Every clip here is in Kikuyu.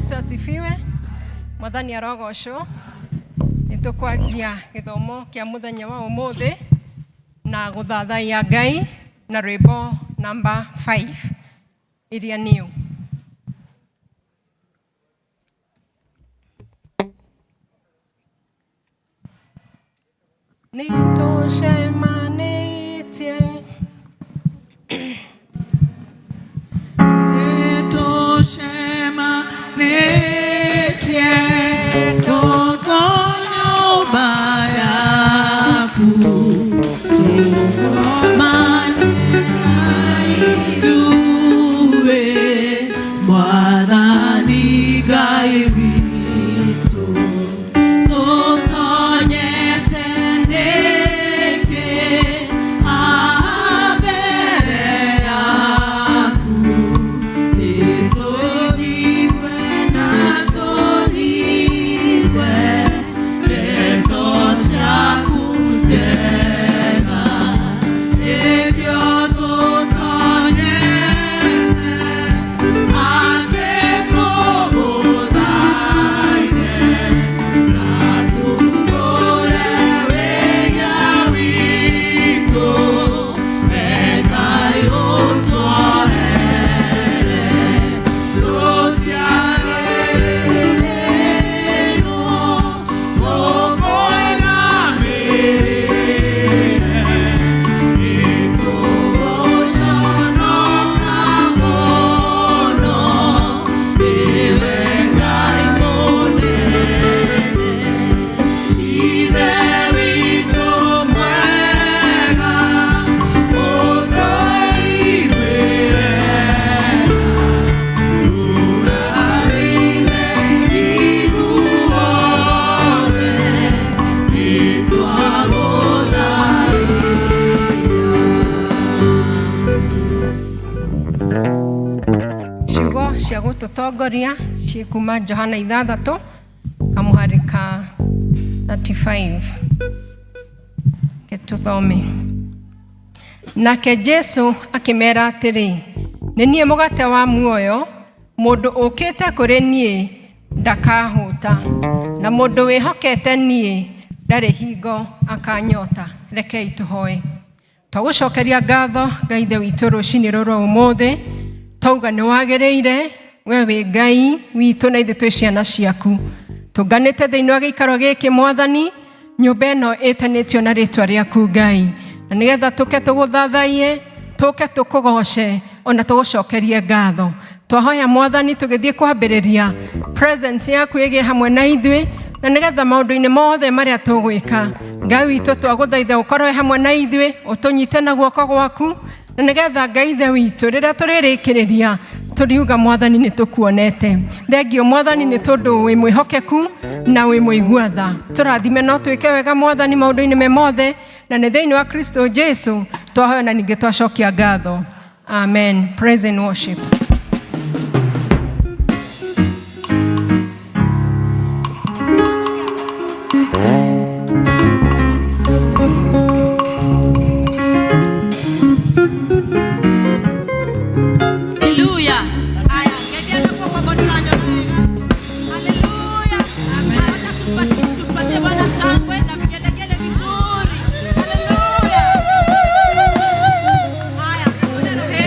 Yesu asifiwe. Mwathani arogocwo. Nĩ tũkwanjia gĩthomo kĩa mũthenya wa ũmũthĩ na gũthathaiya Ngai na rwĩmbo namba 5 iria new. Nĩ tũcemanĩtie. Nĩtũcemanĩtie gũkũ nyũmba yaku, tũgomane ithuĩ, Mwathani Ngai witũ. Tũtonyete nĩkĩ haha mbere yaku? Nĩtũigue na tũnyite ndeto ciaku njega. Nĩkĩo tũtonyete atĩ tũgũthaithe na tumbũre wĩya witũ, Ngai ũtuohere. Tũtiagĩrĩirwo tũkũinamĩrĩre, nĩtũgũconoka mũno, nĩwe Ngai mũnene. Ithe witũ mwega, ũtũiguĩre tũrathime ithuothe, nĩtwagũthaitha. Ciugo cia gũtũtongoria ciĩ kuma Johana 6 kamũhari ka 35. Reke tũthome. Nake Jesu akĩmera atĩrĩ, nĩ niĩ mũgate wa muoyo, mũndũ ũkĩte kũrĩ niĩ ndakahũta, na mũndũ wĩhokete niĩ ndarĩ hingo akanyota. Rekei tũhoe. Twagũcokeria ngatho Ngai Ithe witũ rũcinĩ rũrũ ũmũthĩ, twauga nĩ wagĩrĩire, we wĩ Ngai witũ na ithuĩ twĩ ciana ciaku. Tũnganĩte thĩinĩ wa gĩikaro gĩkĩ Mwathani, nyũmba ĩno ĩtanĩtio na rĩtwa rĩaku Ngai, na nĩgetha tũke tũgũthathaiye, tũke tũkũgoce, ona tũgũcokerie ngatho. Twahoya Mwathani tũgĩthiĩ kwambĩrĩria presence yaku ĩgĩe hamwe na ithuĩ, na nĩgetha maũndũ-inĩ mothe marĩa tũgwĩka Ngai witũ twagũthaitha ũkorwo hamwe na ithuĩ, ũtũnyite na guoko gwaku, na nĩgetha Ngai Ithe witũ rĩrĩa tũrĩrĩkĩrĩria tũriuga Mwathani nĩ tũkuonete. Thengio Mwathani nĩ tondũ wĩ mwĩhokeku na wĩ mũigua tha. Tũrathime no twĩke wega Mwathani maũndũ-inĩ me mothe, na nĩ thĩinĩ wa Kristo Jesu twahoya na ningĩ twacokia ngatho. Amen. Praise and worship. Haleluya. Haya, ngedia na kwa kwa tunajua wega. Haleluya. Acha tupatie Bwana shangwe na vigelegele vizuri. Haleluya. Haya, kuna rohe.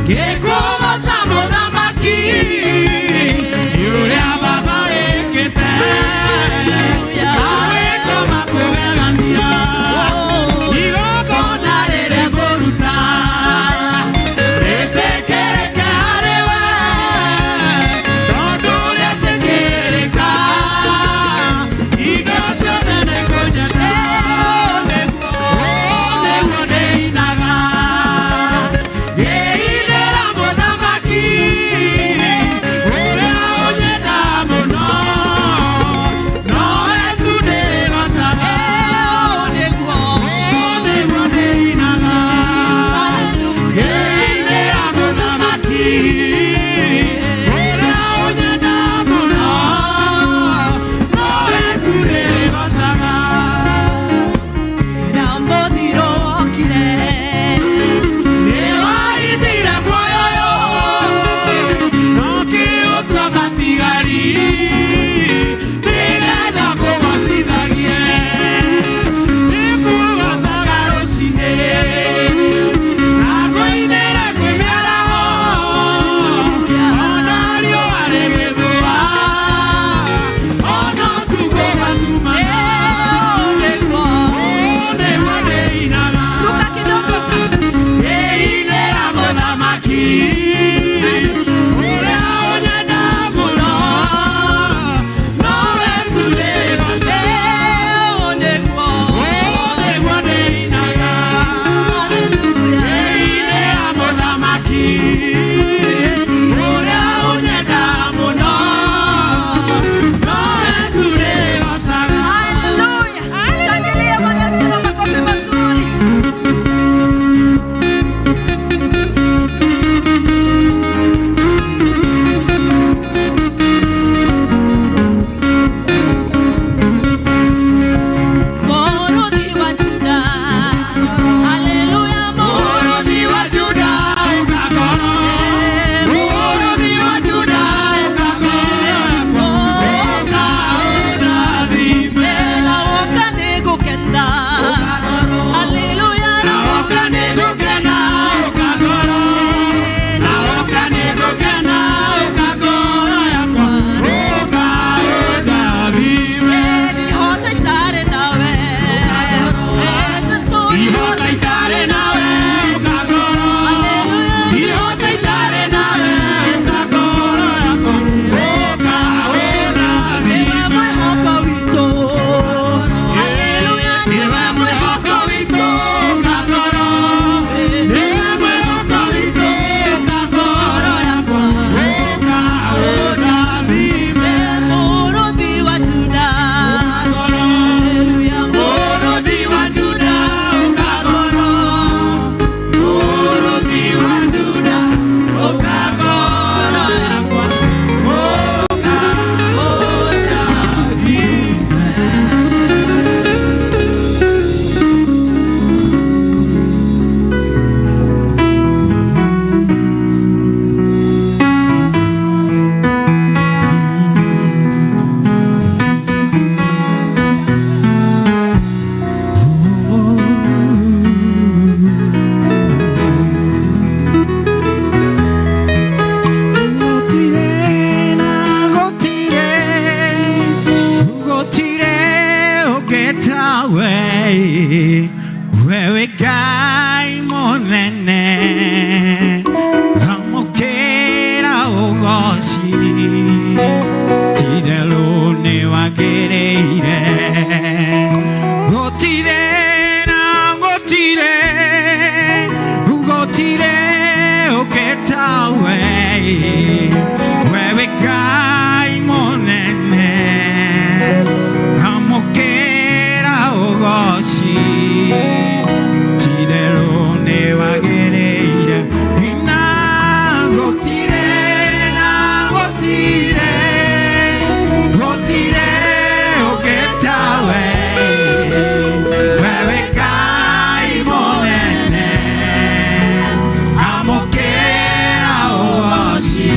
Ngĩkũgoca mũthamaki nĩ ũrĩa baba wĩkĩte. Mawĩko ma kũgegania igongona rĩrĩa ngũruta rĩtĩkĩrĩke harĩ we tondũ rĩtĩkĩrĩka indo ciothe nĩkũnyenda. Ũũ nĩguo ndĩinaga ngĩinĩra mũthamaki ũrĩa ũnyenda mũno nowe tu ndĩgocaga. Ũũ nĩguo ndĩinaga ngĩinĩra mũthamaki ũrĩa ũnyenda mũno nowe tu ndĩgocaga. Nĩwaithire muoyo ũyũ no kĩũtua matigari nĩgetha kũgocithagie nĩkugocaga rũcinĩ na ngũinĩre kwĩ mĩaraho ona riũa rĩgĩthũa ona ũtukũ gatumana. Ũũ nĩguo ndĩinaga Ruka kidogo. ngĩinĩra mũthamaki ũrĩa ũnyenda mũno nowe tu ndĩgocaga. Ũũ nĩguo ndĩinaga ngĩinĩra mũthamaki ũrĩa ũnyenda mũno nowe tu ndĩgocaga. Haleluya. Shangilia Bwana Yesu na makofi mazuri. Mũrũthi wa Juda. Haleluya, Mũrũthi wa Juda ũkakoro, Mũrũthi wa Juda ũkakoro, ũka ũrathime. Na woka nĩngũkena. Haleluya, Na woka nĩngũkena ũkakoro, na woka nĩngũkena ũkakoro yakwa, ũka ũndathime. Ihota itarĩ nawe. Jesu, Ihota itarĩ nawe ũkakoro, Haleluya. ihota itarĩ nawe ũkakoro yakwa, ũka ũndathime. Nĩwe mwĩhoko witũ. Haleluya, Nĩwe mwĩhoko witũ ũkakoro, nĩwe mwĩhoko witũ ũkakoro yakwa, ũka ũndathime. Mũrũthi wa Juda. Haleluya, Mũrũthi wa Juda ũkakoro, Mũrũthi wa Juda ũkakoro yakwa, ũka ũndathime. Gũtirĩ na gũtirĩ, gũtirĩ ũngĩ tawe, we wĩ Ngai mũnene, amũkĩra ũgoci, ti-itherũ nĩwagĩrĩire. Gũtirĩ na gũtirĩ, gũtirĩ ũngĩ tawe, we wĩ Ngai mũnene, amũkĩra ũgoci, ti-itherũ nĩwagĩrĩire. Na gũtirĩ na gũtirĩ, gũtirĩ ũngĩ tawe, we wĩ Ngai mũnene, amũkĩra ũgoci.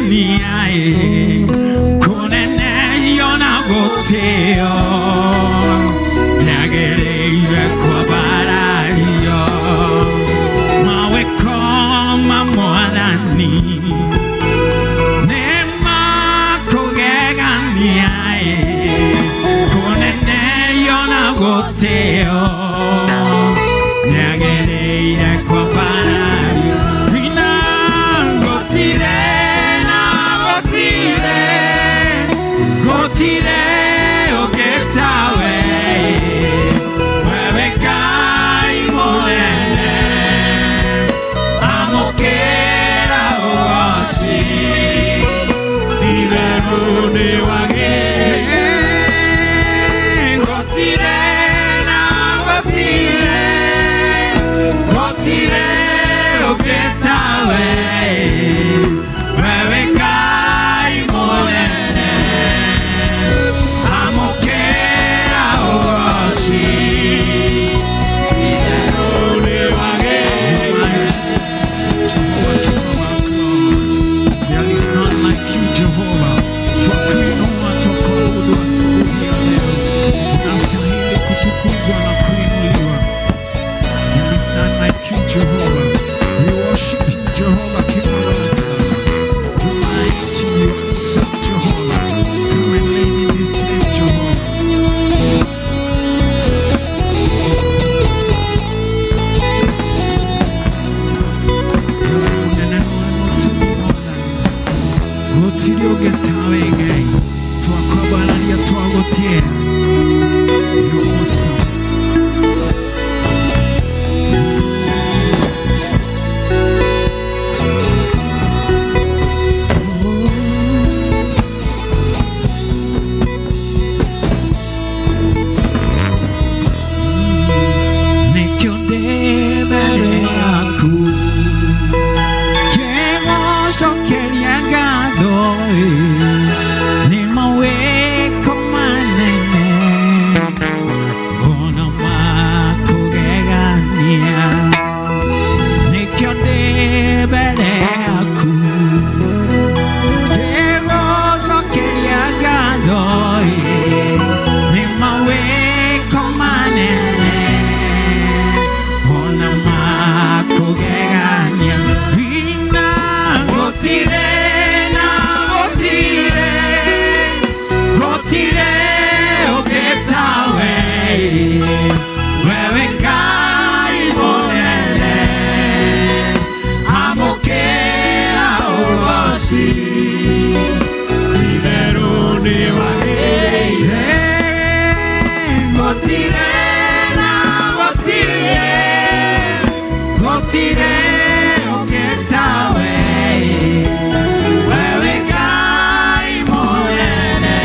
Kũgegania ĩ, kũnenehio na gũtĩo, nĩagĩrĩire kwambarario. Mawĩko ma Mwathani nĩ ma kũgegania ĩ, kũnenehio na gũtĩo, nĩagĩrĩire kwambarario. Na gũtirĩ, na gũtirĩ, gũtirĩ ũngĩ tawe, wewe Ngai mũnene, amũkĩra ũgoci. Ti-itherũ nĩwagĩrĩire. Gũtirĩ, na gũtirĩ, gũtirĩ ũngĩ tawe, wewe Ngai mũnene, amũkĩra ũgoci. Ti-itherũ nĩwagĩrĩire. There is none like you, Jehovah. Twakuinua, twakuabudu asubuhi ya leo. Unastahili kutukuzwa na kuinuliwa. There is none like you, Jehovah. We worship you, Jehovah, King of all. You mighty, you awesome Jehovah. Come and reign in this place, Jehovah. Wewe mũnene na ũrĩ mũtugi Mwathani. Gũtirĩ ũngĩ tawe Ngai. Twakwambararia, twagũtĩĩa. You're awesome. Nĩkĩo ndĩ mbere yaku ngĩgũcokeria ngatho ĩ, nĩ mawĩko manene ona makũgegania. Nĩkĩo ndĩ mbere yaku ngĩgũcokeria ngatho ĩ, nĩ mawĩko manene ona makũgegania. Ina gũtirĩ, na gũtirĩ, gũtirĩ ũngĩ tawe, wewe Ngai mũnene, amũkĩra ũgoci. Ti-itherũ nĩwagĩrĩire. Gũtirĩ, na gũtirĩ, gũtirĩ ũngĩ tawe, wewe Ngai mũnene,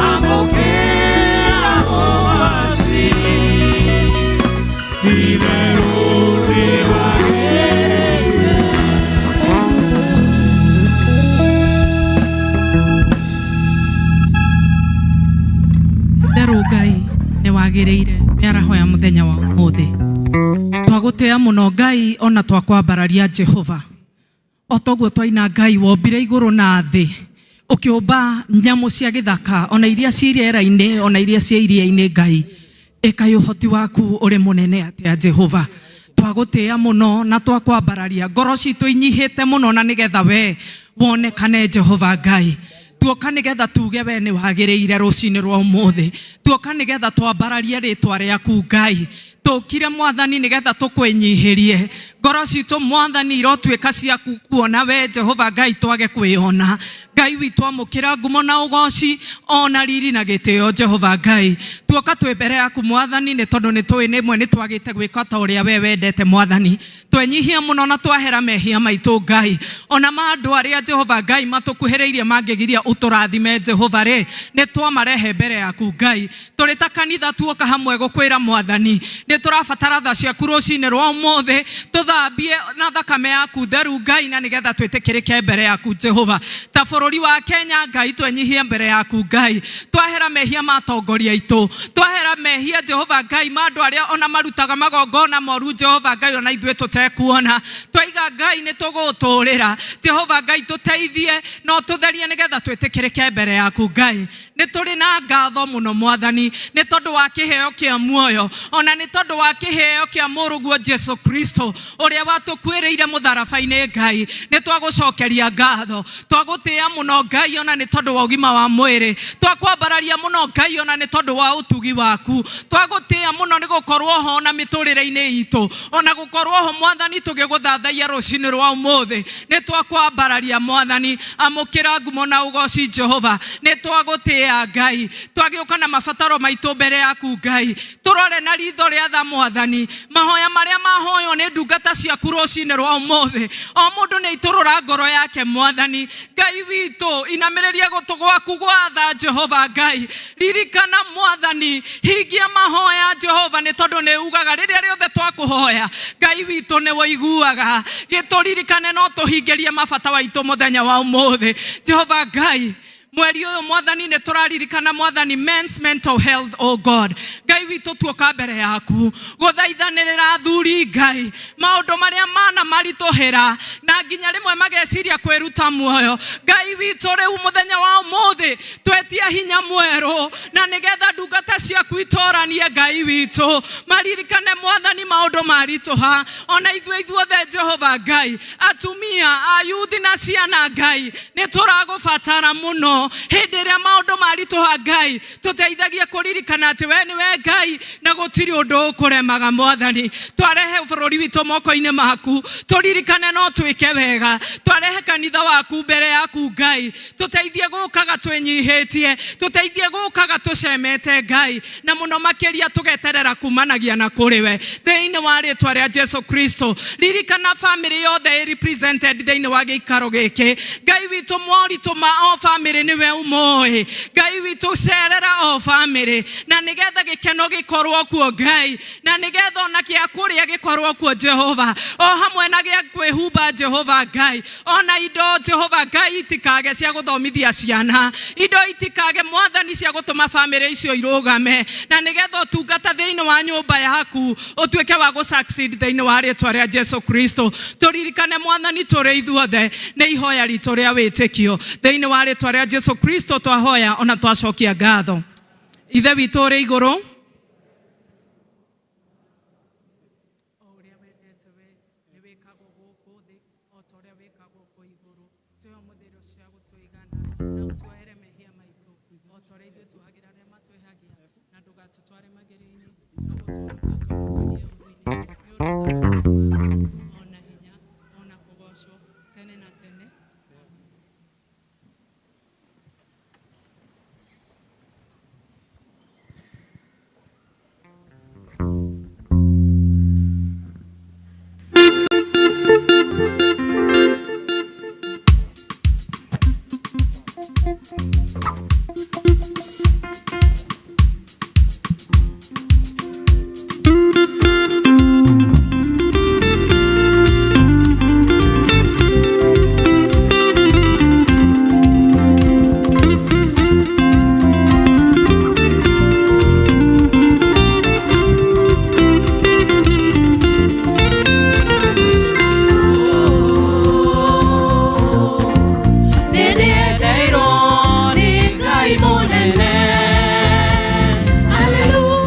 amũkĩra ũgoci. Ti-itherũ nĩwagĩrĩire. Therũ Ngai nĩ wagĩrĩire mĩaraho ya mũthenya wa ũmũthĩ. Twagũtĩa mũno Ngai, ona twakwambararia Jehova. O toguo twaina, Ngai wombire igũrũ na thĩ, ũkĩũmba nyamũ cia gĩthaka, ona iria ci rĩera-inĩ, ona iria cia iria-inĩ. Ngai, ĩkai ũhoti waku ũrĩ mũnene atĩa Jehova. Twagũtĩa mũno na twakwambararia, ngoro citũ inyihĩte mũno na nĩgetha we wonekane Jehova Ngai. Tuoka nĩgetha tuge we nĩ wagĩrĩire rũcinĩ rwa ũmũthĩ. Tuoka nĩgetha twambararie rĩtwa rĩaku Ngai. Tũkire Mwathani nĩgetha tũkwĩnyihĩrie. Ngoro citũ Mwathani irotuĩka ciaku kuona we Jehova Ngai, twage kwĩona. Ngai witũ, amũkĩra ngumo na ũgoci ona riri na gĩtĩo Jehova Ngai. Tuoka twĩ mbere yaku Mwathani nĩ tondũ nĩ tũĩ nĩmwe nĩ twagĩte gwĩka ta ũrĩa we wendete Mwathani. Twenyihia mũno na twahera mehia maitũ Ngai, ona ma andũ arĩa Jehova Ngai matũkuhĩrĩirie mangĩgiria ũtũrathime Jehova rĩ, nĩ twamarehe mbere yaku Ngai. Tũrĩ ta kanitha tuoka hamwe gũkwĩra Mwathani nĩ Nĩ tũrabatara tha ciaku rũcinĩ rwa ũmũthĩ, tũthambie na thakame yaku theru Ngai, na nĩgetha twĩtĩkĩrĩke mbere yaku Jehova. Ta bũrũri wa Kenya Ngai, twenyihie mbere yaku Ngai, twahera mehia ma atongoria aitũ, twahera mehia Jehova Ngai ma andũ arĩa ona marutaga magongona moru Jehova Ngai, ona ithuĩ tũtekuona. Twaiga Ngai nĩ tũgũtũrĩra Jehova Ngai, tũteithie na ũtũtherie nĩgetha twĩtĩkĩrĩke mbere yaku Ngai. Nĩ tũrĩ na ngatho mũno Mwathani nĩ tondũ wa kĩheo kĩa muoyo, ona nĩ tondũ wa kĩheo kĩa mũrũguo Jesu Kristo ũrĩa watũkuĩrĩire mũtharaba-inĩ. Ngai, nĩ twagũcokeria ngatho, twagũtĩĩa mũno Ngai, ona nĩ tondũ wa ũgima wa mwĩrĩ, twakwambararia mũno Ngai, ona nĩ tondũ wa ũtugi waku, twagũtĩĩa mũno nĩ gũkorwo ho na mĩtũrĩre-inĩ itũ, ona gũkorwo ho Mwathani tũgĩgũthathaiya rũcinĩ rwa ũmũthĩ. Nĩ twakwambararia Mwathani, amũkĩra ngumo na ũgoci Jehova. Nĩ twagũtĩĩa Ngai, twagĩũka na mabataro maitũ mbere yaku Ngai, tũrore na ritho rĩa tha Mwathani mahoya marĩa mahoywo nĩ ndungata ciaku rũcinĩ rwa ũmũthĩ. O mũndũ nĩ aitũrũra ngoro yake Mwathani Ngai witũ, inamĩrĩria gũtũ gwaku gwa tha Jehova Ngai, ririkana Mwathani, hingia mahoya Jehova, nĩ tondũ nĩ ugaga rĩrĩa rĩothe twakũhoya Ngai witũ nĩ woiguaga. Gĩtũririkane no tũhingĩrie mabata waitũ mũthenya wa ũmũthĩ Jehova Ngai. Mweri ũyũ Mwathani nĩ tũraririkana Mwathani men's mental health. Oh God, Ngai witũ, tuoka mbere yaku gũthaithanĩrĩra athuri Ngai, maũndũ marĩa mana maritũhĩra na nginya rĩmwe mageciria kwĩruta muoyo. Ngai witũ, rĩu mũthenya wa ũmũthĩ twetia hinya mwerũ na nĩgetha ndungata ciaku itoranie Ngai witũ, maririkane Mwathani maũndũ maritũha, ona ithuĩ ithuothe Jehova Ngai, atumia ayuthi na ciana Ngai, nĩ tũragũbatara mũno hĩndĩ ĩrĩa maũndũ maritũha. Ngai, tũteithagie kũririkana atĩ we nĩwe Ngai na gũtirĩ ũndũ ũkũremaga. Mwathani, twarehe bũrũri witũ moko-inĩ maku, tũririkane no twĩke wega. Twarehe kanitha waku mbere yaku Ngai, tũteithie gũkaga twĩnyihĩtie, tũteithie gũkaga tũcemete Ngai, na mũno makĩria tũgeterera kumanagia na kũrĩ we thĩinĩ wa rĩtwa rĩa Jesu Kristo. Ririkana famĩlĩ yothe ĩ represented thĩinĩ wa gĩikaro gĩkĩ Ngai witũ, moritũ ma o famĩlĩ nĩwe ũmoĩ. Ngai witũ, cerera o famĩlĩ na nĩgetha gĩkeno gĩkorwo kuo Ngai, na nĩgetha ona gĩa kũrĩa gĩkorwo kuo Jehova, o hamwe na gĩa kwĩhumba Jehova Ngai, ona indo Jehova Ngai itikage cia gũthomithia ciana, indo itikage Mwathani cia gũtũma famĩlĩ icio irũgame, na nĩgetha ũtungata thĩinĩ wa nyũmba yaku ũtuĩke wa gũ succeed thĩinĩ wa rĩtwa rĩa Jesu Kristo. Tũririkane Mwathani tũrĩ ithuothe, nĩ ihoya ritũ rĩa wĩtĩkio thĩinĩ wa rĩtwa rĩa Jesu Kristo twahoya ona twacokia ngatho. Ithe witũ ũrĩ igũrũ, o ũrĩa wendete we nĩ wĩkagwo gũkũ thĩ o ta ũrĩa wĩkagwo kũ igũrũ. Tũhe ũmũthĩ irio cia gũtũigana, na ũtuohere mehia maitũ o ta ũrĩa ithuĩ tuohagĩra arĩa matwĩhagia, na ndũgatũtware magerio-inĩ, no gũtũhonokia ũtũhonokagie ũũru-inĩ, nĩ ũndũ ũthamaki nĩ waku, ona hinya, ona kũgoocwo tene na tene. Nĩndĩendeirwo nĩ Ngai mũnene. Haleluya.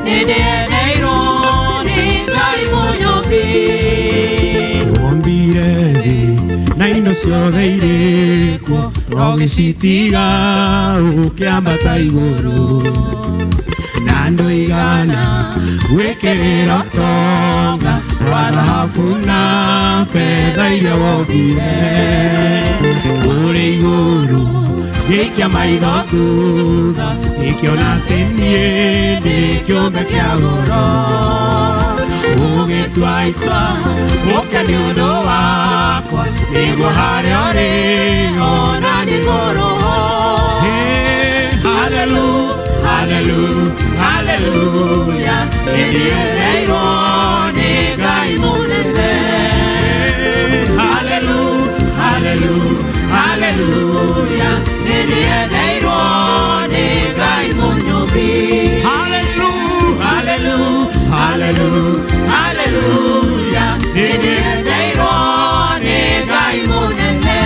Nĩndĩendeirwo nĩ Ngai mũnyũmbi. Wombire thĩ na indo ciothe irĩ kuo, ũgĩcitiga ũkĩambata igũrũ, na ndũigana gwĩkĩrĩra ũtonga wa thahabu na betha iria wombire. Ũrĩ igũrũ gĩikia maitho thutha, gĩkĩona atĩ niĩ ndĩ kĩũmbe kĩa goro, ũgĩtua itua ũke nĩ ũndũ wakwa, nĩguo harĩa ũrĩ ona nĩ ngorwo. Hallelujah. Hallelujah, hallelujah, nĩndiendeirwo nĩ Ngai mũnene. Hallelujah, hallelujah, hallelujah, nĩndiendeirwo nĩ Ngai mũnyũmbi. Hallelujah, Hallelujah, hallelujah, hallelujah, nĩndiendeirwo nĩ Ngai mũnene.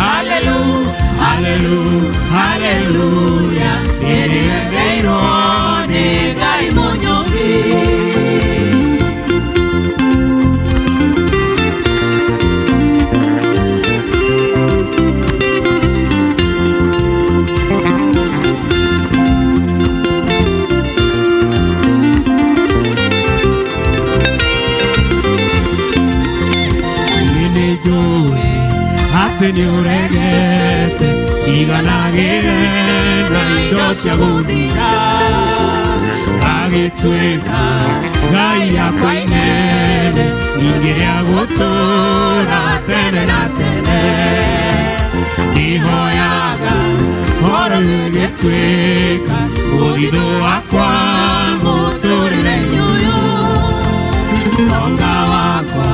Hallelujah, hallelujah, hallelujah, nĩndiendeirwo nĩ Ngai mũnyũmbi. Nĩnjũĩ atĩ nĩũregete njiganagĩre na indo cia gũthira gagĩtuĩka Ngai yakwa inene ningĩ rĩa gũtũũra tene na tene ndihoyaga ngoro ĩgĩtuĩka mũthithũ wakwa Mũtũrĩre-inĩ ũyũ tonga wakwa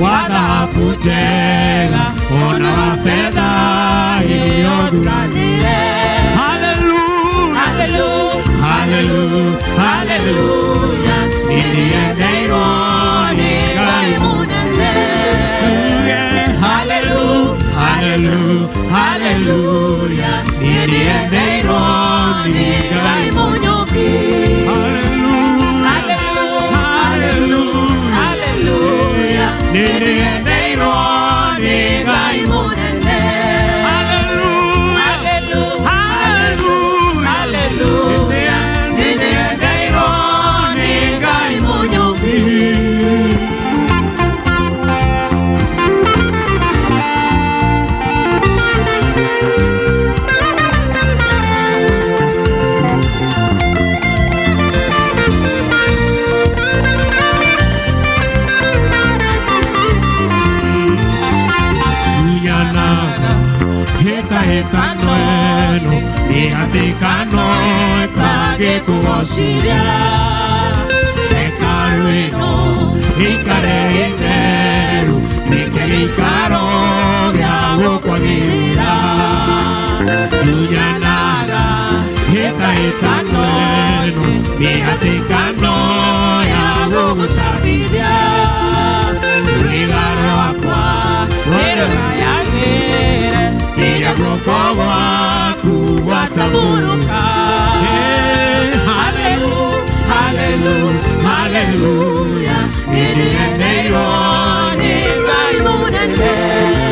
wa thahabu njega ona wa betha ĩyo thuranire. Hallelujah, Hallelujah, hallelujah, hallelujah, nĩndiendeirwo nĩ Ngai mũnene. Hallelujah, hallelujah, hallelujah, nĩndiendeirwo nĩ Nĩ Ngai. Ngai mũnyũmbi. Hallelujah, Hallelujah, hallelujah, hallelujah, nĩndiendeirwo nĩ Ngai mũnene. hallelujah, Hallelujah, hallelujah, hallelujah, nĩndiendeirwo nĩ Ngai mũnyũmbi. Tunyanaga hĩtahĩtano ĩno mĩhatĩkano ĩtangĩkũgocithia hekarũ ĩno ĩikare ĩtheru nĩkĩo gĩikaro gĩa gũkwagĩrĩra tunyanaga hĩtahĩtano ĩno mĩhatĩkano ya Gũgũcambithia rwĩga rwakwa nĩrũnjagĩre rĩrĩa guoko gwaku gwatamũrũka. Hallelujah, hallelujah, hallelujah, nĩndĩendeirwo nĩ Ngai mũnene.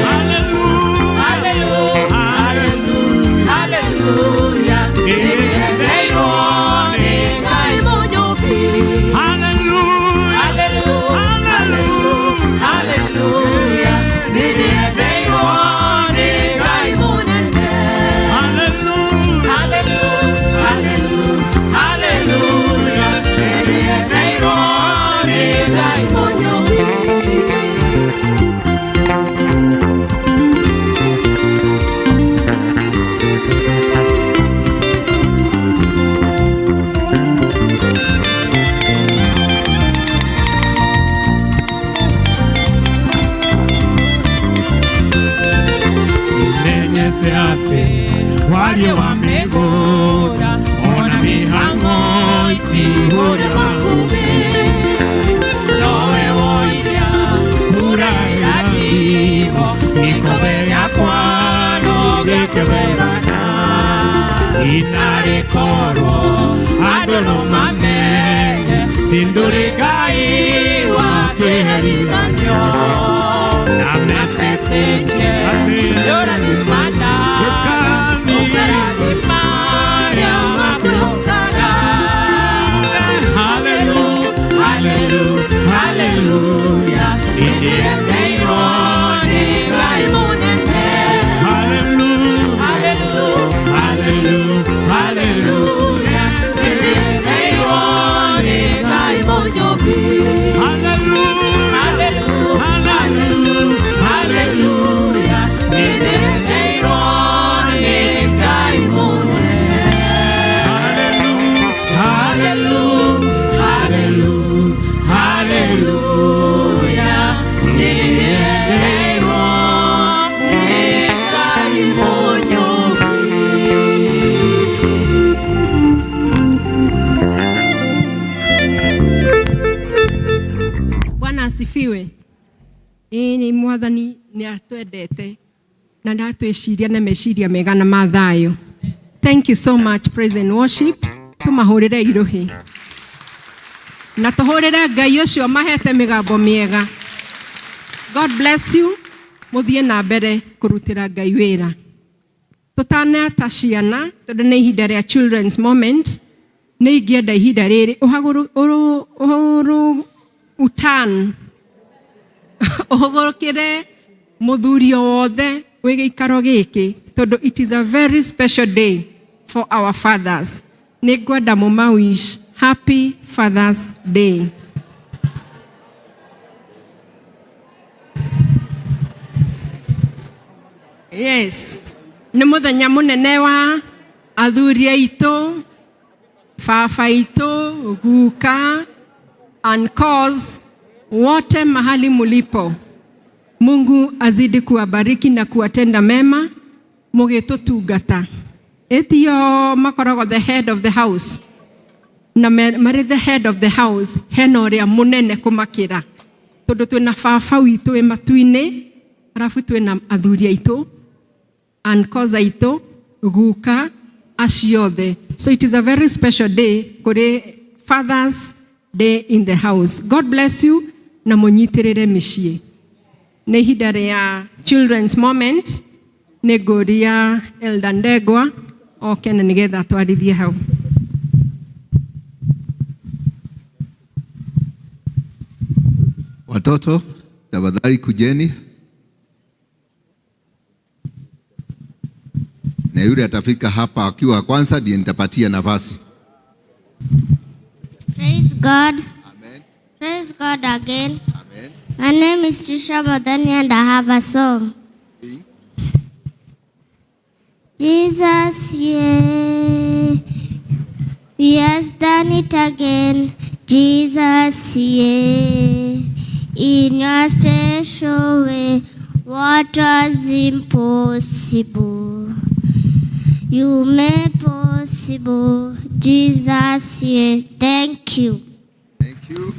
Hallelujah, Hallelujah, hallelujah, hallelujah, nĩndĩendeirwo nĩ Ngai mũnyũmbi. hallelujah, Hallelujah, hallelujah, hallelujah, nĩndĩendeirwo nĩ Ngai mũnene. hallelujah, Hallelujah, hallelujah, hallelujah, nĩndĩendeirwo nĩ Ngai mũnyũmbi. Menyete atĩ wario wa mĩgũnda ona mĩhang'o itihũre Makũmbĩ nowe woiria mbura ĩrathimo gĩkombe gĩakwa no gĩkĩgũrana inarĩkorwo andũ no mamenye ti ndũrĩ Ngai wa kĩherithanio na metĩkie Atĩ nĩũrathimana Ũkarathima. ũkarathima arĩa makwĩhokaga. Hallelujah, hallelujah, hallelujah, nĩndĩendeirwo nĩ Ngai mũnene. Hallelujah, Hallelujah, hallelujah, hallelujah, nĩndĩendeirwo nĩ Ngai mũnyũmbi. hallelujah, Hallelujah, hallelujah, hallelujah, nĩndĩendeirwo nĩ Ngai mũnene. Bwana asifiwe. Ĩĩ nĩ Mwathani nĩ atwendete na ndatwĩciria na meciria mega na ma thayũ. Thank you so much, praise and worship. Tũmahũrĩre irũhi na tũhũrĩre Ngai ũcio mahete mĩgambo mĩega. God bless you. Mũthiĩ na mbere kũrutĩra Ngai wĩra. Tũtaneta ciana, tondũ nĩ ihinda rĩa children's moment, nĩ ingĩenda ihinda rĩrĩ ũhagũrũ utan ũhũgũrũkĩre mũthuri o wothe wĩ gĩikaro gĩkĩ, tondũ it is a very special day for our fathers. Nĩ ngwenda mũma wish happy Father's Day. Yes, nĩ mũthenya mũnene wa athuri aitũ, baba aitũ, guka, uncles wote mahali mulipo. Mungu azidi kuwabariki na kuwatenda mema mũgĩtũtungata. Ĩtio makoragwo the head of the house na marĩ the head of the house, hena ũrĩa mũnene kũmakĩra, tondũ twĩna baba witũ wĩ matu-inĩ, arabu twĩna athuri aitũ, uncles aitũ, guka acio othe. So it is a very special day kũrĩ Father's Day in the house. God bless you na mũnyitĩrĩre mĩciĩ. Nĩ ihinda rĩa children's moment. Nĩ ngũria Elder Ndegwa oke na nĩgetha atwarithie hau. Watoto, tafadhali kujeni, na yule atafika hapa akiwa kwanza ndiye nitapatia nafasi. Praise God. Amen. Praise God again. Amen. My name is Trisha Madani and I have a song. Sing. Jesus, yeah, he has done it again. Jesus, yeah, in your special way, what was impossible, you made possible. Jesus, yeah, thank you. Thank you.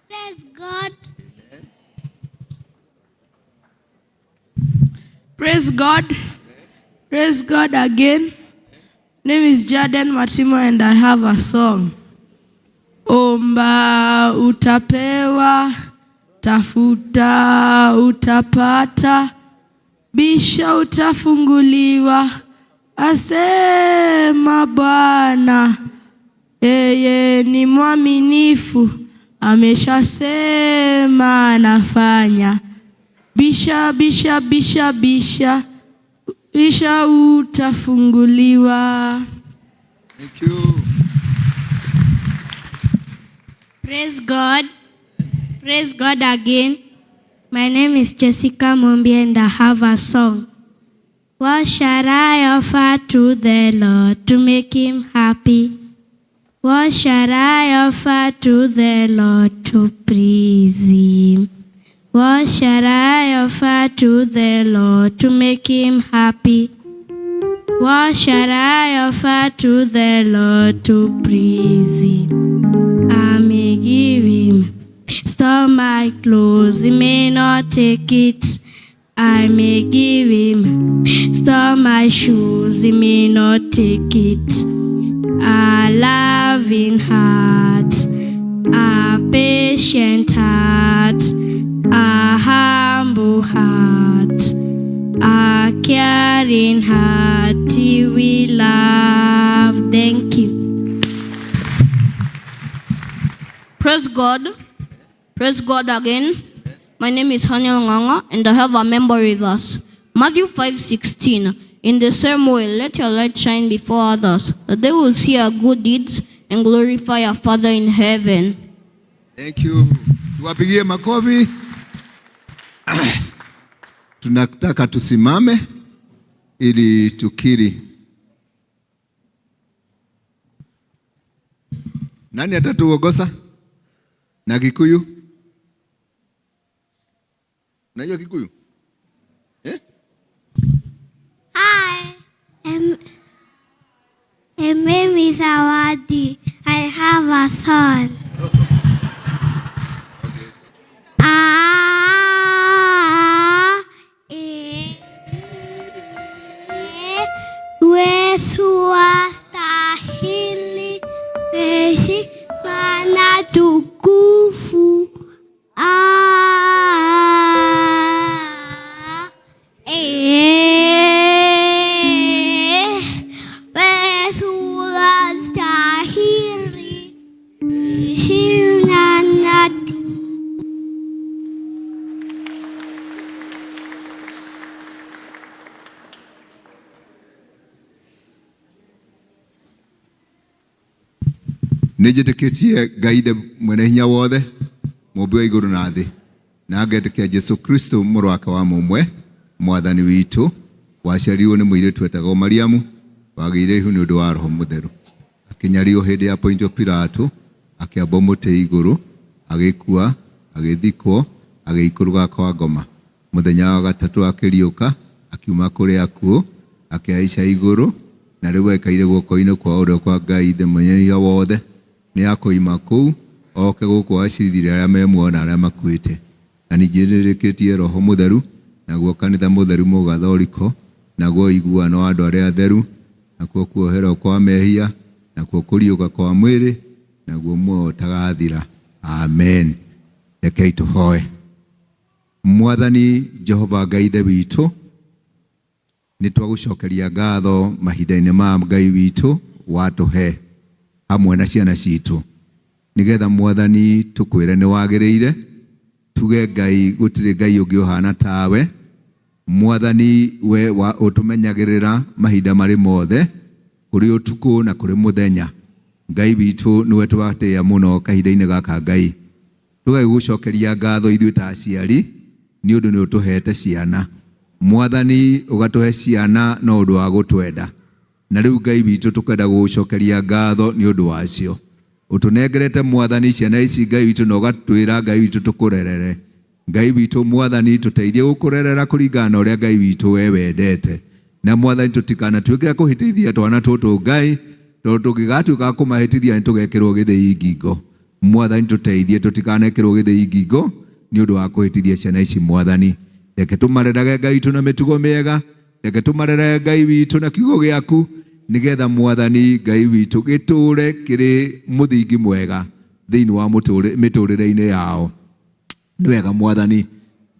Praise God. Praise God. Praise God again. Name is Jaden Matimo and I have a song. Omba utapewa, tafuta utapata, bisha utafunguliwa, asema Bwana. Yeye ni mwaminifu, ameshasema anafanya. Bisha, bisha, bisha, bisha, bisha utafunguliwa. Thank you. Praise God. Praise God again. My name is Jessica Mombi and I have a song. What shall I offer to the Lord to make him happy? What shall I offer to the Lord to please him? What shall I offer to the Lord to make him happy? What shall I offer to the Lord to please him? I may give him store my clothes, he may not take it. I may give him store my shoes, he may not take it. A loving heart, a patient heart, a humble heart, a caring heart, he will love. Thank you. Praise God. Praise God again. My name is Haniel Nganga and I have a memory verse. Matthew 5:16. In the same way, let your light shine before others, that they will see our good deeds and glorify our Father in heaven. Thank you. Tuwapigie makofi. Tunataka tusimame ili tukiri. Nani atatuongoza? Na Kikuyu? Unajua Kikuyu? Eh? Hi, my name is Awadi. I have a son. Nĩ njĩtĩkĩtie Ngai Ithe mwene hinya wothe, mũmbi wa igũrũ na thĩ, na ngetĩkia Jesu Kristo mũrũ wake wa mũmwe, mwathani witũ, waciarirwo nĩ mũirĩtu wetagwo Mariamu, wagĩire ihu nĩ ũndũ wa Roho Mũtheru. Akĩnyarirwo hĩndĩ ya Pontio Pilato, akĩambwo mũtĩ igũrũ, agĩkua, agĩthikwo, agĩikũrũka kwa ngoma. Mũthenya wa gatatũ akĩriũka, akiuma kũrĩ akuũ, akĩhaica igũrũ, na rĩu aikaire guoko-inĩ kwa ũrĩo kwa Ngai Ithe Mwene-Hinya wothe. Nĩ akoima kũu, oke gũkũ acirithie arĩa me muoyo na arĩa makuĩte. Na ningĩ nĩrĩkĩtie Roho Mũtheru, naguo kanitha mũtheru Mũgathoriko, naguo ũiguano wa andũ arĩa atheru, nakuo kuoherwo kwa mehia, nakuo kũriũka kwa mwĩrĩ, naguo muoyo ũtagathira. Amen. Rekei tũhoe. Mwathani Jehova Ngai Ithe witũ, nĩ twagũcokeria ngatho mahinda-inĩ ma Ngai witũ watũhe hamwe na ciana citũ, nĩgetha Mwathani tũkwĩre nĩ wagĩrĩire, tuge Ngai gũtirĩ Ngai ũngĩ ũhana tawe. Mwathani we wa ũtũmenyagĩrĩra mahinda marĩ mothe, kũrĩ ũtukũ na kũrĩ mũthenya. Ngai witũ nĩwe twatĩĩa mũno kahinda-inĩ gaka Ngai. Tũgagĩgũcokeria ngatho ithuĩ ta aciari nĩ ũndũ nĩ ũtũhete ciana. Mwathani ũgatũhe ciana no ũndũ wa gũtwenda. Na rĩu Ngai witũ tũkenda gũgũcokeria ngatho nĩ ũndũ wacio. Ũtũnengerete Mwathani ciana ici Ngai witũ na ũgatwĩra Ngai witũ tũkũrerere. Ngai witũ Mwathani tũteithie gũkũrerera kũringana na ũrĩa Ngai witũ we wendete. Na Mwathani tũtikanatuĩke a kũhĩtithia twana tũtũ Ngai, tondũ tũngĩgatuĩka a kũmahĩtithia nĩ tũgekĩrwo gĩthĩi ngingo. Mwathani tũteithie tũtikanekĩrwo gĩthĩi ngingo nĩ ũndũ wa kũhĩtithia ciana ici Mwathani. Reke tũmarerage Ngai witũ na mĩtugo mĩega, reke tũmarerage Ngai witũ na kiugo gĩaku, nĩgetha Mwathani Ngai witũ gĩtũũre kĩrĩ mũthingi mwega thĩinĩ wa mĩtũrĩre-inĩ yao. Nĩ wega Mwathani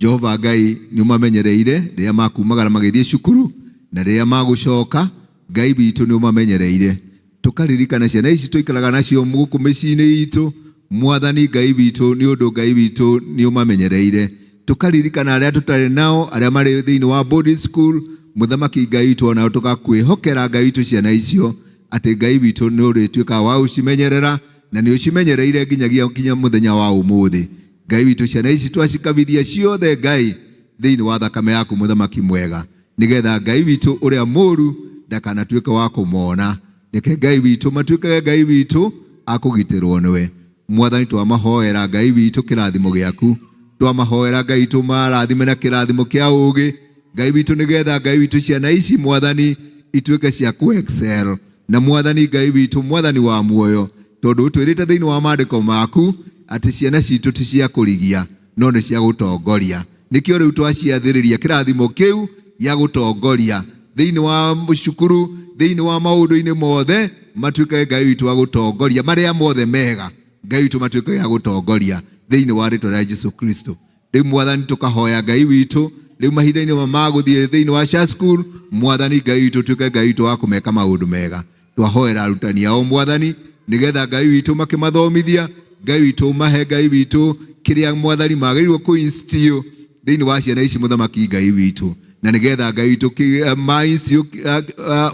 Jehova Ngai nĩ ũmamenyereire rĩrĩa makumagara magĩthiĩ cukuru na rĩrĩa magũcoka, Ngai witũ nĩ ũmamenyereire. Tũkaririkana ciana ici tũikaraga nacio gũkũ mĩciĩ-inĩ itũ, Mwathani Ngai witũ nĩ ũndũ Ngai witũ nĩ ũmamenyereire. Tũkaririkana arĩa tũtarĩ nao, arĩa marĩ thĩinĩ wa boarding school, Mũthamaki Ngai witũ onao tũgakwĩhokera Ngai witũ ciana icio, atĩ Ngai witũ nĩ ũrĩtuĩkaga wa gũcimenyerera, na nĩ ũcimenyereire nginyagia nginya mũthenya wa ũmũthĩ. Ngai witũ ciana ici twacikabithia ciothe Ngai thĩinĩ wa thakame yaku Mũthamaki mwega, nĩgetha Ngai witũ ũrĩa mũru ndakanatuĩke wa kũmona. Reke Ngai witũ matuĩkage Ngai witũ akũgitĩrwo nĩwe. Mwathani twamahoera Ngai witũ kĩrathimo gĩaku, twamahoera Ngai witũ marathime na kĩrathimo kĩa ũũgĩ Ngai witũ, nĩgetha Ngai witũ ciana ici Mwathani ituĩke cia kũ excel na Mwathani Ngai witũ, Mwathani wa muoyo, tondũ ũtwĩrĩte thĩinĩ wa maandĩko maku atĩ ciana citũ ti cia kũrigia no nĩ cia gũtongoria. Nĩkĩo rĩu twaciathĩrĩria kĩrathimo kĩu gĩa gũtongoria thĩinĩ wa cukuru, thĩinĩ wa maũndũ-inĩ mothe, matuĩkage Ngai witũ wa gũtongoria marĩa mothe mega, Ngai witũ matuĩkage a gũtongoria thĩinĩ wa rĩtwa rĩa Jesu Kristo. Rĩu Mwathani tũkahoya Ngai witũ rĩu mahinda-inĩ ma gũthiĩ thĩinĩ wa Church School, Mwathani Ngai witũ tuĩke Ngai witũ wa kũmeka maũndũ mega. Twahoera arutani ao Mwathani, nĩgetha Ngai witũ makĩmathomithia, Ngai witũ mahe Ngai witũ kĩrĩa Mwathani magĩrĩirwo kũ instill thĩinĩ wa ciana ici Mũthamaki Ngai witũ, na nĩgetha Ngai witũ ma instill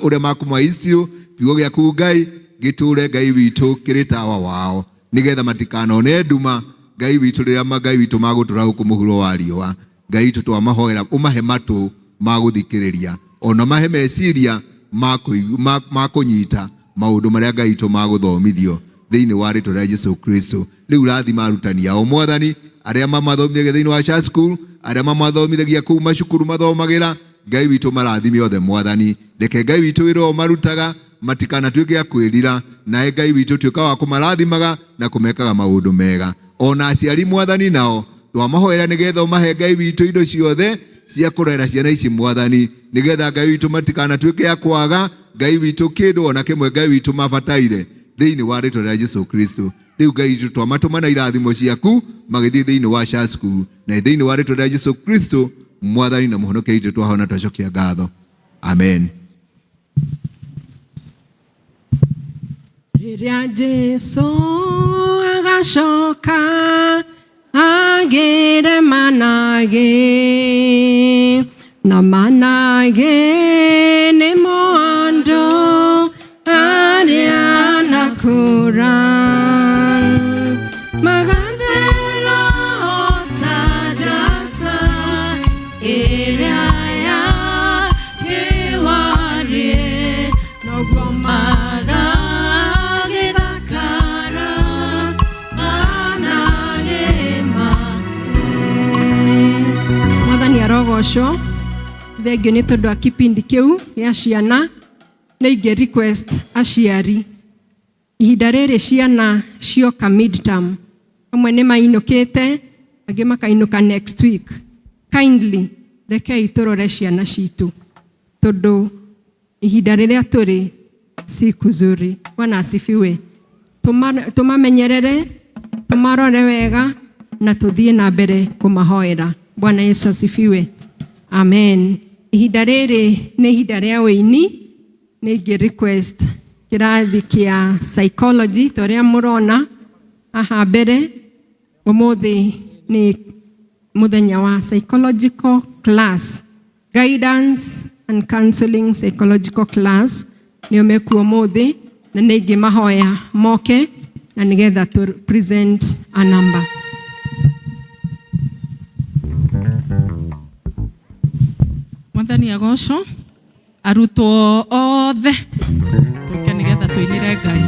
ũrĩa makũma instill kiugo gĩaku Ngai gĩtũre Ngai witũ kĩrĩ tawa wao, nĩgetha matikanone nduma Ngai witũ rĩrĩa Ngai witũ magũtũra gũkũ mũhuro wa riũa. Ngai witũ twamahoera ũmahe matũ ma gũthikĩrĩria, ona mahe meciria ma kũnyita maũndũ marĩa Ngai witũ magũthomithio thĩinĩ wa rĩtwa rĩa Jesu Kristo. Rĩu rathima arutani ao Mwathani, arĩa mamathomithagia thĩinĩ wa church school, arĩa mamathomithagia kũu macukuru mathomagĩra, Ngai witũ marathime othe Mwathani. Reke Ngai witũ wĩra ũyũ marutaga matikanatuĩke a kwĩrira, nawe Ngai witũ tuĩka wa kũmarathimaga na kũmekaga maũndũ mega. Ona aciari Mwathani nao twamahoera nĩgetha ũmahe Ngai witũ indo ciothe cia kũrera ciana ici Mwathani, nĩgetha Ngai witũ matikanatuĩke a kwaga Ngai witũ kĩndũ ona kĩmwe Ngai witũ mabataire thĩinĩ wa rĩtwa rĩa Jesu Kristo. Rĩu Ngai witũ twamatũma na irathimo ciaku magĩthiĩ thĩinĩ wa church school, na thĩinĩ wa rĩtwa rĩa Jesu Kristo Mwathani na Mũhonokia witũ twahona twacokia ngatho. Amen. Rĩrĩa Jesu agacoka agĩre managĩ, na managĩ nĩmo andũ arĩa nakũra. agocwo. Thengio nĩ tondũ wa kipindi kĩu gĩa ciana. Nĩ ingĩ request aciari ihinda rĩrĩ ciana cioka midterm, amwe nĩ mainũkĩte, angĩ makainũka next week. Kindly rekei tũrore ciana citũ, tondũ ihinda rĩrĩa tũrĩ si kuzuri. Bwana asifiwe. Tũmamenyerere, tũmarore wega na tũthiĩ na mbere kũmahoera. Bwana Yesu asifiwe. Amen. Ihinda rĩrĩ nĩ ihinda rĩa wĩini. Nĩ ingĩ request kĩrathi kĩa psychology ta ũrĩa mũrona haha mbere. Ũmũthĩ nĩ mũthenya wa psychological class, guidance and counseling psychological class nĩo mekuo ũmũthĩ, na nĩ ingĩ mahoya moke na nĩgetha to present a number. Mwathani agocwo. Arutwo othe tũke nĩgetha tũinĩre Ngai.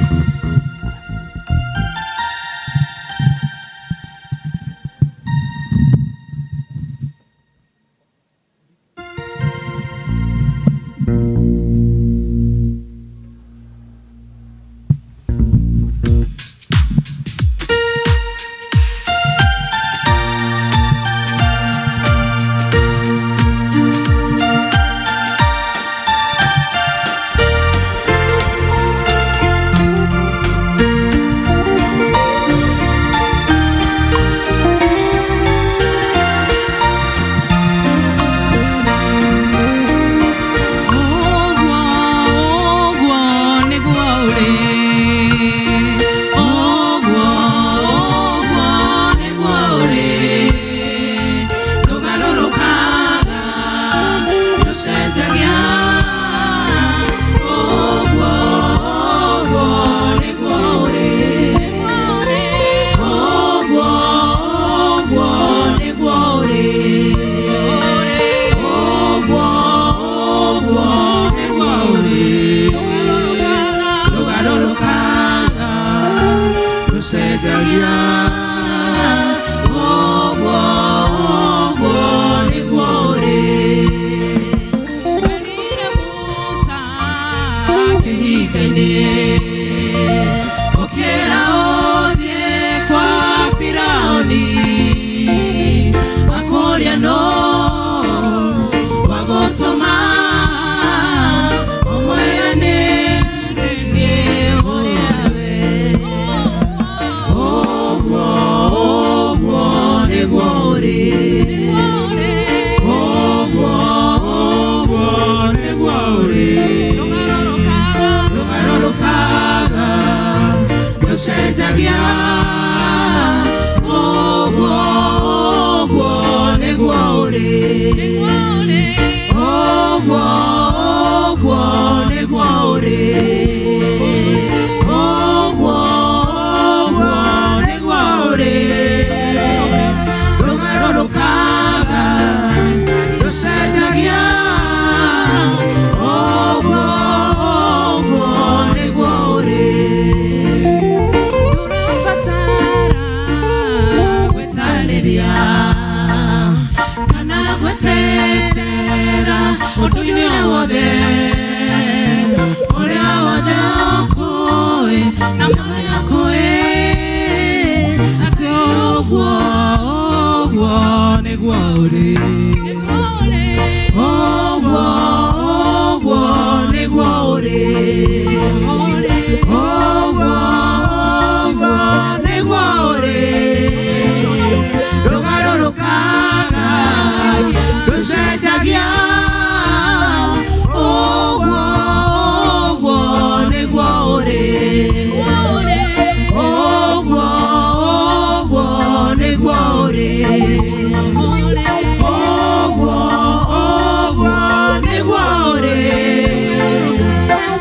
Ũguo ũguo nĩguo ũrĩ, ũguo ũguo nĩguo ũrĩ, ndũgarũrũkaga, ndũcenjagia. Ũguo ũguo nĩguo ũrĩ, ũguo ũguo nĩguo ũrĩ, ũguo ũguo nĩguo ũrĩ, ndũgarũrũkaga, ndũcenjagia. Ũguo ũguo nĩguo ũrĩ. Werire Musa kĩhinga-inĩ, ũkĩra ũthiĩ kwa Firaũni, akũria no wagũtũma, ũmwĩre nĩ niĩ ũrĩa we. Ũguo ũguo nĩguo ũrĩ, ũguo ũguo nĩguo ũrĩ, ndũgarũrũkaga, ndũcenjagia. Ũguo ũguo nĩguo ũrĩ, ũguo ũguo nĩguo ũrĩ, ũguo ũguo nĩguo ũrĩ, ndũgarũrũkaga, ndũcenjagia. Ũguo ũguo nĩguo ũrĩ. Ndũrabatara gwĩtarĩria kana gwĩtetera ũndũ-inĩ wothe, ũrĩa wothe ũkũĩ na marĩa kũĩ atĩ ũguo ũguo nĩguo ũrĩ, ũguo ũguo nĩguo ũrĩ, ũguo ũguo nĩguo ũrĩ, ndũgarũrũkaga, ndũcenjagia. Ũguo ũguo nĩguo ũrĩ, ũguo ũguo nĩguo ũrĩ, ũguo ũguo nĩguo ũrĩ,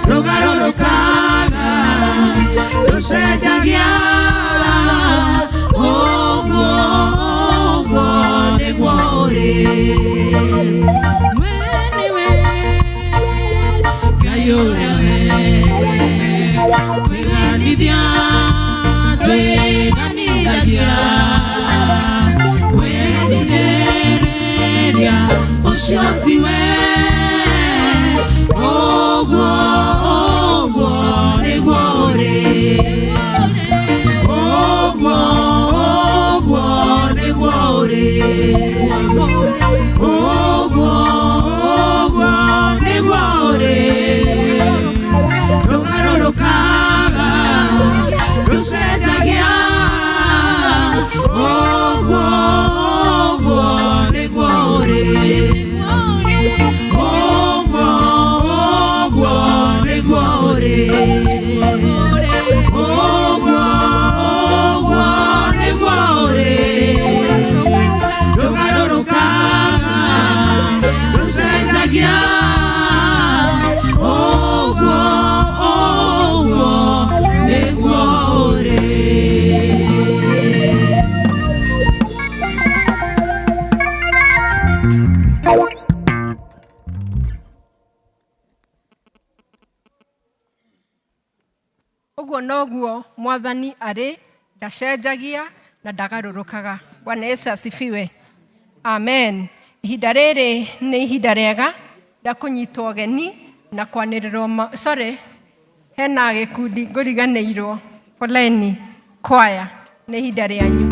ndũgarũrũkaga, ndũcenjagia. Ũguo ũguo nĩguo ũrĩ. We nĩwe Ngai ũrĩa we kwĩganithia ndwĩganithagia, we nĩ Ũcio tiwe. Ũguo, ũguo nĩguo ũrĩ. Ũguo, ũguo nĩguo ũrĩ. Ũguo, ũguo nĩguo ũrĩ. Rũgarũrũkaga, rũcenjagia. Ũguo, ũguo nĩguo ũrĩ. Ũguo, ũguo nĩguo ũrĩ. Ũguo, ũguo nĩguo ũrĩ. Rũgarũrũkaga, rũcenjagia. Ũguo, ũguo nĩguo ũrĩ. Ũguo noguo Mwathani arĩ, ndacenjagia na ndagarũrũkaga. Bwana Yesu asifiwe. Amen. Ihinda rĩrĩ nĩ ihinda rĩega rĩa kũnyitwo ũgeni na kwanĩrĩrwo sorry, hena gĩkundi ngũriganĩirwo, poleni kwaya, nĩ ihinda rĩanyu.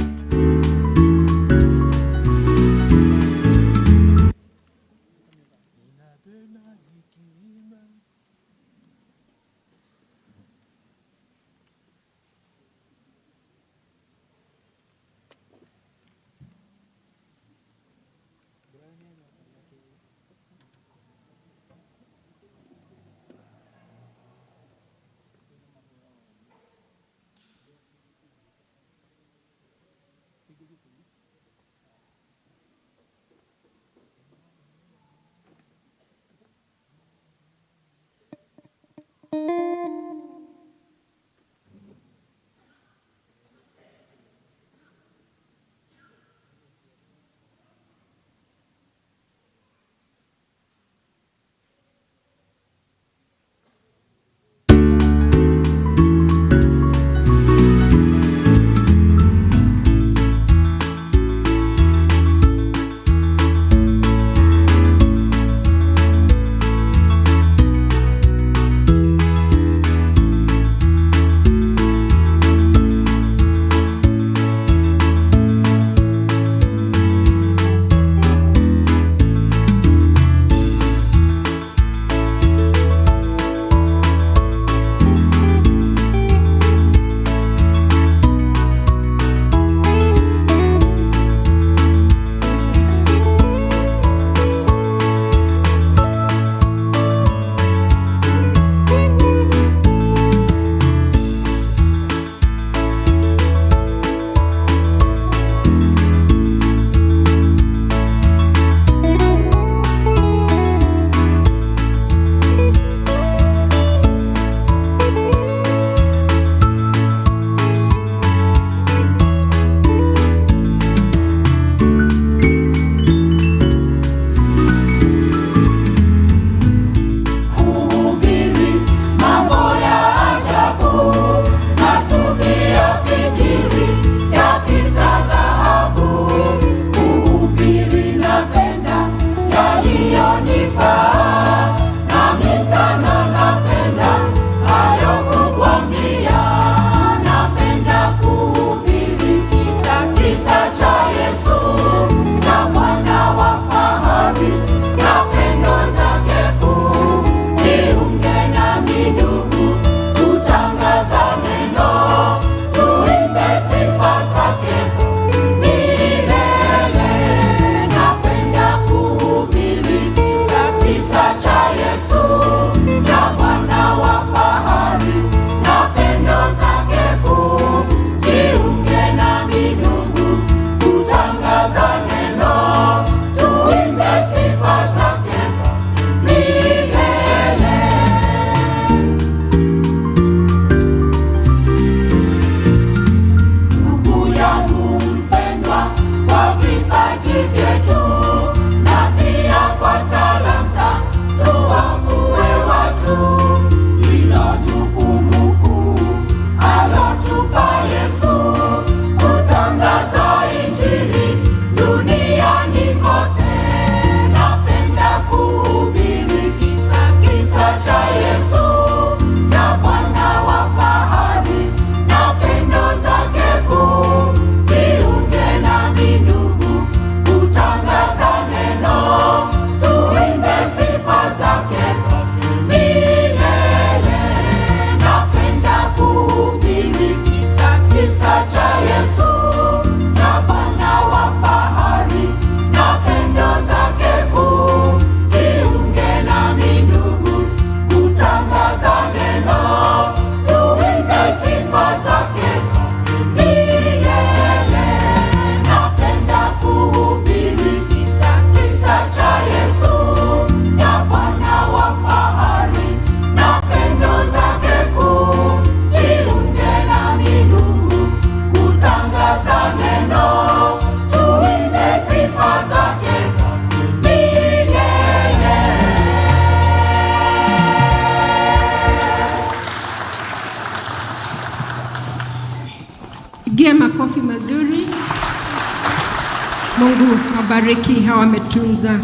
Mungu abariki hawa wametunza,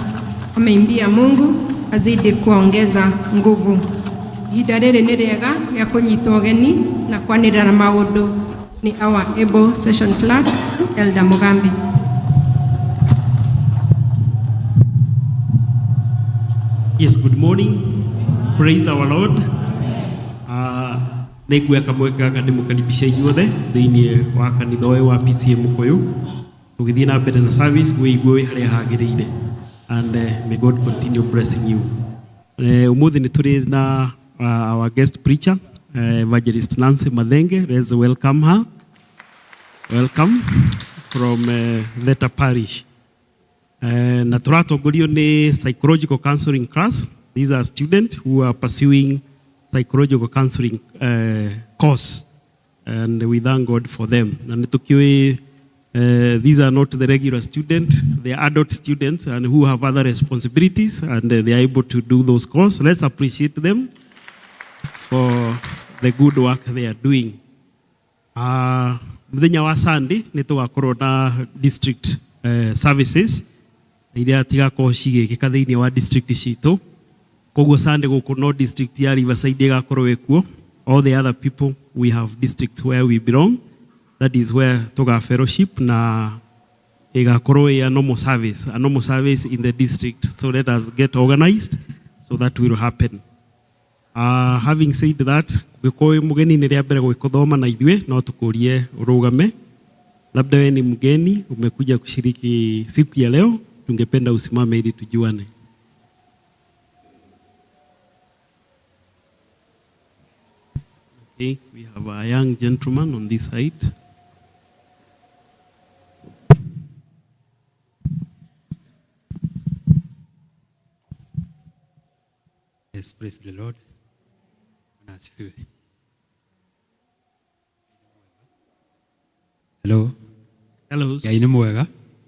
wameimbia Mungu azidi kuongeza nguvu. Ihinda rĩrĩ nĩ rĩega rĩa kũnyita ũgeni na kwanĩrĩra maũndũ nĩ our able session clerk Elder Mugambi. Yes, good morning. Praise our Lord. Nĩ nguoya kamweke gaka ndĩmũkaribisha inyuothe thĩinĩ wa kanitha ũyũ wa PCEA Mũkũyũ tũgĩthiĩ na mbere na service wĩigue wĩ harĩa hagĩrĩire and may God continue blessing you. Ũmũthĩ nĩ tũrĩ na our guest preacher Evangelist Nancy Mathenge. Let's welcome her. Welcome from Theta Parish. Na tũratongorio nĩ psychological counseling class. These are students who are pursuing psychological counseling course and we thank God for them. Na nĩ tũkĩũĩ these are not the regular students, they are adult students and who have other responsibilities and they are able to do those courses. Let's appreciate them for the good work they are doing. Mũthenya wa Sunday nĩ tũgakorwo na district services iria tigakorwo cigĩkĩka thĩinĩ wa district citũ. Koguo Sunday gũkũ no district ya Riverside ĩgakorwo ĩkuo. All the other people, we have districts where we belong. That is where tũga fellowship na ĩgakorwo ĩ a normal service in the district. So let us get organized so that will happen. Having said that, ũngĩkorwo wĩ mũgeni nĩ rĩa mbere gũgĩthoma na ithuĩ no tũkũrie ũrũgame. Labda wewe ni mgeni umekuja kushiriki siku ya leo, tungependa usimame ili tujuane. Okay, we have a young gentleman on this side. Yes, praise the Lord. Bwana asifiwe. Hello. Hello. Ngai nĩ mwega.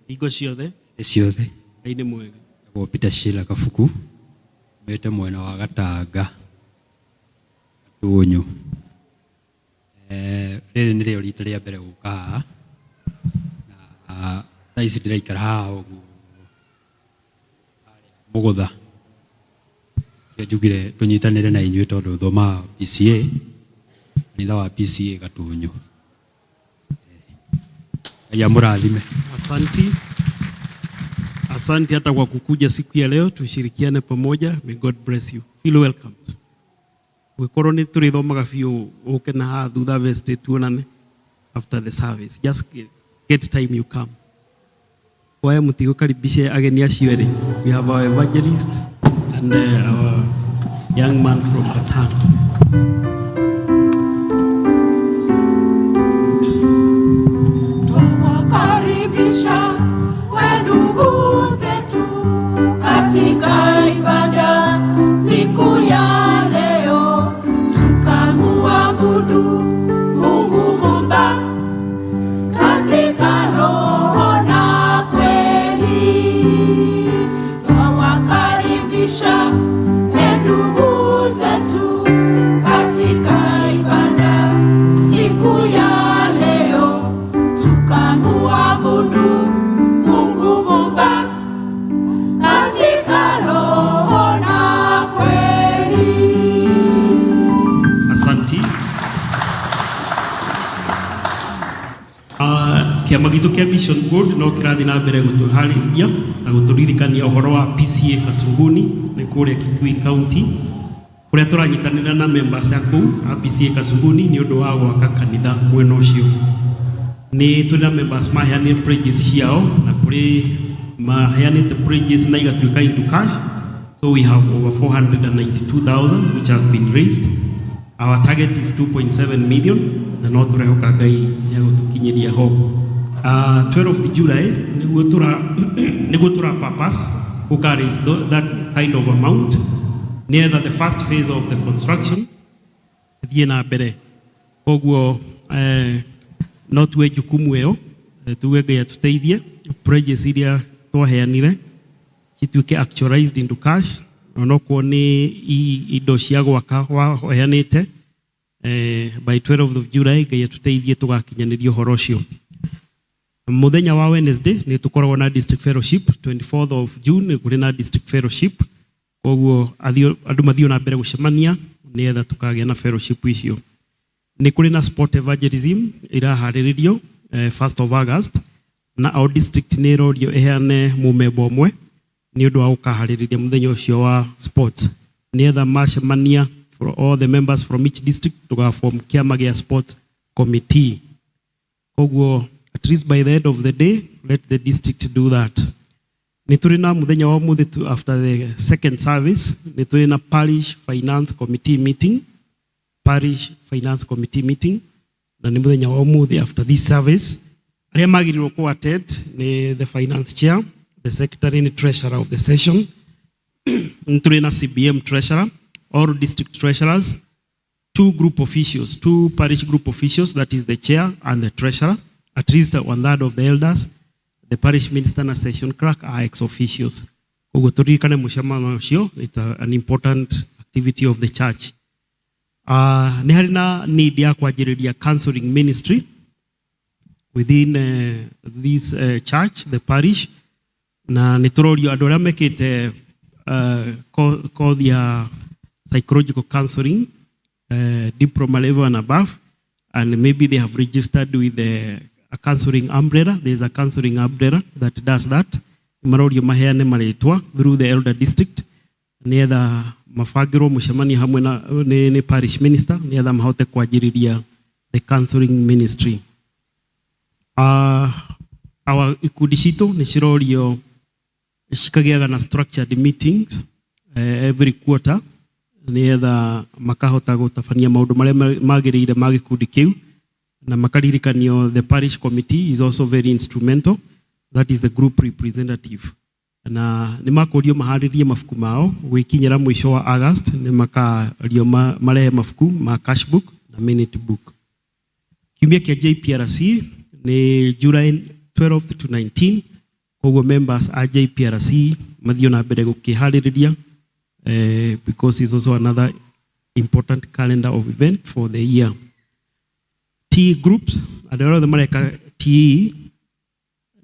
Hingo ciothe. Nĩ ciothe. Ngai nĩ mwega. Etagwo Peter Sheila Kabuku. Umĩte mwena wa Gatanga. Gatũnyũ. Eh, rĩrĩ nĩrĩo rita rĩa mbere gũka haha. Na thaa ici ndĩraikara haha ũguo Mũgũtha. Nĩkĩo njugire tũnyitanĩre na inyuĩ tondũ thomaga PCEA, kanitha wa PCEA Gatũnyũ. Ngai amũrathime. Asanti. Asante hata kwa kukuja siku ya leo tushirikiane pamoja. May God bless you. Feel welcome. Gũkorwo nĩ tũrĩthomaga biũ ũke na haha thutha veste tuonane after the service. Just get time you come. Waya mũtigũkaribishe ageni acio erĩ. We have our evangelist and our young man from Katanga. Twawakaribisha we ndugu zetu katika ibada siku ya leo, tukamuabudu Mungu Muumba katika roho na kweli. Twawakaribisha e ndugu zetu katika ibada siku ya leo, tukamuabudu Mungu Muumba katika roho na kweli. Asanti. Kĩama gitũ kĩa Mission Board no kĩrathiĩ na mbere gũtũharĩria na gũtũririkania ũhoro wa PCEA Kasunguni nĩ kũrĩa Kitui County kũrĩa tũranyitanĩra na members a kũu a PCEA Kasunguni nĩ ũndũ wa gwaka kanitha mwena ũcio. Nĩ tũrĩ na members maheanire pledges ciao na kũrĩ maheanĩte pledges na igatuĩka into cash, so we have over 492,000 which has been raised. Our target is 2.7 million na no tũrehoka Ngai nĩ agũtũkinyĩria ho. 12th July nĩguo tũra purpose gũka raise that kind of amount nĩgetha the first phase of the construction ĩthiĩ na mbere. Koguo no tuwe jukumu ĩyo tuge Ngai atũteithie pledges iria twaheanire cituĩke actualized into cash, onokorwo nĩ indo cia gwaka waheanĩte by 12th of July Ngai atũteithie tũgakinyanĩria ũhoro ũcio. Muthenya wa Wednesday nĩ tũkoragwo na district fellowship. 24th of June kũrĩ na district fellowship, koguo andũ mathiĩ na mbere gũcemania nĩgetha tũkagĩa na fellowship icio. Nĩ kũrĩ na sport evangelism iraharĩrĩrio 1st of August, na o district nĩ ĩrorio ĩheane mũmemba ũmwe nĩ ũndũ wa gũkaharĩrĩria mũthenya ũcio wa sports, nĩgetha macemania, for all the members from each district, tũgaform kĩama gĩa sports committee. Koguo at least by the end of the day, let the district do that. Nĩ tũrĩ na mũthenya wa ũmũthĩ tu, after the second service, nĩ tũrĩ na parish finance committee meeting, parish finance committee meeting, na nĩ mũthenya wa ũmũthĩ after this service. Arĩa magĩrĩirwo kũ attend nĩ the finance chair, the secretary and treasurer of the session. Nĩ tũrĩ na CBM treasurer, all district treasurers, two group officials, two parish group officials, that is the chair and the treasurer, at least one third of the elders, the parish minister na session clerk are ex officios. Koguo tũririkane mũcemanio ũcio, it's an important activity of the church. Nĩ harĩ na need ya kwanjĩrĩria counseling ministry within this church, the parish, na nĩ tũrorio andũ arĩa mekĩte kothi ya psychological counseling, diploma level and above, and maybe they have registered with a counseling umbrella. There is a counseling umbrella that does that. Marorio maheane marĩtwa through the elder district nĩgetha mabangĩrwo mũcemanio hamwe na nĩ parish minister nĩgetha mahote kwanjĩrĩria the counseling ministry. Our ikundi citũ nĩ cirorio cikagĩaga na structured meetings every quarter nĩgetha makahota gũtabania maũndũ marĩa magĩrĩire ma gĩkundi kĩu, na makaririkanio the parish committee is also very instrumental, that is the group representative, na nĩ makũrio maharĩrie mabuku mao gwĩkinyĩra mũico wa August. Nĩ makario marehe mabuku ma cash book na minute book. Kiumia kĩa JPRC nĩ July 12 to 19, koguo members a JPRC mathiĩ na mbere gũkĩharĩrĩria, because it's also another important calendar of event for the year. TE groups, andũ arĩa othe mareka TE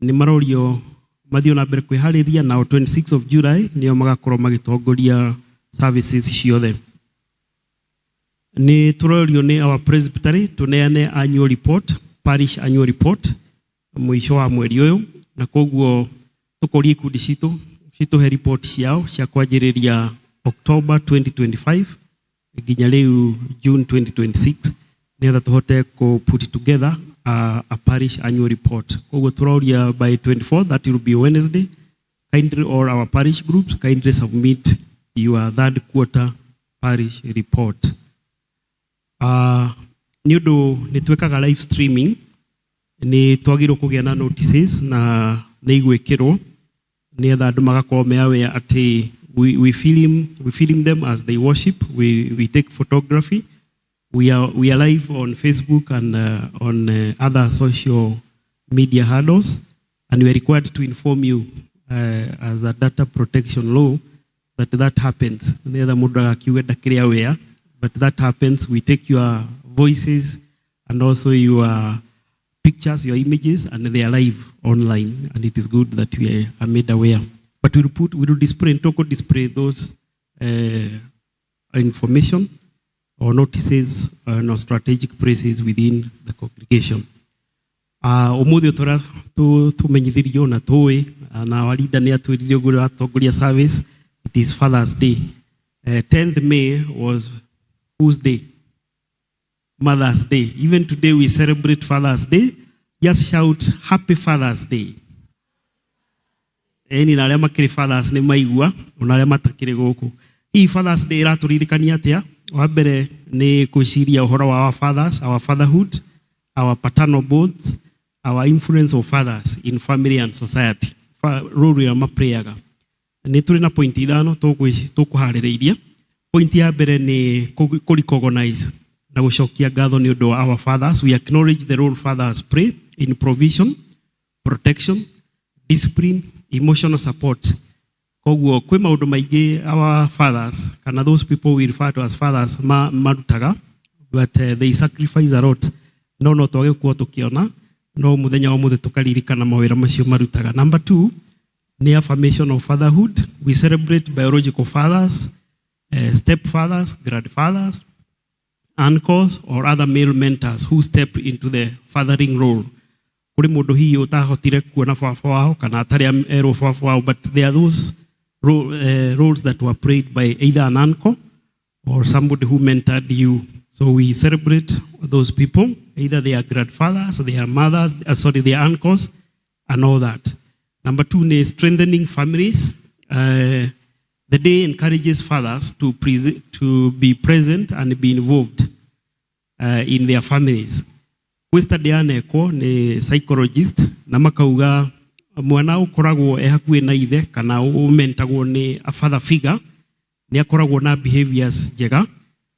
nĩ marorio mathiĩ na mbere kwĩharĩria, nao 26 of July nĩo magakorwo magĩtongoria services ciothe. Nĩ tũrorio nĩ our presbytery tũneane annual report, parish annual report, mũico wa mweri ũyũ, na koguo tũkoria ikundi citũ citũhe report ciao cia kwanjĩrĩria October 2025 nginya rĩu June 2026, nĩgetha tũhote kũ put together a parish annual report. Koguo tũroria by 24, that will be Wednesday, kindly all our parish groups kindly submit your third quarter parish report. Nĩ ũndũ nĩ twĩkaga live streaming, nĩ twagĩrĩirwo kũgĩa na notices na nĩ igwĩkĩrwo nĩgetha andũ magakorwo me aware atĩ we film them as they worship. We take photography. We are live on Facebook and on other social media handles, and we are required to inform you as a data protection law that that happens. Nĩgetha mũndũ agakiuga ndakĩrĩ aware, but that happens. We take your voices and also your pictures, your images, and they are live online, and it is good that we are made aware. But we will display, and display those information or notices on strategic places within the congregation. Umuthi tura tumenyithirio na tũĩ na warinda nĩ atwĩrire ũguo atongoria service, it is Father's Day. 10th May was whose day? Mother's Day. Even today we celebrate Father's Day. Just shout happy Father's Day. Ĩni, na arĩa makĩrĩ fathers nĩ maigua, ona arĩa matakĩrĩ gũkũ. Hihi Father's Day ĩratũririkania atĩa? Wa mbere nĩ gwĩciria ũhoro wa our fathers, our fatherhood, our paternal bonds, our influence of fathers in family and society. Role ĩrĩa maplayaga. Nĩ tũrĩ na point ithano tũkũharĩrĩirie. Point ya mbere nĩ kũ recognize na gũcokia ngatho nĩ ũndũ wa our fathers. We acknowledge the role fathers play in provision, protection, discipline, emotional support. Koguo kwĩ maũndũ maingĩ our fathers kana those people we refer to as fathers marutaga, but they sacrifice a lot, no twage kuo tũkĩona No muthenya wa muthi tukaririkana mawira macio marutaga. Number two ni affirmation of fatherhood. We celebrate biological fathers, stepfathers, grandfathers, uncles or other male mentors who step into the fathering role. Kuri mundu hihi utahotire kuona baba wao kana atarĩ erwo baba wao, but there are those roles that were played by either an uncle or somebody who mentored you. So we celebrate those people, either they are grandfathers, they are mothers, sorry, they are uncles, and all that. Number two is strengthening families. The day encourages fathers to be present and be involved in their families. Gwĩ study yanekwo nĩ psychologist na makauga mwana ũkoragwo e hakuhĩ na ithe kana ũmentagwo nĩ a father figure nĩ akoragwo na behaviors njega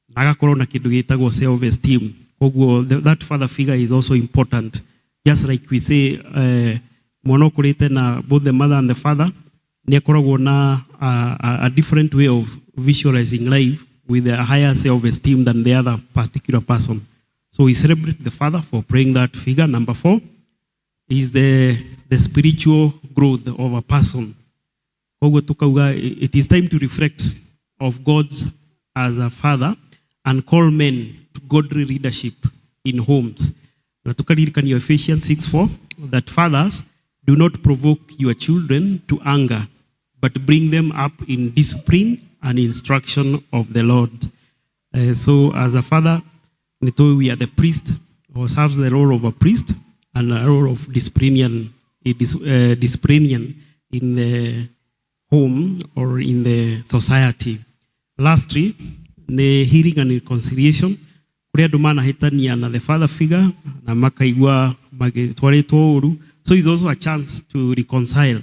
na agakorwo na kĩndũ gĩtagwo self esteem. Koguo that father figure is also important, just like we say, mwana ũkũrĩte na both the mother and the father nĩ akoragwo na a different way of visualizing life with a higher self esteem than the other particular person. So we celebrate the father for playing that figure. Number four is the spiritual growth of a person. Koguo tukauga it is time to reflect of God's as a father and call men to godly leadership in homes. Na tukaririkanio Ephesians 6:4 that fathers, do not provoke your children to anger, but bring them up in discipline and instruction of the Lord. So as a father, nito we are the priest or serves the role of a priest and a role of disciplinarian, disciplinarian in the home or in the society. Lastly, the healing and reconciliation. Kũrĩ andũ manahĩtania na the father figure na makaigua magĩtwarĩtwo ũru. So it's also a chance to reconcile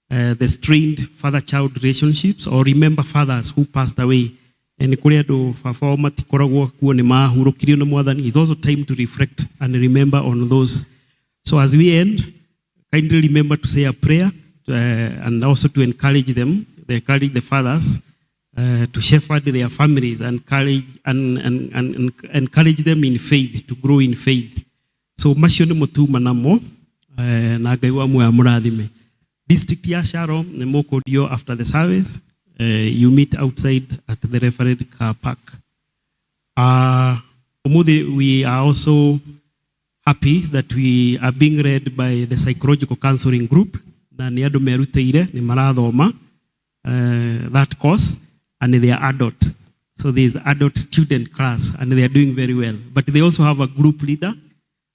the strained father-child relationships or remember fathers who passed away. Nĩ kũrĩ andũ baba wao matikoragwo kuo, nĩ mahurũkirio nĩ Mwathani. It's also time to reflect and remember on those. So as we end, kindly remember to say a prayer and also to encourage them, they encourage the fathers to shepherd their families and encourage, and encourage them in faith, to grow in faith. So macio nĩ mũtuma namo, na Ngai wa muoyo amũrathime. District ya Shalom nĩ mũkũrio after the service. You meet outside at the Reverend car park. Umuthi we are also happy that we are being led by the psychological counseling group, na nĩ andũ merutĩire, nĩ marathoma that course, and they are adult. So there is adult student class and they are doing very well, but they also have a group leader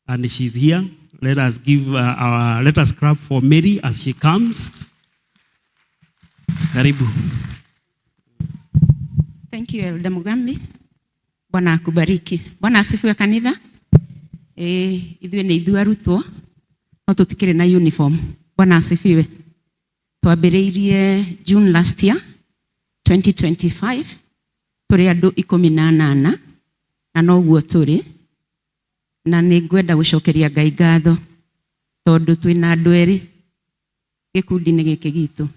and she's here. Let us give our let us clap for Mary as she comes. Karibu. Thank you, Elder Mugambi. Bwana akubariki. Bwana asifiwe kanitha. Eh, ithuĩ nĩ ithuĩ arutwo no tũtikĩrĩ na uniform. Bwana asifiwe. Twambĩrĩirie June last year 2025, tũrĩ andũ 18 na noguo tũrĩ, na nĩ ngwenda gũcokeria Ngai ngatho tondũ twĩna andũ erĩ gĩkundi-inĩ gĩkĩ gitũ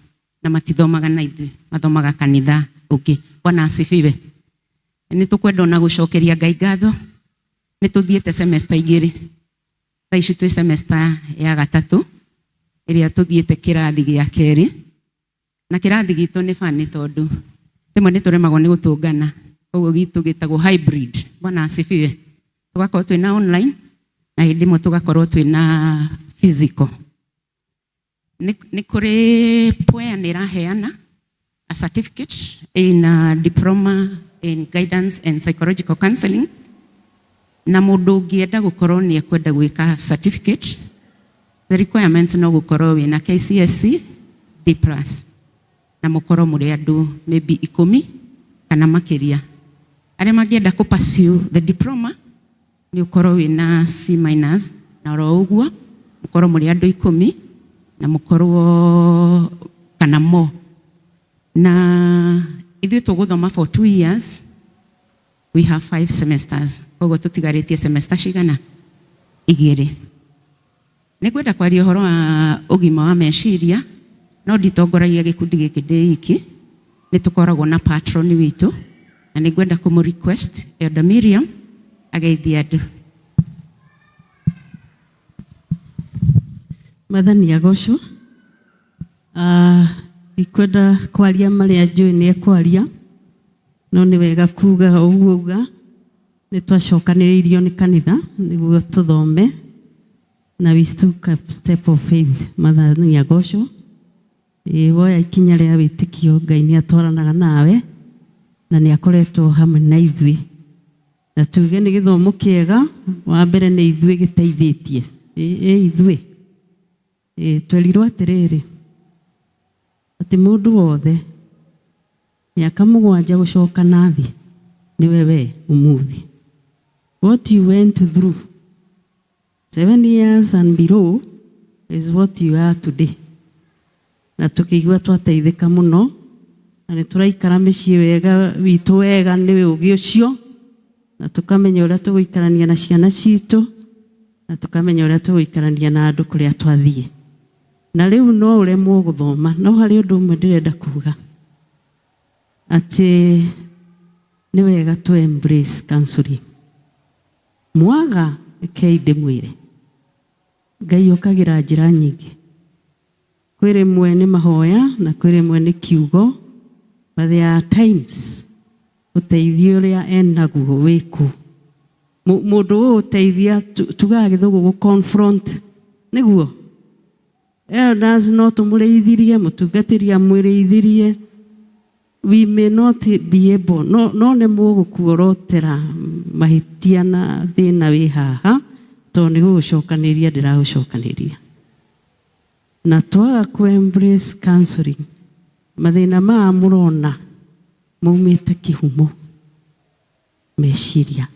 na matithomaga na ithuĩ, mathomaga kanitha ũngĩ. Bwana asifiwe. Nĩ tũkwenda ona gũcokeria Ngai ngatho, nĩ tũthiĩte semester igĩrĩ, thaa ici twĩ semester ya gatatũ ĩrĩa tũthiĩte kĩrathi gĩa kerĩ, na kĩrathi gitũ nĩ bani tondũ rĩmwe nĩ tũremagwo nĩ gũtũngana, koguo gitũ gĩtagwo hybrid. Bwana asifiwe. Tũgakorwo twĩna online na hĩndĩ ĩmwe tũgakorwo twĩna physical. Nĩ kũrĩ PWEA nĩ ĩraheana a certificate in a diploma in guidance and psychological counseling, na mũndũ ũngĩenda gũkorwo nĩ ekwenda gwĩka certificate, the requirement no gũkorwo wĩna KCSE D plus na mũkorwo mũrĩ andũ maybe 10 kana makĩria. Arĩa mangĩenda kũ pursue the diploma, nĩ ũkorwo wĩna C minus na oro ũguo mũkorwo mũrĩ andũ 10 na mũkorwo kana more. Na ithuĩ tũgũthoma for 2 years, we have five semesters, koguo tũtigarĩtie semester cigana? Igĩrĩ. Nĩ ngwenda kwaria ũhoro wa ũgima wa meciria, no nditongoragia gĩkundi gĩkĩ ndĩ iki, nĩ tũkoragwo na patron witũ, na nĩ ngwenda kũmũ request Elder Miriam ageithie andũ. Mwathani agocwo. Ah, ndikwenda kwaria marĩa njũĩ nĩ ekwaria, no nĩ wega kuga o ũguo uga, nĩ twacokanĩrĩirio nĩ kanitha nĩguo tũthome na we took a step of faith. Mwathani agocwo. Ĩĩ woya ikinya rĩa wĩtĩkio Ngai nĩ atwaranaga nawe na nĩ akoretwo hamwe na ithuĩ. Na tuge nĩ gĩthomo kĩega, wa mbere nĩ ithuĩ gĩteithĩtie. Ĩ ithuĩ. Ĩ twerirwo atĩrĩrĩ, atĩ mũndũ wothe mĩaka mũgwanja gũcoka na thĩ nĩwe we ũmũthĩ. What you went through 7 years and below is what you are today. Na tũkĩigua twateithĩka mũno na nĩ tũraikara mĩciĩ wega witũ wega nĩ ũgĩ ũcio na tũkamenya ũrĩa tũgũikarania na ciana citũ na tũkamenya ũrĩa tũgũikarania na andũ kũrĩa twathiĩ. Na rĩu no ũremwo gũthoma, no harĩ ũndũ ũmwe ndĩrenda kuga atĩ nĩ wega tũ embrace counseling. Mwaga rekei ndĩmwĩre Ngai okagĩra njĩra nyingĩ. Kwĩ rĩmwe nĩ mahoya na kwĩ rĩmwe nĩ kiugo, but there are times ũteithio ũrĩa enaguo wĩkũ. Mũndũ ũgũteithia tugaga gĩthũngũ gũ confront nĩguo elders no tũmũrĩithirie, mũtungatĩri amwĩrĩithirie, we may not be able, no, no nĩ mũgũkuorotera mahĩtia na thĩna wĩ haha tondũ nĩ gũgũcokanĩria ndĩragũcokanĩria. Na twaga kũ embrace counseling, mathĩna maya mũrona maumĩte kĩhumo meciria.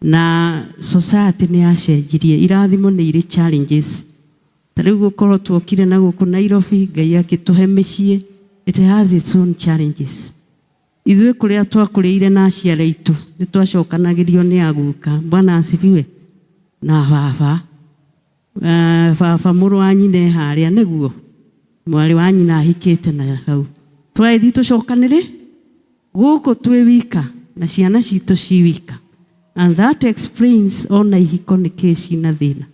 Na society nĩ yacenjirie, irathimo nĩ irĩ challenges. Ta rĩu gũkorwo tuokire na gũkũ Nairobi, Ngai akĩtũhe mĩciĩ, it has its own challenges. Ithuĩ kũrĩa twakũrĩire na aciari aitũ nĩ twacokanagĩrio nĩ aguka, Bwana asifiwe, na baba. Baba mũrũ wa nyina e harĩa nĩguo mwarĩ wa nyina ahikĩte na hau. Twagĩthiĩ tũcokanĩrĩ gũkũ twĩ wika na ciana citũ ci wika. And that explains ona ihiko nĩkĩ cina thĩna.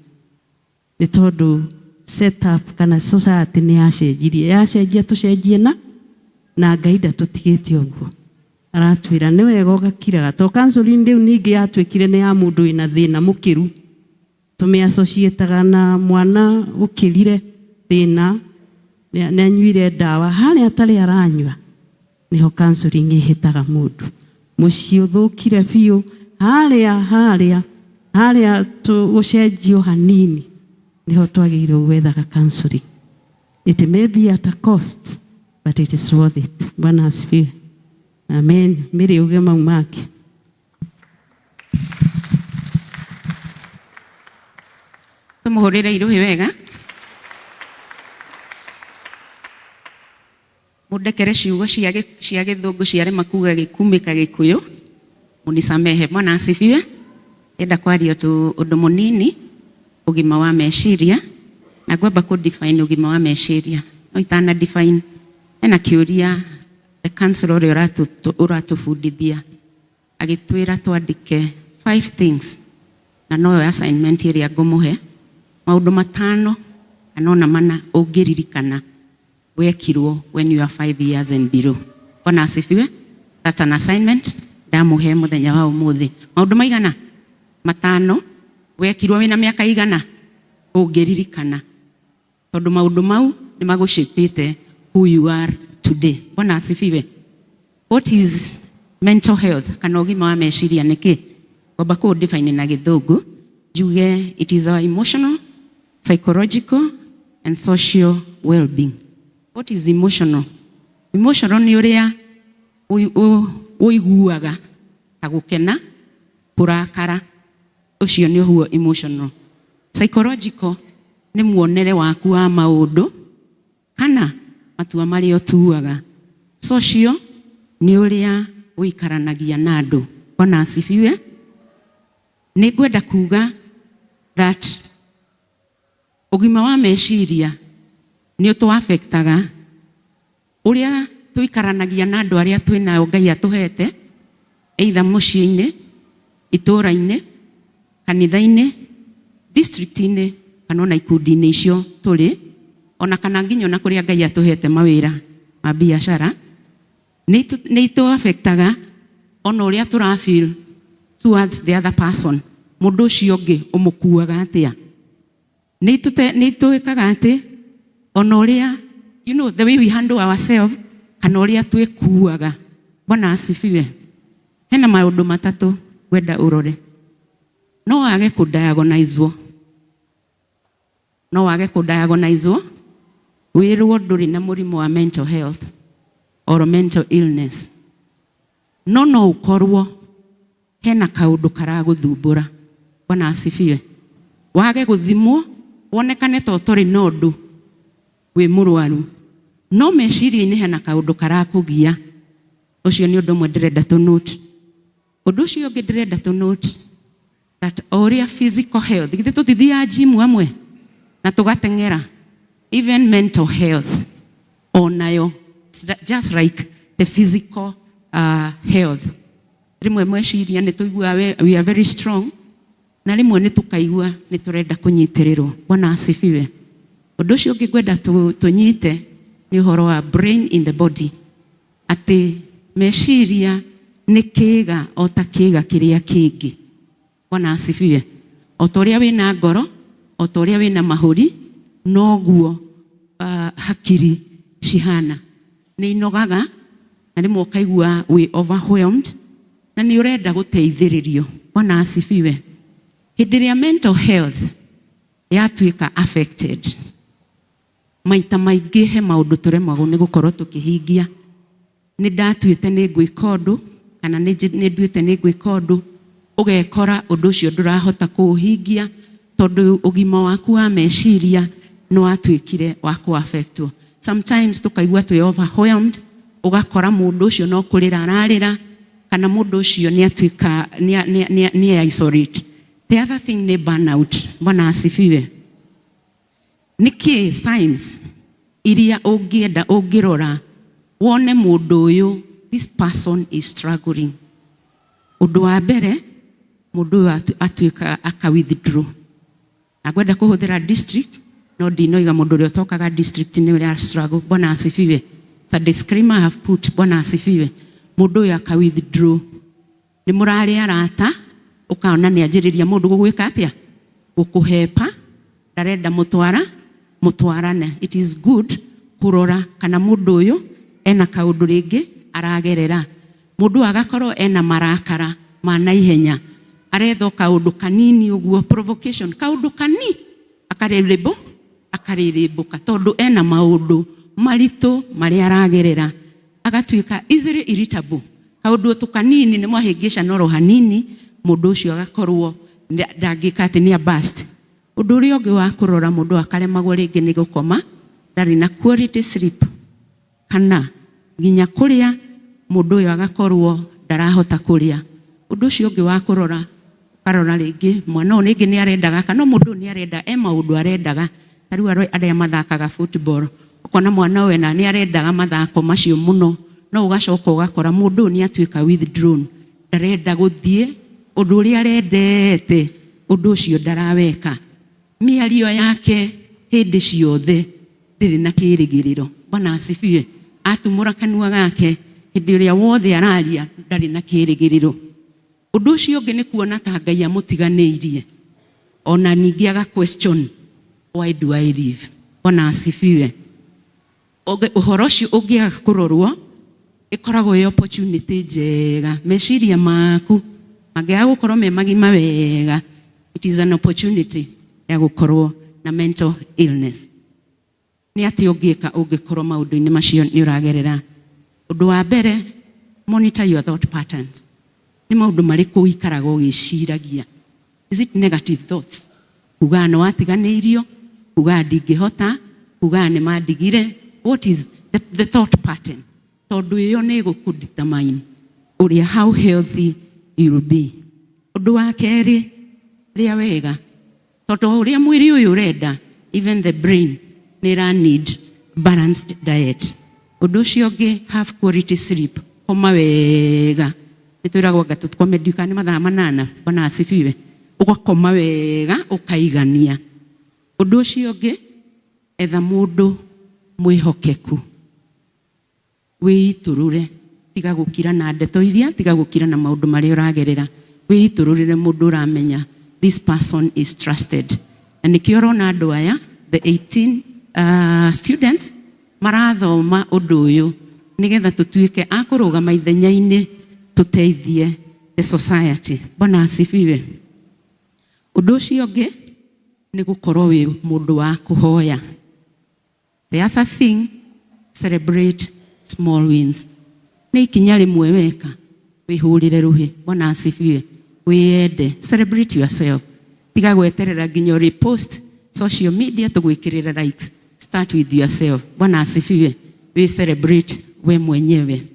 Nĩ tondũ setup kana society nĩ yacenjirie. Yacenjia tũcenjie na Ngai ndatũtigĩte ũguo. Aratwĩra nĩ wega ũgakiraga. To counseling rĩu ningĩ yatuĩkire nĩ ya mũndũ wĩna thĩna mũkĩru. Tũmĩ-associate-aga na mwana ũkĩrire thĩna, nĩ anyuire ndawa, harĩa atarĩ aranyua nĩho counseling ĩhĩtaga mũndũ. Mũciĩ ũthũkire biũ, harĩa harĩa harĩa tũgũcenjio hanini nĩho twagĩrĩirwo gwethaga counseling. It may be at a cost, but it is worth it. Bwana asifiwe. Amen. Mĩrĩ uge mau make. Tũmũhũrĩre irũhĩ wega. Mũndekere ciugo cia gĩthũngũ ciarema kuga gĩkumĩka gĩkũyũ, munisamehe. Bwana asifiwe. Ndĩrenda kwaria tu ũndũ mũnini, ũgima wa meciria, na ngwamba kũ define ũgima wa meciria. No itana define, hena kĩũria the counselor ũrĩa ũratũbundithia agĩtwĩra twandĩke five things, na noyo assignment ĩrĩa ngũmũhe, maũndũ matano kana ona mana ũngĩririkana wekirwo when you are 5 years and below. Bwana asifiwe. That's an assignment ndamũhe mũthenya wa ũmũthĩ. Maũndũ maigana? Matano wekirwo wĩna mĩaka igana ũngĩririkana, tondũ maũndũ mau nĩ magũshapĩte who you are today. Bwana asifiwe. What is mental health kana ũgima wa meciria nĩ kĩ? Ngwamba kũ define na gĩthũngũ njuge it is our emotional, psychological and social well-being. What is emotional? Emotional nĩ ũrĩa ũiguaga ta gũkena, kũrakara, ũcio nĩ ũguo emotional. Psychological nĩ muonere waku wa maũndũ kana matua marĩa ũtuaga. Social nĩ ũrĩa ũikaranagia na andũ. Bwana asifiwe. Nĩ ngwenda kuga that ũgima wa meciria nĩ ũtũ affectaga ũrĩa tũikaranagia na andũ arĩa twĩ nao Ngai atũhete, either mũciĩ-inĩ, itũũra-inĩ, kanitha-inĩ, district-inĩ. kana ona ikundi-inĩ icio tũrĩ, ona kana nginya ona kũrĩa Ngai atũhete mawĩra ma biacara, nĩ itũ affectaga ona ũrĩa tũra feel towards the other person. Mũndũ ũcio ũngĩ ũmũkuaga atĩa? Nĩ itwĩkaga atĩ ona ũrĩa, you know, the way we handle ourselves, kana ũrĩa twĩkuaga. Bwana asifiwe. Hena maũndũ matatũ ngwenda ũrore. No wage kũ-diagnosewo. No wage kũ-diagnosewo, wĩrwo ndũrĩ na mũrimũ wa mental health or mental illness. No no ũkorwo hena kaũndũ karagũthumbũra. Bwana asifiwe. Wage gũthimwo, wonekane ta ũtarĩ na ũndũ wĩ mũrwaru. No meciria-inĩ hena kaũndũ karakũgia. Ũcio nĩ ũndũ ũmwe ndĩrenda tũ note. Ũndũ ũcio ũngĩ ndĩrenda tũ note that o ũrĩa physical health, githĩ tũtithiaga gym amwe na tũgateng'era, even mental health onayo just like the physical health. Rĩmwe meciria nĩ tũiguaga we are very strong, na rĩmwe nĩ tũkaigua nĩ tũrenda kũnyitĩrĩrwo. Bwana asifiwe. Ũndũ ũcio ũngĩ ngwenda tũnyite nĩ ũhoro wa brain in the body, atĩ meciria nĩ kĩĩga o ta kĩĩga kĩrĩa kĩngĩ. Bwana asifiwe. O ta ũrĩa wĩna ngoro, o ta ũrĩa wĩna mahũri, noguo hakiri cihana. Nĩ inogaga na rĩmwe ũkaigua wĩ overwhelmed na nĩ ũrenda gũteithĩrĩrio. Bwana asifiwe. Hĩndĩ ĩrĩa mental health yatuĩka affected, maita maingĩ he maũndũ tũremagwo nĩ gũkorwo tũkĩhingia. Nĩ ndatuĩte nĩ ngwĩka ũndũ, kana nĩ nduĩte nĩ ngwĩka ũndũ, ũgekora ũndũ ũcio ndũrahota kũũhingia tondũ ũgima waku wa meciria nĩ watuĩkire wa kũ-affectwo. Sometimes tũkaigua twĩ overwhelmed, ũgakora mũndũ ũcio no kũrĩra ararĩra, kana mũndũ ũcio nĩ atuĩka nĩ isolate. The other thing nĩ burnout. Bwana asifiwe. Nĩkĩ signs iria ũngĩenda ũngĩrora wone mũndũ ũyũ, this person is struggling? Ũndũ wa mbere, mũndũ ũyũ atuĩka aka withdraw. Na ngwenda kũhũthĩra district, no ndinoiga mũndũ ũrĩa ũtokaga district nĩ ũrĩa struggle. Bwana asifiwe. It's a disclaimer I have put. Bwana asifiwe. Mũndũ ũyũ aka withdraw. Nĩ mũrarĩ arata, ũkaona nĩ anjĩrĩria mũndũ gũgwĩka atĩa? Gũkũhepa, ndarenda mũtwara, mũtwarane. It is good kũrora kana mũndũ ũyũ ena kaũndũ rĩngĩ aragerera. Mũndũ ũyũ agakorwo ena marakara ma naihenya. Aretha kaũndũ kanini ũguo, provocation, kaũndũ kani, akarĩrĩmbũ, akarĩrĩmbũka tondũ ena maũndũ maritũ marĩa aragerera. Agatuĩka easily irritable. Kaũndũ tũkanini nĩ mwahĩngĩcana oro hanini, mũndũ ũcio agakorwo ndangĩka atĩ nĩ burst. Ũndũ ũrĩa ũngĩ wa kũrora, mũndũ akaremagwo rĩngĩ nĩ gũkoma, ndarĩ na quality sleep, kana nginya kũrĩa mũndũ ũyũ agakorwo ndarahota kũrĩa. Ũndũ ũcio ũngĩ wa kũrora, ũkarora rĩngĩ mwana ũyũ rĩngĩ nĩ arendaga, kana mũndũ ũyũ nĩ arenda, e maũndũ arendaga. Ta rĩu arĩa mathakaga football, ũkona mwana ũyũ ena nĩ arendaga mathako macio mũno, no ũgacoka ũgakora mũndũ ũyũ nĩ atuĩka withdrawn, ndarenda gũthiĩ ũndũ ũrĩa arendete, ũndũ ũcio ndaraweka. Mĩario yake hĩndĩ ciothe ndĩrĩ na kĩrĩgĩrĩro. Bwana asifiwe. Atumũra kanua gake hĩndĩ ĩrĩa wothe araria ndarĩ na kĩrĩgĩrĩro. Ũndũ ũcio ũngĩ nĩ kuona ta Ngai amũtiganĩirie. Ona ningĩ aga question, why do I live? Bwana asifiwe. Ũhoro ũcio ũngĩaga kũrorwo, ĩkoragwo ĩ opportunity njega. Meciria maku mangĩaga gũkorwo me magima wega, it is an opportunity ya gũkorwo na mental illness. Nĩ atĩ ũngĩka ũngĩkorwo maũndũ-inĩ macio nĩ ũragerera? Ũndũ wa mbere, monitor your thought patterns. Nĩ maũndũ marĩkũ ũikaraga ũgĩciragia? Is it negative thoughts? Kugaga nĩ watiganĩirio, kugaga ndingĩhota, kugaga nĩ mandigire. What is the thought pattern? Tondũ ĩyo nĩ ĩgũkũ determine ũrĩa how healthy you'll be. Ũndũ wa kerĩ, rĩa wega. Tondũ ũrĩa mwĩrĩ ũyũ ũrenda, even the brain nĩ ĩra need balanced diet. Ũndũ ũcio ũngĩ, have quality sleep. Koma wega. Nĩ twĩragwo anga tũkome ndiũĩ kana nĩ mathaa 8. Bwana asifiwe. Ũgakoma wega, ũkaigania. Ũndũ ũcio ũngĩ, etha mũndũ mwĩhokeku, wĩitũrũre, tiga gũkira na ndeto iria, tiga gũkira na maũndũ marĩa ũragerera, wĩitũrũrĩre mũndũ ũramenya this person is trusted. Na nĩkĩo ũrona andũ aya, the 18 students, marathoma ũndũ ũyũ nĩgetha tũtuĩke a kũrũgama ithenya-inĩ tũteithie the society. Bwana asifiwe. Ũndũ ũcio ũngĩ nĩ gũkorwo wĩ mũndũ wa kũhoya. The other thing, celebrate small wins. Nĩ ikinya rĩmwe weka wĩhũrĩre rũhĩ. Bwana asifiwe. Wĩyende, celebrate yourself. Tiga gweterera nginya repost social media tũgwĩkĩrĩre likes. Start with yourself. Bwana asifiwe. Wĩ celebrate we mwenyewe.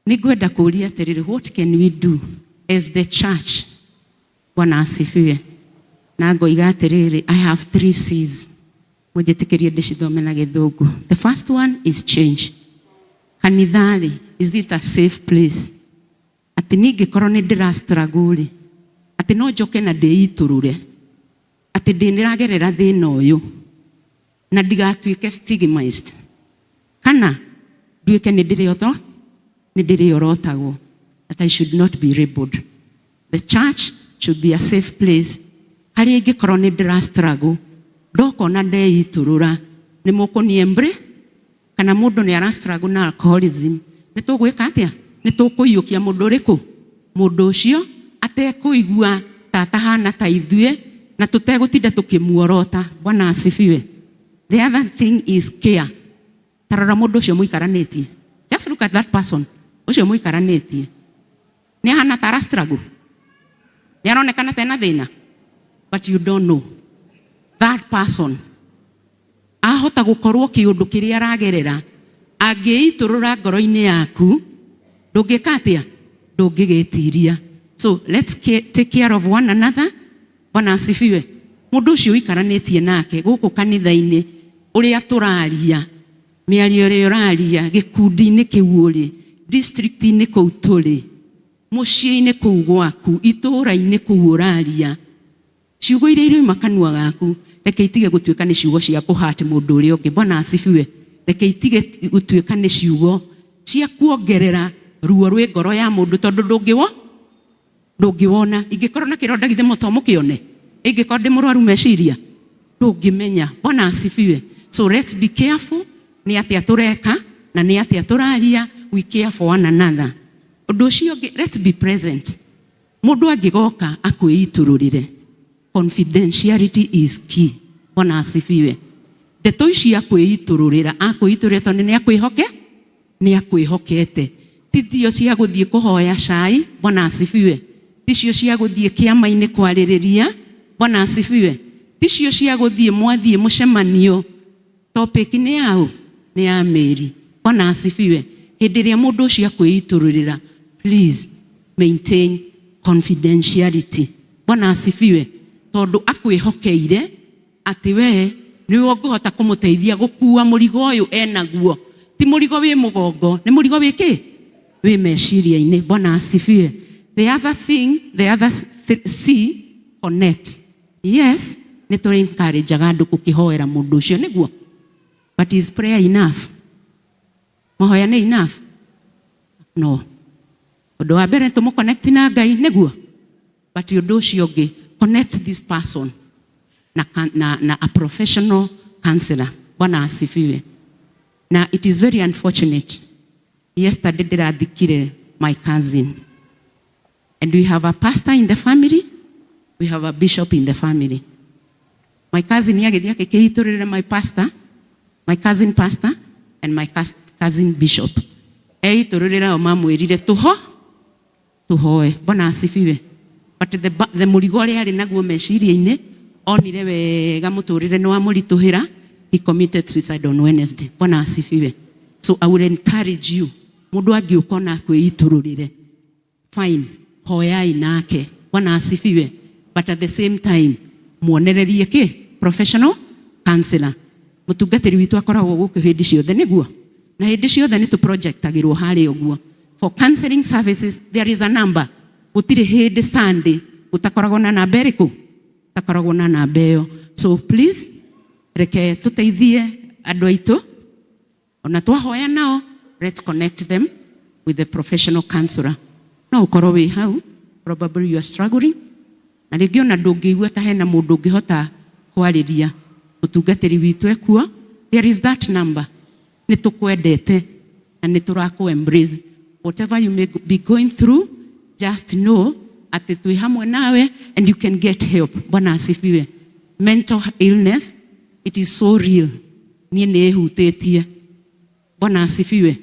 Nĩngwenda kũũria atĩrĩrĩ, what can we do as the church? Bwana asifiwe. Na ngoiga atĩrĩrĩ, I have three C's. Mũnjĩtĩkĩrie ndĩcithome na gĩthũngũ. The first one is change. Kanitha-rĩ, is it a safe place? Atĩ niĩ ingĩkorwo nĩ ndĩra struggle rĩ, atĩ no njoke na ndĩitũrũre, atĩ ndĩ nĩragerera thĩna ũyũ, na ndigatuĩke stigmatized. Kana nduĩke nĩ ndĩrĩoto, nĩ ndĩrĩorotagwo, that I should not be labeled. The church should be a safe place. Harĩa ingĩkorwo nĩ ndĩra struggle, ndokona ndeitũrũra, nĩ mũkũniembre, kana mũndũ nĩ ara struggle na alcoholism, nĩ tũgwĩka atĩa? Nĩ tũkũiyũkia mũndũ ũrĩkũ? Mũndũ ũcio atekũigua ta atahana ta ithuĩ, na tũtegũtinda tũkĩmuorota. Bwana asifiwe. The other thing is care. Ta rora mũndũ ũcio mũikaranĩtie. Just look at that person. Ũcio mũikaranĩtie. Nĩ ahana ta ara struggle. Nĩ aronekana ta ena thĩna. But you don't know. That person ahota gũkorwo kĩũndũ kĩrĩa aragerera angĩitũrũra ngoro-inĩ yaku ndũngĩka atĩa? Ndũngĩgĩtiria. So let's take care of one another. Bwana asifiwe. Mũndũ ũcio ũikaranĩtie nake gũkũ kanitha-inĩ ũrĩa tũraria, mĩario ĩrĩa ũraria gĩkundi-inĩ kĩu ũrĩ, district-inĩ kũu tũrĩ, mũciĩ-inĩ kũu gwaku, itũũra-inĩ kũu ũraria, ciugo iria irauma kanua gaku reke itige gũtuĩka nĩ ciugo cia kũhurt mũndũ ũrĩa ũngĩ. Bwana asifiwe. Reke itige gũtuĩka nĩ ciugo cia kuongerera ruo rwĩ ngoro ya mũndũ, tondũ ndũngĩwo ndũngĩwona. Ingĩkorwo na kĩronda githĩ mũto mũkĩone? Ingĩkorwo ndĩ mũrwaru meciria ndũngĩmenya. Bwana asifiwe. So let's be careful nĩ atĩa tũreka na nĩ atĩa tũraria. We care for one another. Ũndũ ũcio ũngĩ, let's be present. Mũndũ angĩgoka akwĩitũrũrĩre, confidentiality is key. Bwana asifiwe. Ndeto ici akwĩitũrũrĩra, akwĩitũrũrĩra tondũ nĩ akwĩhoke, nĩ akwĩhokete. Ti cio cia gũthiĩ kũhoya cai. Bwana asifiwe. Ti cio cia gũthiĩ kĩama-inĩ kwarĩrĩria. Bwana asifiwe. Ti cio cia gũthiĩ mwathiĩ mũcemanio topic nĩ yaũ? Nĩ ya mĩri. Bwana asifiwe. Hĩndĩ ĩrĩa mũndũ ũcio akwĩitũrũrĩra, please maintain confidentiality. Bwana asifiwe. Tondũ akwĩhokeire atĩ we nĩwe ũngĩhota kũmũteithia gũkua mũrigo ũyũ enaguo. Ti mũrigo wĩ mũgongo, nĩ mũrigo wĩ kĩ? Wĩ meciria-inĩ. Bwana asifiwe. The other thing, the other C, connect. Yes, nĩ tũrĩ encourageaga andũ gũkĩhoera mũndũ ũcio nĩguo. But is prayer enough? Mahoya nĩ enough? No. Ũndũ wa mbere tũmũ connect na Ngai nĩguo. But ũndũ ũcio ũngĩ, connect this person na a professional counselor. Bwana asifiwe. Na it is very unfortunate. Yesterday ndĩrathikire my cousin. And we have a pastor in the family, we have a bishop in the family. My cousin agĩthiĩ akĩkĩitũrĩre my pastor, my cousin pastor, and my cousin bishop. Eitũrũrĩra o mamwĩrire tũho, tũhoe. Bwana asifiwe. But the mũrigo ũrĩa arĩ naguo meciria-inĩ, onire wega mũtũrĩre nĩ wamũritũhĩra, he committed suicide on Wednesday. Bwana asifiwe. So I will encourage you, mũndũ angĩũka ona akwĩitũrũrĩre, fine, hoyai nake. Bwana asifiwe. But at the same time, muonererie kĩ? Professional counselor. Mũtungatĩri witũ akoragwo gũkũ hĩndĩ ciothe nĩguo. Na hĩndĩ ciothe nĩ tũ-projectagĩrwo harĩa ũguo. For counseling services, there is a number. Gũtirĩ hĩndĩ Sunday gũtakoragwo na namba ĩrĩkũ? Takoragwo na namba ĩyo. So please reke tũteithie andũ aitũ ona twahoya nao, let's connect them with the professional counselor. No ũkorwo wĩ hau, probably you are struggling, na rĩngĩ ona ndũngĩigua ta hena mũndũ ũngĩhota kwarĩria, mũtungatĩri witũ ekuo. There is that number. Nĩ tũkwendete na nĩ tũrakũ embrace. Whatever you may be going through, just know atĩ twĩ hamwe nawe and you can get help. Bwana asifiwe. Mental illness, it is so real. Niĩ nĩ ĩhutĩtie. Bwana asifiwe.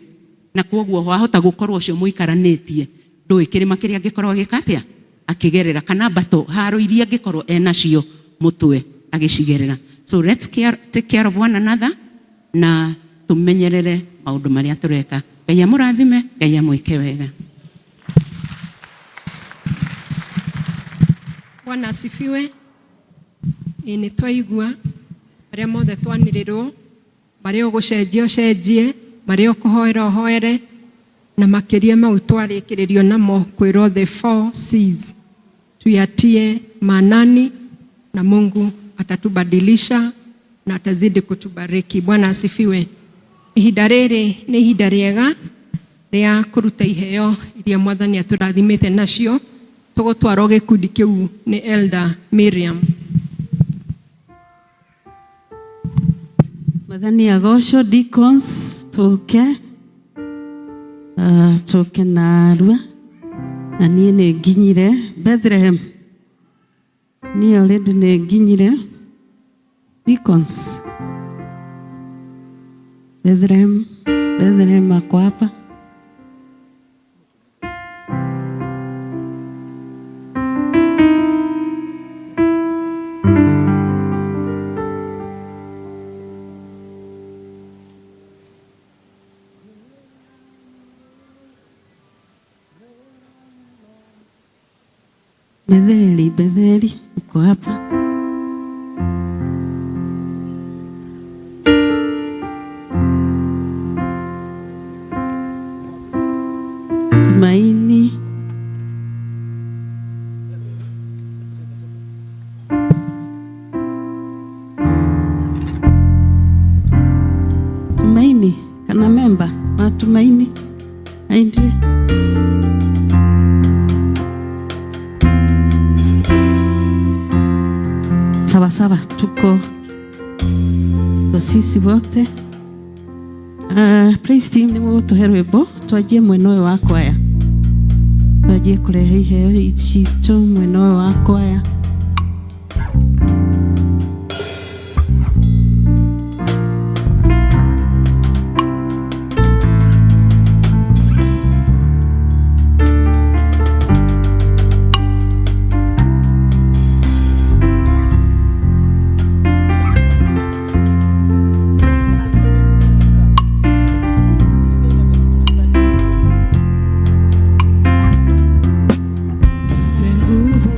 Na kwoguo wahota gũkorwo ũcio mũikaranĩtie ndũĩ kĩrĩma kĩrĩa angĩkorwo agĩka atĩa akĩgerera, kana mbato haro iria angĩkorwo enacio mũtwe agĩcigerera. So let's take care of one another na tũmenyerere maũndũ marĩa tũreka. Ngai amũrathime, Ngai amwĩke wega. Bwana asifiwe. Ĩ nĩ twaigua marĩa mothe twanĩrĩrwo, marĩa ũgũcenjia ũcenjie, marĩa ũkũhoera ũhoere, na makĩria mau twarĩkĩrĩrio namo kwĩrwo the four C's tuyatie maanani na Mungu atatubadilisha na atazidi kutubariki. Bwana asifiwe. Ihinda rĩrĩ nĩ ihinda rĩega rĩa kũruta iheo iria Mwathani atũrathimĩte nacio. Tũgũtwarwo gĩkundi kĩu nĩ Elder Miriam. Mwathani agocwo. Deacons, tũke tũke narua na niĩ nĩ nginyire Bethlehem, niĩ already nĩ nginyire. Deacons, Bethlehem, Bethlehem ako hapa. Betheli, Betheli, uko hapa. Tumaini. Tumaini, kana memba wa Tumaini. Aindire. Sawa sawa, tuko sisi wote. Praise team, nĩ mũgũtũhe rwĩmbo twanjie mwena ũyũ wa kwaya, twanjie kũrehe iheo citũ mwena ũyũ wa kwaya. Nguvu.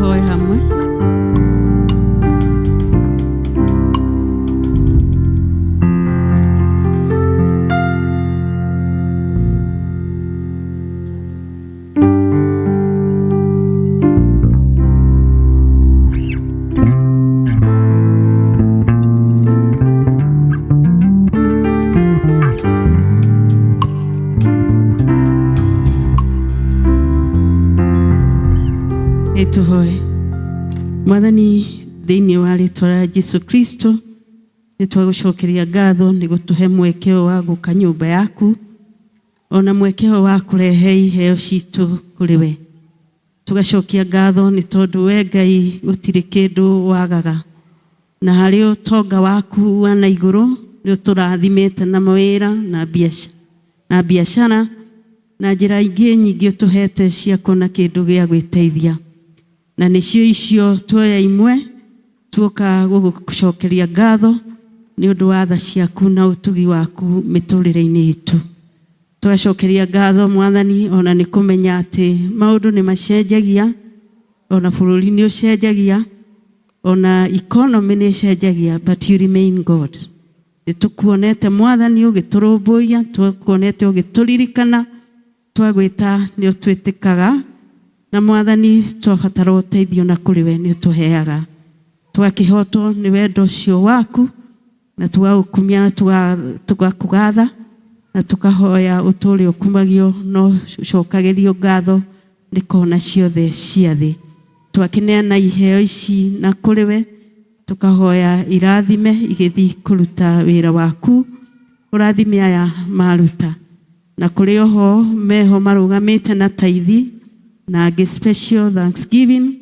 Tũhoe hamwe. Ĩtũhoe. Mwathani, thĩinĩ wa rĩtwa rĩa Jesu Kristo, nĩ twagũcokeria ngatho nĩ gũtũhe mweke ũyũ wa gũka nyũmba yaku, ona mweke ũyũ wa kũrehe iheo citũ kũrĩ we. Tũgacokia ngatho nĩ tondũ we Ngai gũtirĩ kĩndũ wagaga, na harĩ ũtonga waku wa na igũrũ nĩ ũtũrathimĩte na mawĩra na biacara na biacara na njĩra ingĩ nyingĩ ũtũhete cia kuona kĩndũ gĩa gwĩteithia, na nĩcio icio tuoya imwe tuoka gũgũcokeria ngatho nĩ ũndũ wa tha ciaku na ũtugi waku mĩtũrĩre-inĩ itũ. Tũgacokeria ngatho Mwathani, ona nĩ kũmenya atĩ maũndũ nĩ macenjagia, ona bũrũri nĩ ũcenjagia, ona economy nĩ ĩcenjagia, but you remain God. Nĩ tũkuonete Mwathani ũgĩtũrũmbũiya, tũkuonete ũgĩtũririkana, twagwĩta nĩ ũtwĩtĩkaga, na Mwathani twabatara ũteithio na kũrĩ we nĩ ũtũheaga. Tũgakĩhotwo nĩ wendo ũcio waku, na tũgagũkumia na tũgakũgatha, na tũkahoya ũtũũre ũkumagio no ũcokagĩrio ngatho nĩ kona ciothe cia thĩ. Twakĩneana iheo ici na kũrĩ we, tũkahoya irathime igĩthiĩ kũruta wĩra waku, ũrathime aya maruta. Na kũrĩ oho meho marũgamĩte na taithi na angĩ special thanksgiving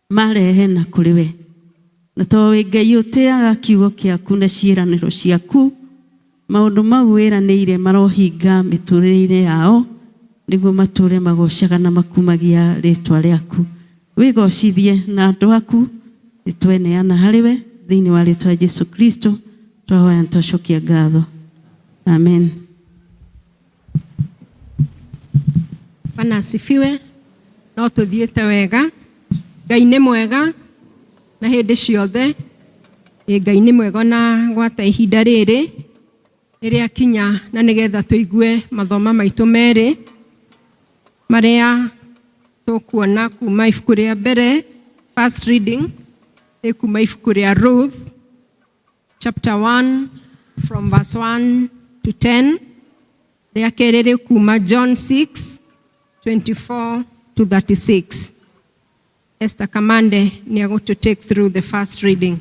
marehe na kũrĩ we. Na to wĩ Ngai ũtĩaga kiugo kĩaku na ciĩranĩro ciaku, maũndũ mau wĩranĩire marohinga mĩtũrĩre-inĩ yao, nĩguo matũre magocaga na makumagia rĩtwa rĩaku. Wĩgocithie na andũ aku, nĩtweneana harĩ we thĩinĩ wa rĩtwa rĩa Jesu Kristo, twahoya na twacokia ngatho. Amen. Bwana asifiwe. No tuthiĩte wega. Ngai nĩ mwega na hĩndĩ ciothe. Ĩ Ngai nĩ mwega na gwata ihinda rĩrĩ rĩrĩa kinya na nĩgetha tũigue mathoma maitũ merĩ marĩa tũkuona kuma ibuku rĩa mbere, first reading nĩ kuma ibuku rĩa Ruth chapter 1 from verse 1 to 10. Rĩa kerĩ rĩ kuma John 6 24 to 36. Esther Kamande nĩ agũ take through the first reading.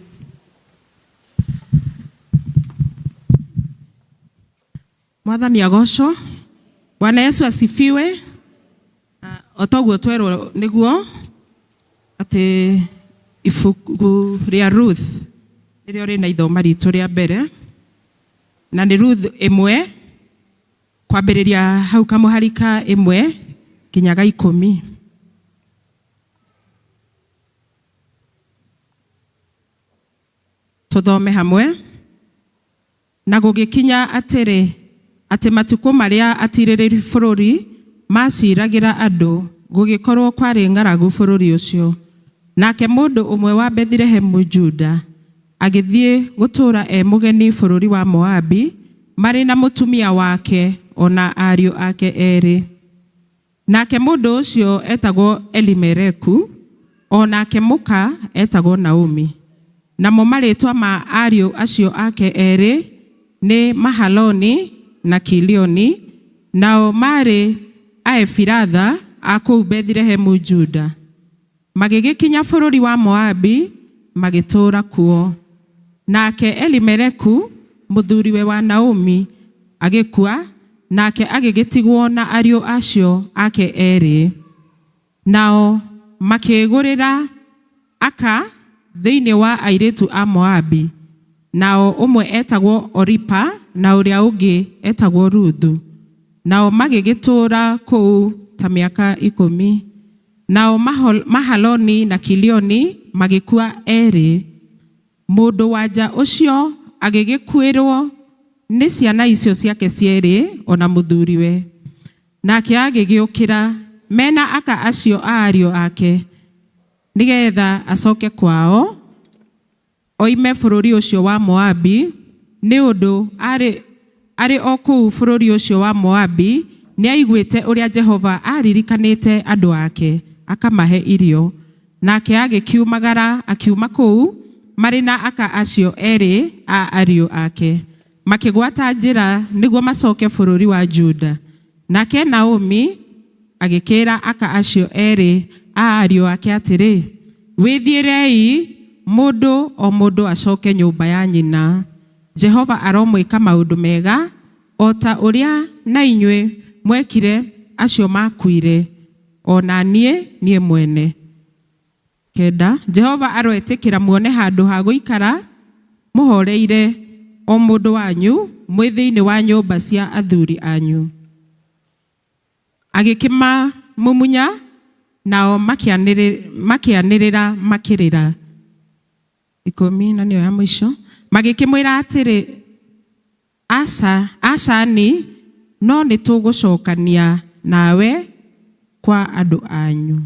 Mwathani agocwo. Bwana Yesu asifiwe. O toguo twerwo nĩguo atĩ ibuku rĩa Ruth nĩrĩo rĩna ithoma ritũ rĩa mbere, na nĩ Ruth ĩmwe kwambĩrĩria hau kamũhari ka 1 nginya ga 10. Tũthome hamwe. Na gũgĩkinya atĩrĩ, atĩ matukũ marĩa atirĩrĩri bũrũri maciragĩra andũ, gũgĩkorwo kwarĩ ng'aragu bũrũri ũcio. Nake mũndũ ũmwe wa Bethilehemu Juda agĩthiĩ gũtũũra e mũgeni bũrũri wa Moabi, marĩ na mũtumia wake o na ariũ ake erĩ. Nake mũndũ ũcio etagwo Elimeleku, o nake mũka etagwo Naomi. Namo marĩtwa ma ariũ acio ake erĩ nĩ Mahaloni na Kilioni, nao maarĩ Aefiratha a kũu Bethilehemu Juda. Magĩgĩkinya bũrũri wa Moabi, magĩtũũra kuo. Nake Elimeleku, mũthuriwe wa Naomi, agĩkua, nake agĩgĩtigwo na ariũ acio ake erĩ. Nao makĩĩgũrĩra aka thĩinĩ wa airĩtu a Moabi, nao ũmwe etagwo Oripa na ũrĩa ũngĩ etagwo Ruthu. Nao magĩgĩtũũra kũu ta mĩaka 10. Nao Mahaloni na Kilioni magĩkua erĩ. Mũndũ wa nja ũcio agĩgĩkuĩrwo nĩ ciana icio ciake cierĩ o na mũthuriwe. Nake agĩgĩũkĩra mena aka acio a ariũ ake, Nĩgetha acoke kwao oime bũrũri ũcio wa Moabi, nĩ ũndũ arĩ o kũu bũrũri ũcio wa Moabi nĩaiguĩte ũrĩa Jehova aaririkanĩte andũ ake akamahe irio. Nake agĩkiumagara akiuma kũu marĩ na aka acio eerĩ a ariũ ake, makĩgwata njĩra nĩguo macoke bũrũri wa Juda. Nake Naomi agĩkĩĩra aka acio eerĩ a ariũ ake atĩrĩ, Wĩthiĩrei, mũndũ o mũndũ acoke nyũmba ya nyina. Jehova aromwĩka maũndũ mega, o ta ũrĩa na inyuĩ mwekire acio maakuire, o na niĩ, niĩ mwene. 9 Jehova aroetĩkĩra muone handũ ha gũikara mũhooreire, o mũndũ wanyu, mwĩ thĩinĩ wa nyũmba cia athuri anyu. Agĩkĩmamumunya, nao makĩanĩrĩra makĩrĩra. 10 na nĩyo ya mũico. Magĩkĩmwĩra atĩrĩ, Aca, aca-ni, no nĩtũgũcokania nawe kwa andũ anyu.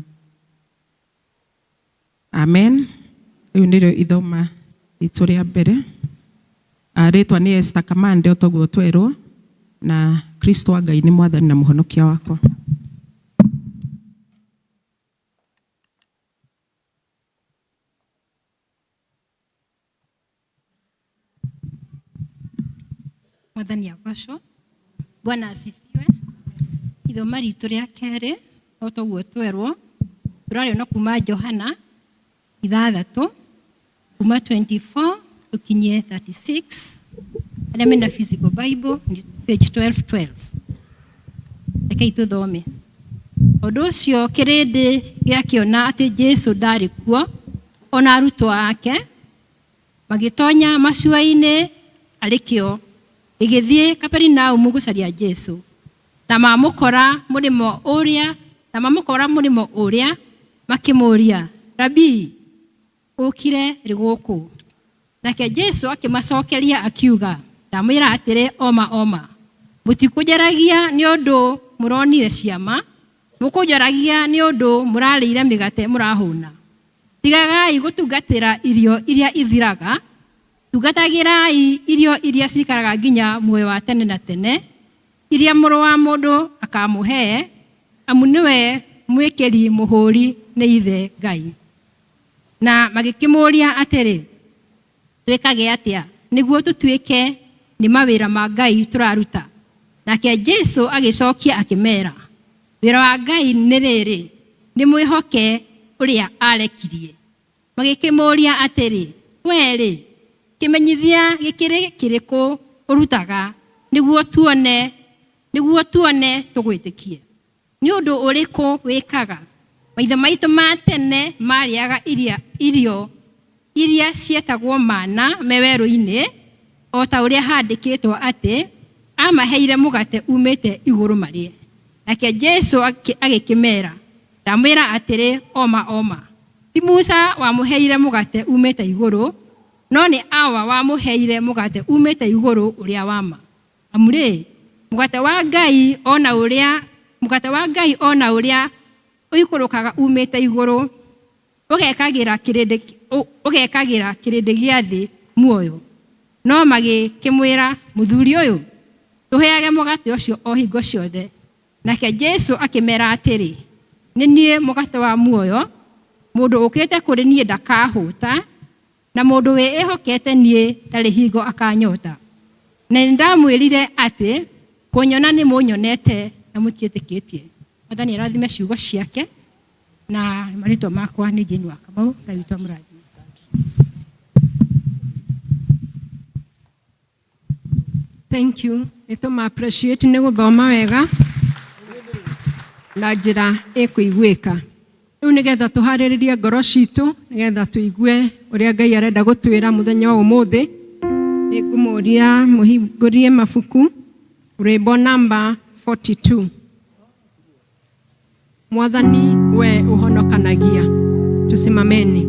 Amen. Rĩu nĩrĩo ithoma ritũ rĩa mbere. Rĩtwa nĩ Esther Kamande o toguo twerwo, na Kristo wa Ngai nĩ mwathani na mũhonokia wakwa. Mwathani agocwo. Bwana asifiwe. Ithoma ritũ rĩa kerĩ o toguo twerwo tũrarĩona kuma Johana 6 kuma 24 tũkinyie 36. Arĩa mena physical Bible nĩ page 1212. Rekei tũthome. Ũndũ ũcio kĩrĩndĩ gĩakĩona atĩ Jesu ndarĩ kuo ona arutwo ake magĩtonya macua-inĩ arĩ kĩo, gĩgĩthiĩ Kaperinaumu gũcaria Jesu. Na mamũkora mũrĩmo ũrĩa, na mamũkora mũrĩmo ũrĩa makĩmũũria, Rabii, ũkire rĩ gũkũ? Nake Jesu akĩmacokeria akiuga, Ndamwĩra atĩrĩ o ma o ma, mũtikũnjaragia nĩ ũndũ mũronire ciama, mũkũnjaragia nĩ ũndũ mũrarĩire mĩgate mũrahũna. Tigagai gũtungatĩra irio iria ithiraga, tungatagĩrai irio iria cikaraga nginya muoyo wa tene na tene, iria Mũrũ wa Mũndũ akamũhe, amu nĩwe mwĩkĩri mũhũri nĩ Ithe Ngai. Na magĩkĩmũũria atĩrĩ, Twĩkage atĩa nĩguo tũtuĩke nĩ mawĩra ma Ngai tũraruta? Nake Jesu agĩcokia akĩmera, Wĩra wa Ngai nĩ rĩrĩ, nĩ mwĩhoke ũrĩa aarekirie. Magĩkĩmũũria atĩrĩ, Wee-rĩ, kĩmenyithia gĩkĩrĩ kĩrĩkũ ũrutaga, nĩguo tuone, nĩguo tuone tũgwĩtĩkie? Nĩ ũndũ ũrĩkũ wĩkaga? Maithe maitũ ma tene maarĩaga irio iria cietagwo mana me werũ-inĩ, o ta ũrĩa haandĩkĩtwo atĩ, 'Aamaheire mũgate uumĩte igũrũ marĩe. Nake Jesu agĩkĩmeera, Ndamwĩra atĩrĩ o ma o ma, ti Musa wamũheire mũgate uumĩte igũrũ, no nĩ Awa wamũheire mũgate uumĩte igũrũ ũrĩa wa ma. Amu-rĩ, mũgate wa Ngai o na ũrĩa, mũgate wa Ngai o na ũrĩa ũikũrũkaga uumĩte igũrũ, ũgekagĩra kĩrĩndĩ, ũgekagĩra kĩrĩndĩ gĩa thĩ muoyo. No magĩkĩmwĩra, Mũthuri ũyũ, tũheage mũgate ũcio o hingo ciothe. Nake Jesu akĩmera atĩrĩ, Nĩ niĩ mũgate wa muoyo, mũndũ ũkĩte kũrĩ niĩ ndakahũta, Na mũndũ wĩĩhokete niĩ ndarĩ hingo akanyota. Na nĩndamwĩrire atĩ kũnyona nĩmũnyonete na mũtiĩtĩkĩtie. Mwathani arathime ciugo ciake, na marĩtwa makwa nĩ Jane wa Kamau. Ngai witũ amũrathime. Thank you. Nĩ tũma appreciate nĩ gũthoma wega na njĩra ĩkũiguĩka. Rĩu nĩgetha tũharĩrĩrie ngoro citũ nĩgetha tũigue ũrĩa Ngai arenda gũtwĩra mũthenya wa ũmũthĩ, nĩ ngũmũria mũhingũrie mabuku rwĩmbo namba 42. Mwathani we ũhonokanagia. Tusimameni.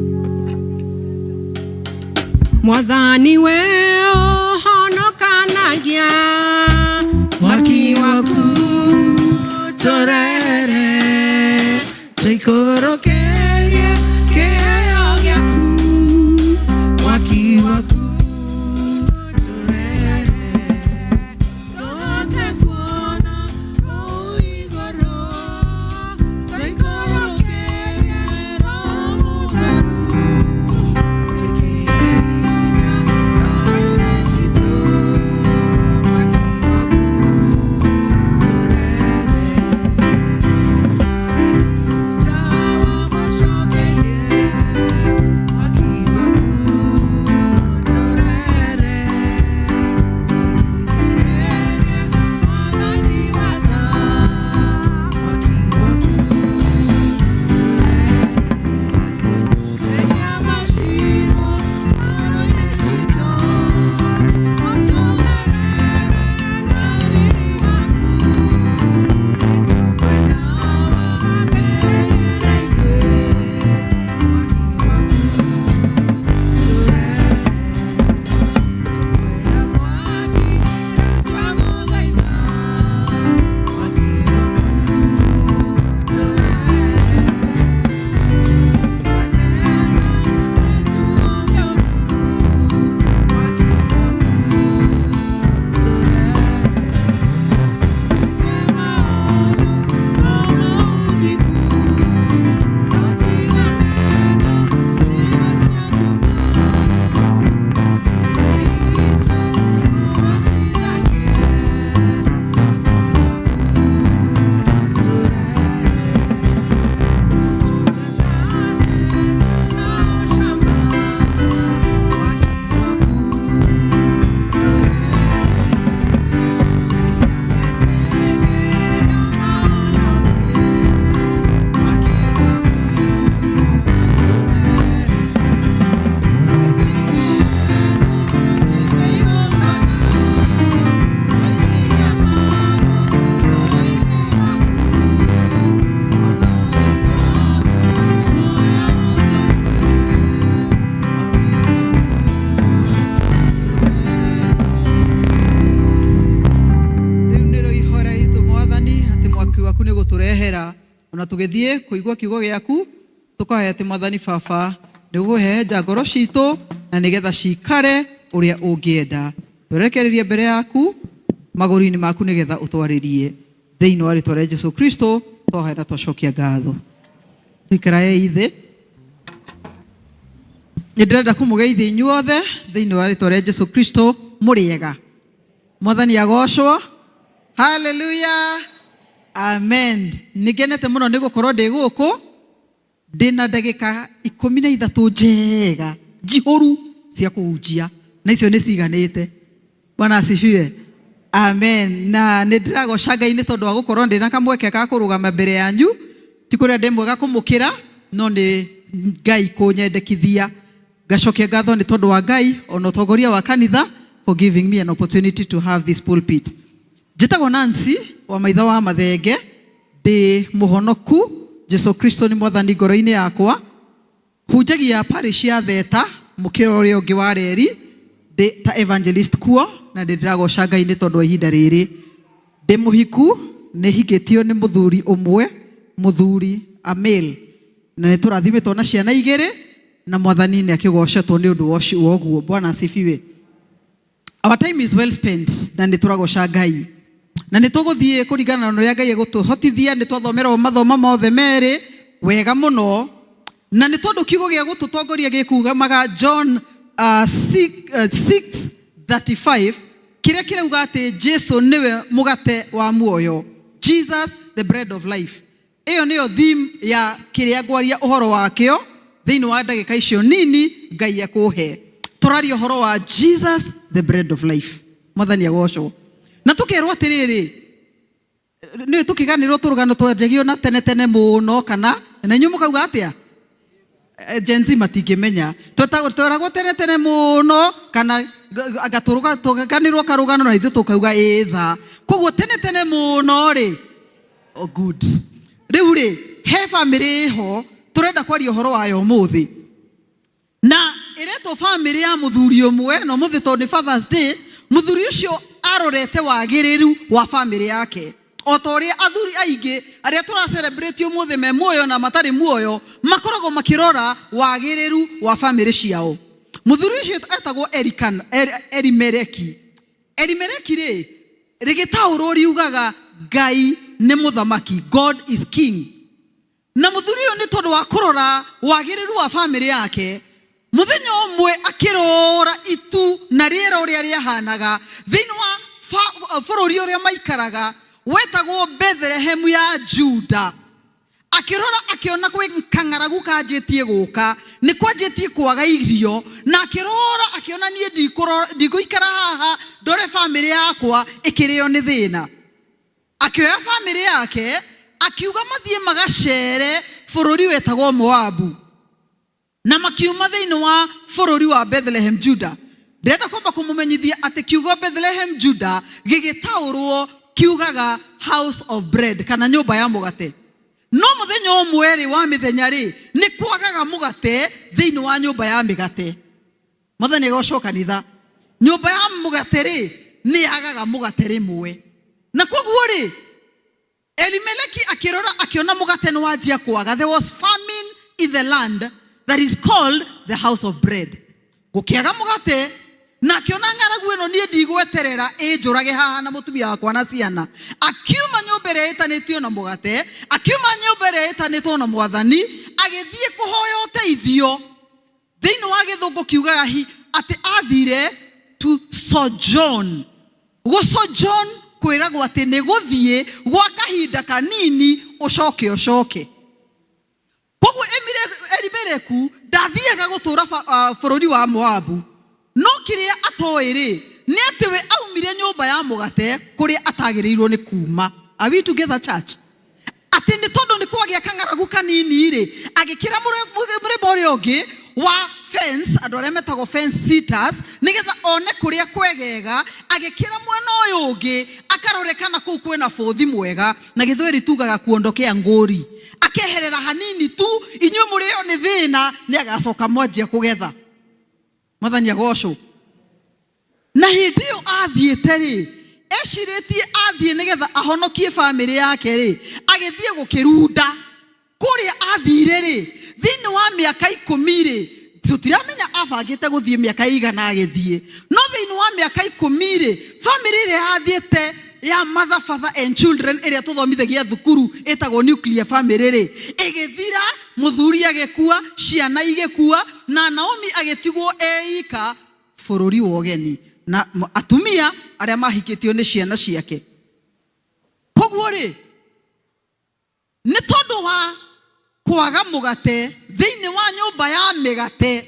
Mwathani we ũhonokanagia, mwaki waku tũrere tũikũrũkĩrie. Ona tũgĩthiĩ kũigua kiugo gĩaku, tũkahoya atĩ Mwathani Baba nĩ ũgũhehenja ngoro citũ na nĩgetha cikare ũrĩa ũngĩenda. Twerekererie mbere yaku magũrũ-inĩ maku nĩgetha ũtwarĩrie. Thĩinĩ wa rĩtwa rĩa Jesu Kristo twahoya na twacokia ngatho. Tũikaraei thĩ. Nĩ ndĩrenda kũmũgeithia inyuothe thĩinĩ wa rĩtwa rĩa Jesu Kristo. Mũrĩ ega? Mwathani agocwo. Haleluya, amen. Nĩ ngenete mũno nĩ gũkorwo ndĩ gũkũ. Ndĩna ndagĩka 13 njega njihũru cia kũhunjia, na icio nĩ ciganĩte. Bwana asifiwe, amen. Na nĩ ndĩragoca Ngai nĩ tondũ wa gũkorwo ndĩna kamweke ga kũrũgama mbere yanyu. Ti kũrĩa ndĩ mwega kũmũkĩra, no nĩ Ngai kũnyendekithia. Ngacokia ngatho nĩ tondũ wa Ngai ona ũtongoria wa kanitha for giving me an opportunity to have this pulpit. Njĩtagwo Nancy wa maitho wa Mathenge, ndĩ mũhonoku, Jesu Kristo nĩ mwathani ngoro-inĩ yakwa. Hunjagia parish ya Theta, mũkĩra ũrĩa ũngĩ wa reri, ndĩ ta evangelist kuo, na nĩ ndĩragoca Ngai nĩ tondũ wa ihinda rĩrĩ. Ndĩ mũhiku, nĩ hikĩtio nĩ mũthuri ũmwe, mũthuri a male, na nĩ tũrathimĩtwo na ciana igĩrĩ, na Mwathani nĩ akĩgocetwo nĩ ũndũ wa ũguo. Bwana asifiwe. Our time is well spent, na nĩ tũragoca Ngai. Na nĩ tũgũthiĩ kũringana na ũrĩa Ngai egũtũhotithia. Nĩ twathomerwo mathomo mothe merĩ wega mũno, na nĩ tondũ kiugo gĩa gũtũtongoria gĩkumaga John 6:35, kĩrĩa kĩrauga atĩ Jesu nĩwe mũgate wa muoyo, Jesus the bread of life. Ĩyo nĩyo theme ya kĩrĩa ngwaria ũhoro wakĩo thĩinĩ wa ndagĩka icio nini Ngai ekũhe. Tũraria ũhoro wa Jesus the bread of life. Mwathani agocwo. Na tũkerwo atĩrĩrĩ, nĩ tũkĩganĩrwo tũrũgano twanjagio na tene tene mũno, kana na inyuĩ mũkauga atĩa? Gen Z matingĩmenya. Tweragwo tene tene mũno, kana anga tũganĩrwo karũgano na ithuĩ tũkauga ĩtha. Koguo tene tene mũno rĩ, oh good. Rĩu rĩ, he bamĩrĩ ĩho tũrenda kwaria ũhoro wayo ũmũthĩ, na ĩretwo bamĩrĩ ya mũthuri ũmwe. Na ũmũthĩ tondũ nĩ Father's Day, mũthuri ũcio arorete wagĩrĩru wa bamĩrĩ yake, o ta ũrĩa athuri aingĩ arĩa tũra celebrate ũmũthĩ me muoyo na matarĩ muoyo makoragwo makĩrora wagĩrĩru wa bamĩrĩ ciao. Mũthuri ũcio etagwo Elimeleki. Elimeleki rĩ, rĩgĩtaũrwo riugaga Ngai nĩ mũthamaki, God is king. Na mũthuri ũyũ nĩ tondũ wa kũrora wagĩrĩru wa bamĩrĩ yake, mũthenya ũmwe akĩrora itu na rĩera ũrĩa rĩahanaga thĩinĩ wa bũrũri ũrĩa maikaraga wetagwo Bethlehem ya Juda. Akĩrora akĩona kwĩ kang'aragu kanjĩtie gũka, nĩ kwanjĩtie kwaga irio, na akĩrora akĩona niĩ ndigũikara haha ndore bamĩrĩ yakwa ĩkĩrĩo nĩ thĩna. Akĩoya bamĩrĩ yake akiuga mathiĩ magacere bũrũri wetagwo Moabu, na makiuma thĩinĩ wa bũrũri wa Bethlehem Juda. Ndĩrenda kwamba kũmũmenyithia atĩ kiugo Bethlehem Juda gĩgĩtaũrwo kiugaga house of bread, kana nyũmba ya mũgate. No mũthenya ũmwe rĩ wa mĩthenya rĩ, nĩ kwagaga mũgate thĩinĩ wa nyũmba ya mĩgate. Mwathani agocwo kanitha. Nyũmba ya mũgate rĩ, nĩ yagaga mũgate rĩmwe. Na koguo rĩ, Elimeleki akĩrora akĩona mũgate nĩ wanjia kwaga. There was famine in the land that is called the house of bread. Gũkĩaga mũgate, na akĩona ng'aragu ĩno niĩ ndigweterera ĩnjũrage haha na mũtumia wakwa na ciana. Akiuma nyũmba ĩrĩa ĩtanĩtio na mũgate, akiuma nyũmba ĩrĩa ĩtanĩtwo na mwathani, agĩthiĩ kũhoya ũteithio. Thĩinĩ wa gĩthũngũ kiugaga hi atĩ athire to sojourn. Gũ sojourn kwĩragwo atĩ nĩ gũthiĩ gwa kahinda kanini ũcoke ũcoke. Koguo Elimeleku ndathiaga gũtũũra bũrũri wa Moabu, no kĩrĩa atoĩ rĩ, nĩ atĩ we aumire nyũmba ya mũgate kũrĩa atagĩrĩirwo nĩ kuma. Are we together, church? Atĩ nĩ tondũ nĩ kwagĩa kang'aragu kanini rĩ, agĩkĩra mũrĩmo ũrĩa ũngĩ wa fence, andũ arĩa metagwo fence sitters, nĩgetha one kũrĩa kwegega, agĩkĩra mwena ũyũ ũngĩ akarore kana kũu kwĩna bũthi mwega, na gĩthweri tugaga kuondokea ngũri. Akeherera hanini tu, inyuĩ mũrĩo nĩ thĩna, nĩ agacoka mwanjia kũgetha. Mwathani agocwo. Na hĩndĩ ĩyo athiĩte rĩ, ecirĩtie athiĩ nĩgetha ahonokie bamĩrĩ yake rĩ, agĩthiĩ gũkĩrunda. athire rĩ, thĩinĩ wa mĩaka ikũmi rĩ, tũtiramenya abangĩte gũthiĩ mĩaka ĩigana agĩthiĩ, no thĩinĩ wa mĩaka ikũmi rĩ, famĩlĩ ĩrĩa yathiĩte ya mother, father and children ĩrĩa tũthomithagia thukuru ĩtagwo nuclear family rĩ, ĩgĩthira, mũthuri agĩkua, ciana igĩkua, na Naomi agĩtigwo eika bũrũri wa ũgeni na atumia arĩa mahikĩtio nĩ ciana ciake. Koguo rĩ, nĩ tondũ wa kwaga mũgate thĩinĩ wa nyũmba ya mĩgate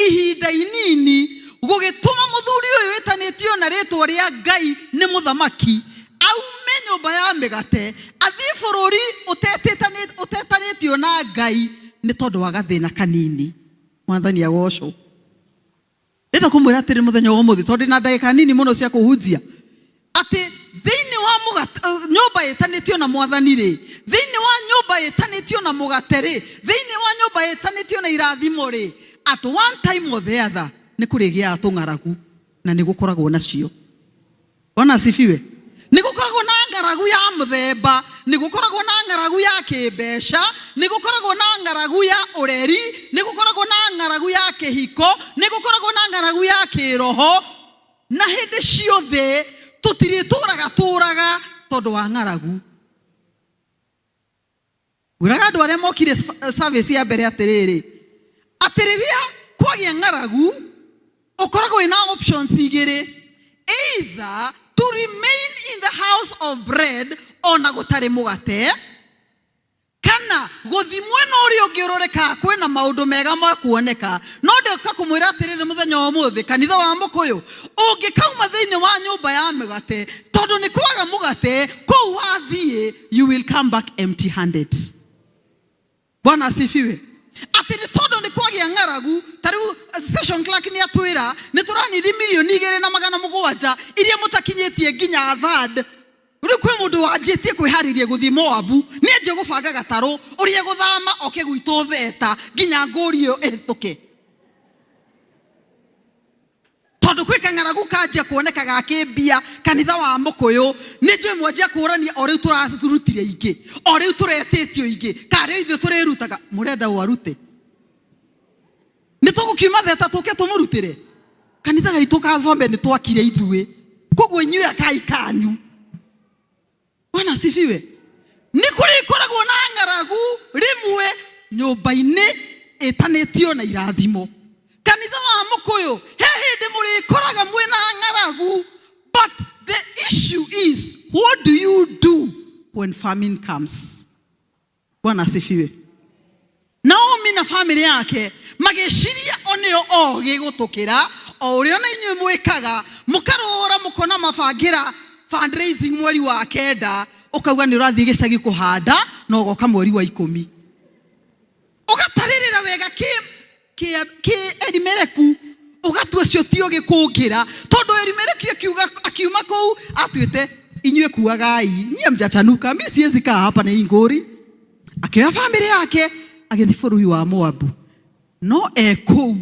ihinda inini, gũgĩtũma mũthuri ũyũ wĩtanĩtio na rĩtwa rĩa Ngai nĩ mũthamaki aume nyũmba ya mĩgate athiĩ bũrũri ũtetanĩtio na Ngai nĩ tondũ wa gathĩna kanini. Mwathani agocwo. Ndĩrenda kũmwĩra atĩrĩ mũthenya wa ũmũthĩ, tondũ ndĩna ndagĩka nini mũno cia kũhunjia, atĩ thĩinĩ wa mũgate, nyũmba ĩtanĩtio na mwathani rĩ, thĩinĩ wa nyũmba ĩtanĩtio na mũgate rĩ, thĩinĩ wa nyũmba ĩtanĩtio na irathimo rĩ, at one time or the other nĩ kũrĩgĩaga tũng'aragu na nĩ gũkoragwo nacio. Bwana asifiwe. Nĩ gũkoragwo na ng'aragu ya mũthemba, nĩ gũkoragwo na ng'aragu ya kĩmbeca, nĩ gũkoragwo na ng'aragu ya ũreri, nĩ gũkoragwo na ng'aragu ya kĩhiko, nĩ gũkoragwo na ng'aragu ya kĩroho, na hĩndĩ ciothe tũtirĩtũraga tũraga tondũ wa ng'aragu. Ngwĩraga andũ arĩa mokire service ya mbere atĩrĩrĩ, atĩ rĩrĩa kwagĩa ng'aragu ũkoragwo wĩna options igĩrĩ, either to remain in the house of bread ona gũtarĩ mũgate, kana gũthiĩ mwena ũrĩa ũngĩ ũrore kana kwĩna maũndũ mega ma kuoneka. No ndoka kũmwĩra atĩrĩrĩ mũthenya wa ũmũthĩ, kanitha wa Mũkũyũ, ũngĩkauma thĩinĩ wa nyũmba ya mĩgate tondũ nĩ kwaga mũgate kũu wathiĩ, you will come back empty handed. Bwana asifiwe. Atĩ nĩ tondũ nĩ kwagĩa ng'aragu, ta rĩu session clerk nĩ atwĩra nĩ tũranindi mirioni igĩrĩ na magana mũgwanja iria mũtakinyĩtie nginya third. Rĩu kwĩ mũndũ wanjĩtie kwĩharĩria gũthiĩ Moabu, nĩ anjie gũbanga gatarũ ũrĩa gũthama oke gwitũ Theta nginya ngũri ĩyo ĩhĩtũke. Tondũ kwĩ kang'aragu kanjia kuoneka ga kĩmbia kanitha wa Mũkũyũ, nĩ njũĩ mwanjia kũrania o rĩu tũrarutire ingĩ, o rĩu tũretĩtio ingĩ, karĩ o ithuĩ tũrĩrutaga. Mũrenda ũ arute? Nĩ tũgũkiuma Theta tũke tũmũrutĩre? Kanitha gaitũ ka Zombe nĩ twakire ithuĩ, koguo inyuĩ akai kanyu. Bwana asifiwe. Nĩ kũrĩkoragwo na ng'aragu rĩmwe nyũmba-inĩ ĩtanĩtio na irathimo. Kanitha wa Mũkũyũ, he hĩndĩ mũrĩkoraga mwĩna ng'aragu, but the issue is what do you do when famine comes? Bwana asifiwe. Naomi na famĩlĩ yake magĩciria o nĩo ogĩ gũtũkĩra, o ũrĩa ona inyuĩ mwĩkaga, mũkarũra mũkona mabangĩra fundraising mweri wa kenda, ũkauga nĩ ũrathiĩ gĩcagi kũhanda na ũgoka mweri wa ikũmi. Ũgatarĩrĩra wega kĩ Elimeleku, ũgatua ũcio ti ũgĩ kũngĩra, tondũ Elimeleku akiuma kũu atuĩte inyuĩ kuagai, nyie mjachanuka, mi siwezi kaa hapa na hii ngori. Akĩoya famĩlĩ yake agĩthiĩ bũrũri wa Moabu, no e kũu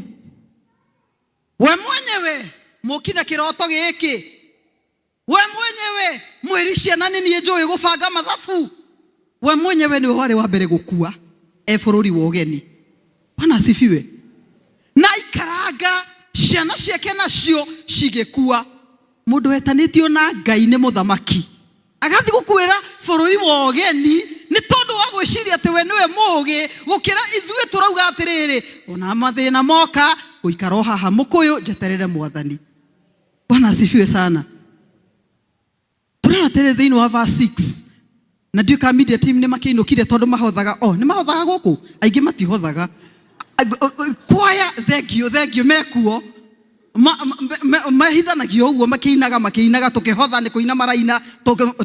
we mwenyewe mũki na kĩroto gĩkĩ, we mwenyewe mwĩri ciana nĩ niĩ njũĩ gũbanga mathabu, we mwenyewe nĩwe warĩ wa mbere gũkua e bũrũri wa ũgeni. Bwana asifiwe. Na aikaranga ciana ciake nacio cigĩkua. Mũndũ wetanĩtio na Ngai nĩ mũthamaki agathiĩ gũkuĩra bũrũri wa ũgeni nĩ tondũ wa gwĩciria atĩ we nĩwe mũũgĩ gũkĩra ithuĩ. Tũrauga atĩrĩrĩ, ona mathĩna moka, gũikara o haha Mũkũyũ njeterere mwathani. Bwana asifiwe sana. Tũrera atĩrĩrĩ thĩinĩ wa verse 6, na ndiũĩ kana media team nĩ makĩinũkire tondũ mahothaga, o nĩ mahothaga gũkũ, aingĩ matihothaga. Kwaya, thank you, thank you, mekuo mahithanagio ũguo makĩinaga, makĩinaga tũkĩhotha nĩ kũina maraina,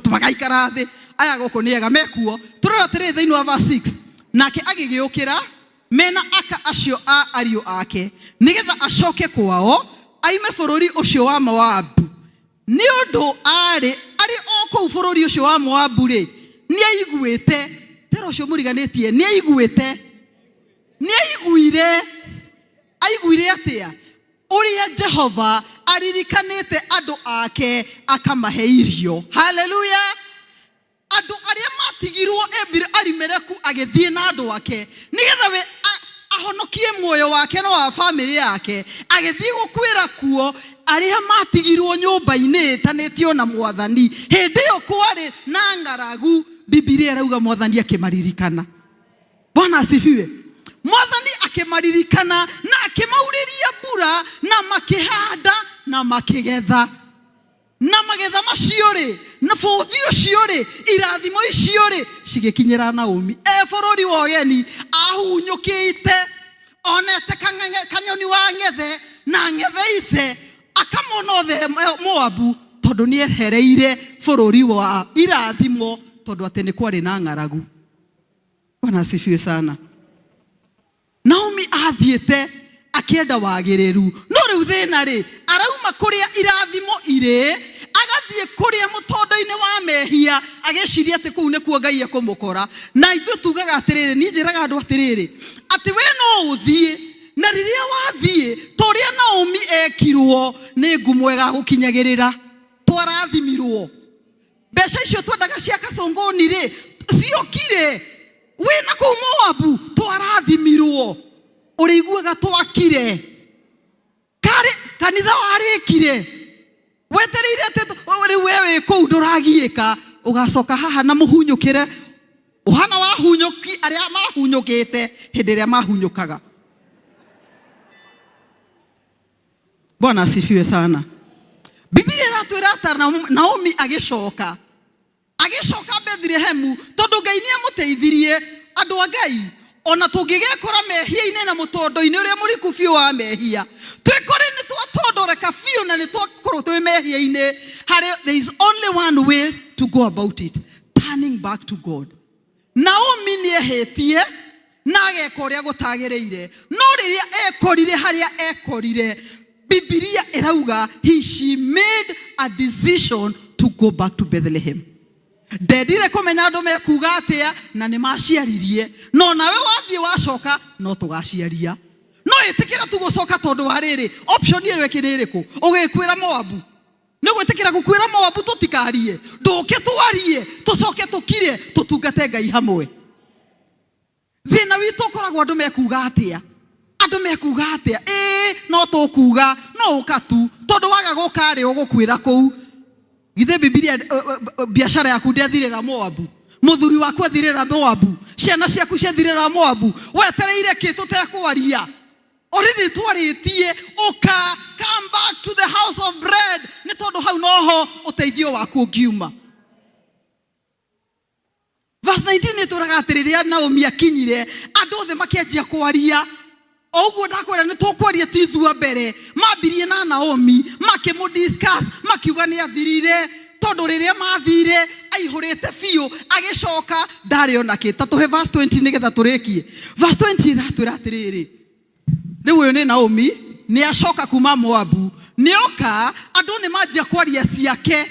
magaikara thĩ. Aya gũkũ nĩ ega mekuo. Tũrora atĩrĩrĩ thĩinĩ wa verse 6, nake agĩgĩũkĩra mena aka acio a ariũ ake nĩgetha acoke kwao aime bũrũri ũcio wa Moabu, nĩ ũndũ arĩ arĩ o kũu bũrũri ũcio wa Moabu rĩ, nĩ aiguĩte tera ũcio mũriganĩtie, nĩ aiguĩte, nĩ aiguire, aiguire atĩa ũrĩa Jehova aririkanĩte andũ ake akamahe irio. Haleluya. Andũ arĩa matigirwo Elimeleki agĩthiĩ na andũ ake nĩgetha we ahonokie muoyo wake na wa bamĩrĩ yake, agĩthiĩ gũkuĩra kuo. Arĩa matigirwo nyũmba-inĩ ĩtanĩtio na Mwathani hĩndĩ ĩyo kwarĩ na ng'aragu, Bibilia ĩrauga Mwathani akĩmaririkana. Bwana asifiwe. Mwathani akĩmaririkana na akĩmaurĩria mbura, na makĩhanda na makĩgetha. Na magetha macio rĩ, na bũthi ũcio rĩ, irathimo icio rĩ, cigĩkinyĩra Naomi e bũrũri wa ũgeni, ahunyũkĩte, onete kanyoni wa ng'ethe na ng'ethe ithe, akamona othe Moabu, tondũ nĩ ehereire bũrũri wa irathimo, tondũ atĩ nĩ kwarĩ na ng'aragu. Bwana asifiwe sana. Naomi athiĩte akĩenda wagĩrĩru, no rĩu thĩna rĩ, arauma kũrĩa irathimo irĩ, agathiĩ kũrĩa mũtondo-inĩ wa mehia, agĩciria atĩ kũu nĩkuo Ngai ekũmũkora. Na ithuĩ tugaga atĩrĩrĩ, niĩ njĩraga andũ atĩrĩrĩ, atĩ we no ũthiĩ, na rĩrĩa wathiĩ, ta ũrĩa Naomi ekirwo, nĩ ngumo ĩgagũkinyagĩrĩra. Twarathimirwo. Mbeca icio twendaga cia Kasongoni rĩ, ciokire. Wĩna kũu Moabu, twarathimirwo. Ũrĩiguaga twakire. Karĩ, kanitha warĩkire. Wetereire atĩ rĩu we wĩ kũu ndũragiĩka, ũgacoka haha na mũhunyũkĩre ũhana wahunyũki arĩa mahunyũkĩte hĩndĩ ĩrĩa mahunyũkaga. Bwana asifiwe sana. Biblia ĩratwĩra ata Naomi agĩcoka agĩcoka Bethlehemu tondũ Ngai nĩ amũteithirie. Andũ a Ngai, ona tũngĩgekora mehia-inĩ na mũtondo-inĩ ũrĩa mũriku biũ wa mehia, twĩkore nĩ twatondoreka biũ na nĩ twakorwo twĩ mehia-inĩ, harĩ there is only one way to go about it, turning back to God. Naomi nĩ ehĩtie na ageka ũrĩa gũtagĩrĩire, no rĩrĩa ekorire harĩa ekorire, Bibilia ĩrauga he she made a decision to go back to Bethlehem. Ndendire kũmenya andũ mekuga atĩa, na nĩ maciaririe, no nawe wathiĩ wacoka no tũgaciaria. No ĩtĩkĩra tu gũcoka tondũ wa rĩrĩ, option ĩrĩa ĩngĩ nĩ ĩrĩkũ? Ũgĩkuĩra Moabu. Nĩ gwĩtĩkĩra gũkuĩra Moabu tũtikarie, ndũke twarie, tũcoke tũkire, tũtungate Ngai hamwe. Thĩna witũ ũkoragwo andũ mekuga atĩa, andũ mekuga atĩa, ĩĩ no tũkuga, no ũka tu, tondũ waga gũka rĩ ũgũkuĩra kũu. Githĩ Bibilia biacara yaku ndĩathirĩra Moabu, mũthuri waku athirĩra Moabu, ciana ciaku ciathirĩra Moabu, wetereire kĩ tũtekwaria? Already twarĩtie, ũka, come back to the house of bread, nĩ tondũ hau noho ũteithio waku ũngiuma. Verse 19 ĩtwĩraga atĩ rĩrĩa Naomi akinyire, andũ othe makĩanjia kwaria. O ũguo ndakwĩra nĩ tũkwaria ti ithua mbere. Mambirie na Naomi, makĩmũ discuss, makiuga nĩ athirire, tondũ rĩrĩa mathire aihũrĩte biũ, agĩcoka ndarĩ ona kĩ. Ta tũhe verse 20 nĩgetha tũrĩkie. Verse 20 ĩratwĩra atĩrĩrĩ, rĩu ũyũ nĩ Naomi, nĩ acoka kuma Moabu, nĩ oka, andũ nĩ manjia kwaria ciake.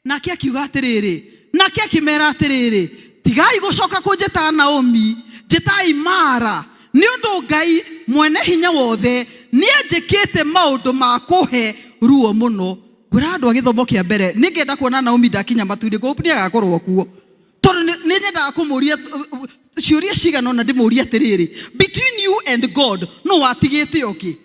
Nake akiuga atĩrĩrĩ, nake akĩmera atĩrĩrĩ, tigai gũcoka kũnjĩta Naomi, njĩtai Mara, nĩ ũndũ Ngai mwene hinya wothe nĩanjĩkĩte maũndũ ma kũhe ruo mũno. Ngwĩra andũ a gĩthomo kĩa mbere, nĩ ngenda kuona Naomi ndakinya matu-inĩ, ngũhope nĩ agakorwo kuo, tondũ nĩ nyendaga kũmũria ciũria cigana ũna, ndĩmũrie atĩrĩrĩ, between you and God, nũ watigĩte ũngĩ?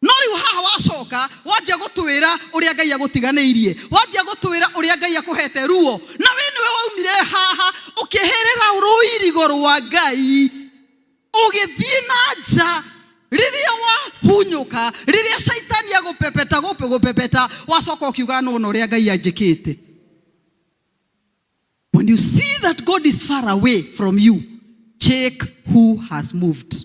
No rĩu haha wacoka wanjia gũtwĩra ũrĩa Ngai agũtiganĩirie, wanjia gũtwĩra ũrĩa Ngai akũhete ruo, na we nĩwe waumire haha ũkĩherera rũirigo rwa Ngai ũgĩthiĩ na nja. Rĩrĩa wahunyũka, rĩrĩa caitani agũpepeta gũpepeta, wacoka ũkiuga nĩwona ũrĩa Ngai anjĩkĩte. When you see that God is far away from you, check who has moved.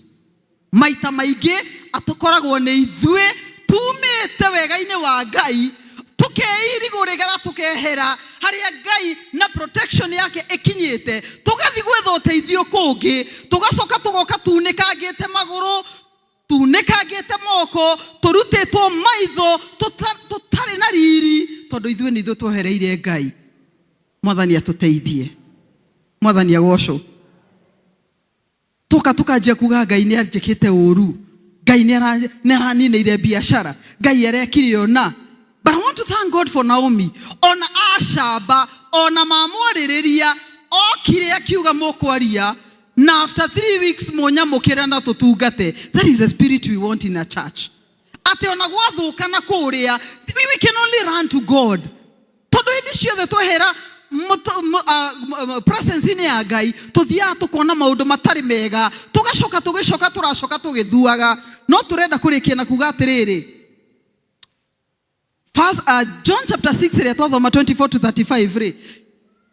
Maita maingĩ atũkoragwo nĩ ithuĩ tumĩte wega-inĩ wa Ngai, tũkeirigũrĩgara tũkehera harĩa Ngai na protection yake ĩkinyĩte, tũgathiĩ gwetha ũteithio kũngĩ, tũgacoka tũgoka tunĩkangĩte magũrũ, tunĩkangĩte moko, tũrutĩtwo maitho, tũtarĩ na riri, tondũ ithuĩ nĩ ithuĩ twehereire Ngai. Mwathani atũteithie, Mwathani agocwo. Tũka tũkanjia kuga Ngai nĩ anjĩkĩte ũru, Ngai nĩ araninĩire biacara, Ngai arekire ũna. But I want to thank God for Naomi. Ona acamba ona mamwarĩrĩria okire akiuga mũkwaria na after 3 weeks mũnyamũkĩre na tũtungate. That is the spirit we want in a church, atĩ ona gwathũka na kũrĩa, we can only run to God, tondũ hĩndĩ ciothe twehera presence-inĩ ya Ngai, tũthiaga tũkona maũndũ matarĩ mega, tũgacoka tũgĩcoka tũracoka tũgĩthuaga. No tũrenda kũrĩkia na kuga atĩrĩrĩ, First, John chapter 6 ĩrĩa twathoma 24 to 35 rĩ,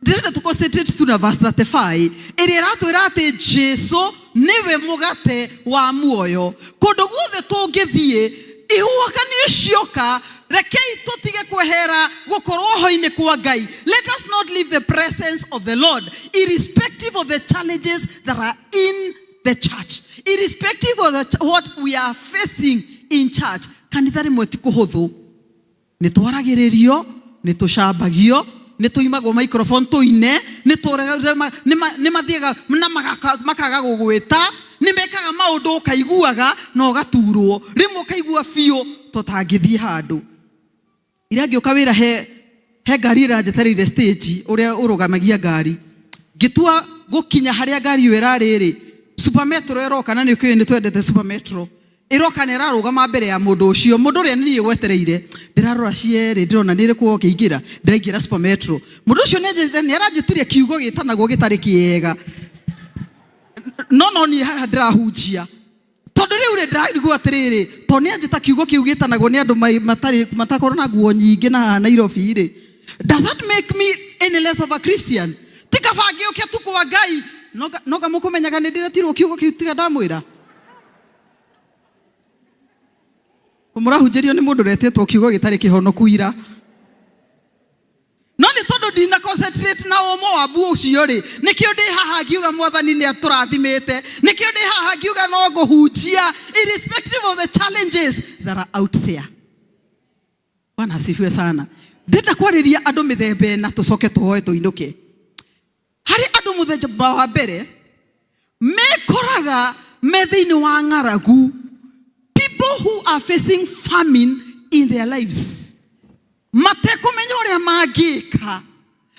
ndĩrenda tũ concentrate tu na verse 35 ĩrĩa ĩratwĩra atĩ Jesu nĩwe mũgate wa muoyo. Kũndũ guothe tũngĩthiĩ, ihuhũkanio cioka, rekei tũtige kwehera gũkorwo ho-inĩ kwa Ngai. Let us not leave the presence of the Lord, irrespective of the challenges that are in the church, irrespective of what we are facing in church. Kanitha rĩmwe ti kũhũthũ, nĩ twaragĩrĩrio, nĩ tũcambagio, nĩ tũimagwo microphone tũine, nĩ mathiaga na makaga gũgwĩta, nĩ mekaga maũndũ ũkaiguaga na ũgaturwo, rĩmwe ũkaigua biũ tũtangĩthiĩ handũ. Ira ngĩũka wĩra, he ngari ĩranjetereire stage, ũrĩa ũrũgamagia ngari, ngĩtua gũkinya harĩa ngari ĩyo ĩrarĩ rĩ, Super Metro ĩroka, na nĩ ũkĩũĩ nĩ twendete Super Metro, ĩroka na ĩrarũgama mbere ya mũndũ ũcio, mũndũ ũrĩa niĩ gwetereire. Ndĩrarora cierĩ, ndĩrona nĩ ĩrĩkũ ũkĩingĩra, ndĩraingĩra Super Metro. Mũndũ ũcio nĩ aranjĩtirie kiugo gĩtanagwo gĩtarĩ kĩega, no niĩ haha ndĩrahunjia, tondũ rĩu rĩ, ndĩraigua atĩrĩrĩ, tondũ nĩ anjĩta kiugo kĩu gĩtanagwo nĩ andũ matarĩ matakorwo na nguo nyingĩ na haha Nairobi rĩ, does that make me any less of a Christian? Ti kaba ngĩũke tu kwa Ngai? Noga mũkũmenyaga nĩ ndĩretirwo kiugo kĩu, tiga ndamwĩra mũrahunjĩrio nĩ mũndũ ũretĩtwo kiugo gĩtarĩ kĩhonoku ira. No nĩ tondũ ndina concentrate na ũmoabu ũcio rĩ, nĩkĩo ndĩ haha ngiuga Mwathani nĩ atũrathimĩte, nĩkĩo ndĩ haha ngiuga no ngũhunjia irrespective of the challenges that are out there. Bwana asifiwe sana. Ndĩrenda kwarĩria andũ mĩthemba ĩna, tũcoke tũhoe tũinũke. Harĩ andũ mũthemba wa mbere mekoraga me thĩinĩ wa ng'aragu, people who are facing famine in their lives, matekũmenya ũrĩa mangĩka,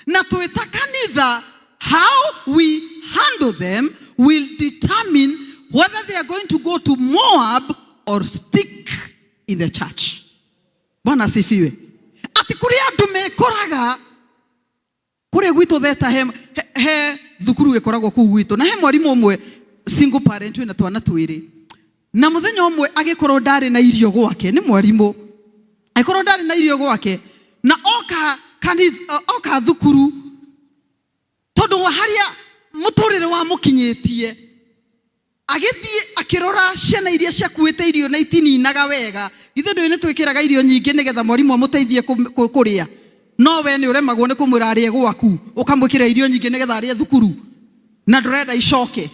na twĩta kanitha, how we handle them will determine whether they are going to go to Moab or stick in the church. Bwana asifiwe. Atĩ kũrĩ andũ mekoraga kũrĩa gwitũ theta, he thukuru ĩkoragwo kũu gwitũ, na he mwarimũ ũmwe single parent wĩna twana twĩrĩ, na mũthenya ũmwe agĩkorwo ndarĩ na irio gwake, nĩ mwarimũ, agĩkorwo ndarĩ na irio gwake, na oka kanitha, oka thukuru, tondũ wa harĩa mũtũrĩre wa mũkinyĩtie, agĩthiĩ akĩrora ciana iria ciakuĩte irio na itininaga wega. Githĩ ndũĩ nĩ twĩkĩraga irio nyingĩ nĩgetha mwarimũ amũteithie kũrĩa, no we nĩ ũremagwo nĩ kũmwĩra arĩe gwaku, ũkamwĩkĩra irio nyingĩ nĩgetha arĩe thukuru na ndũrenda icoke.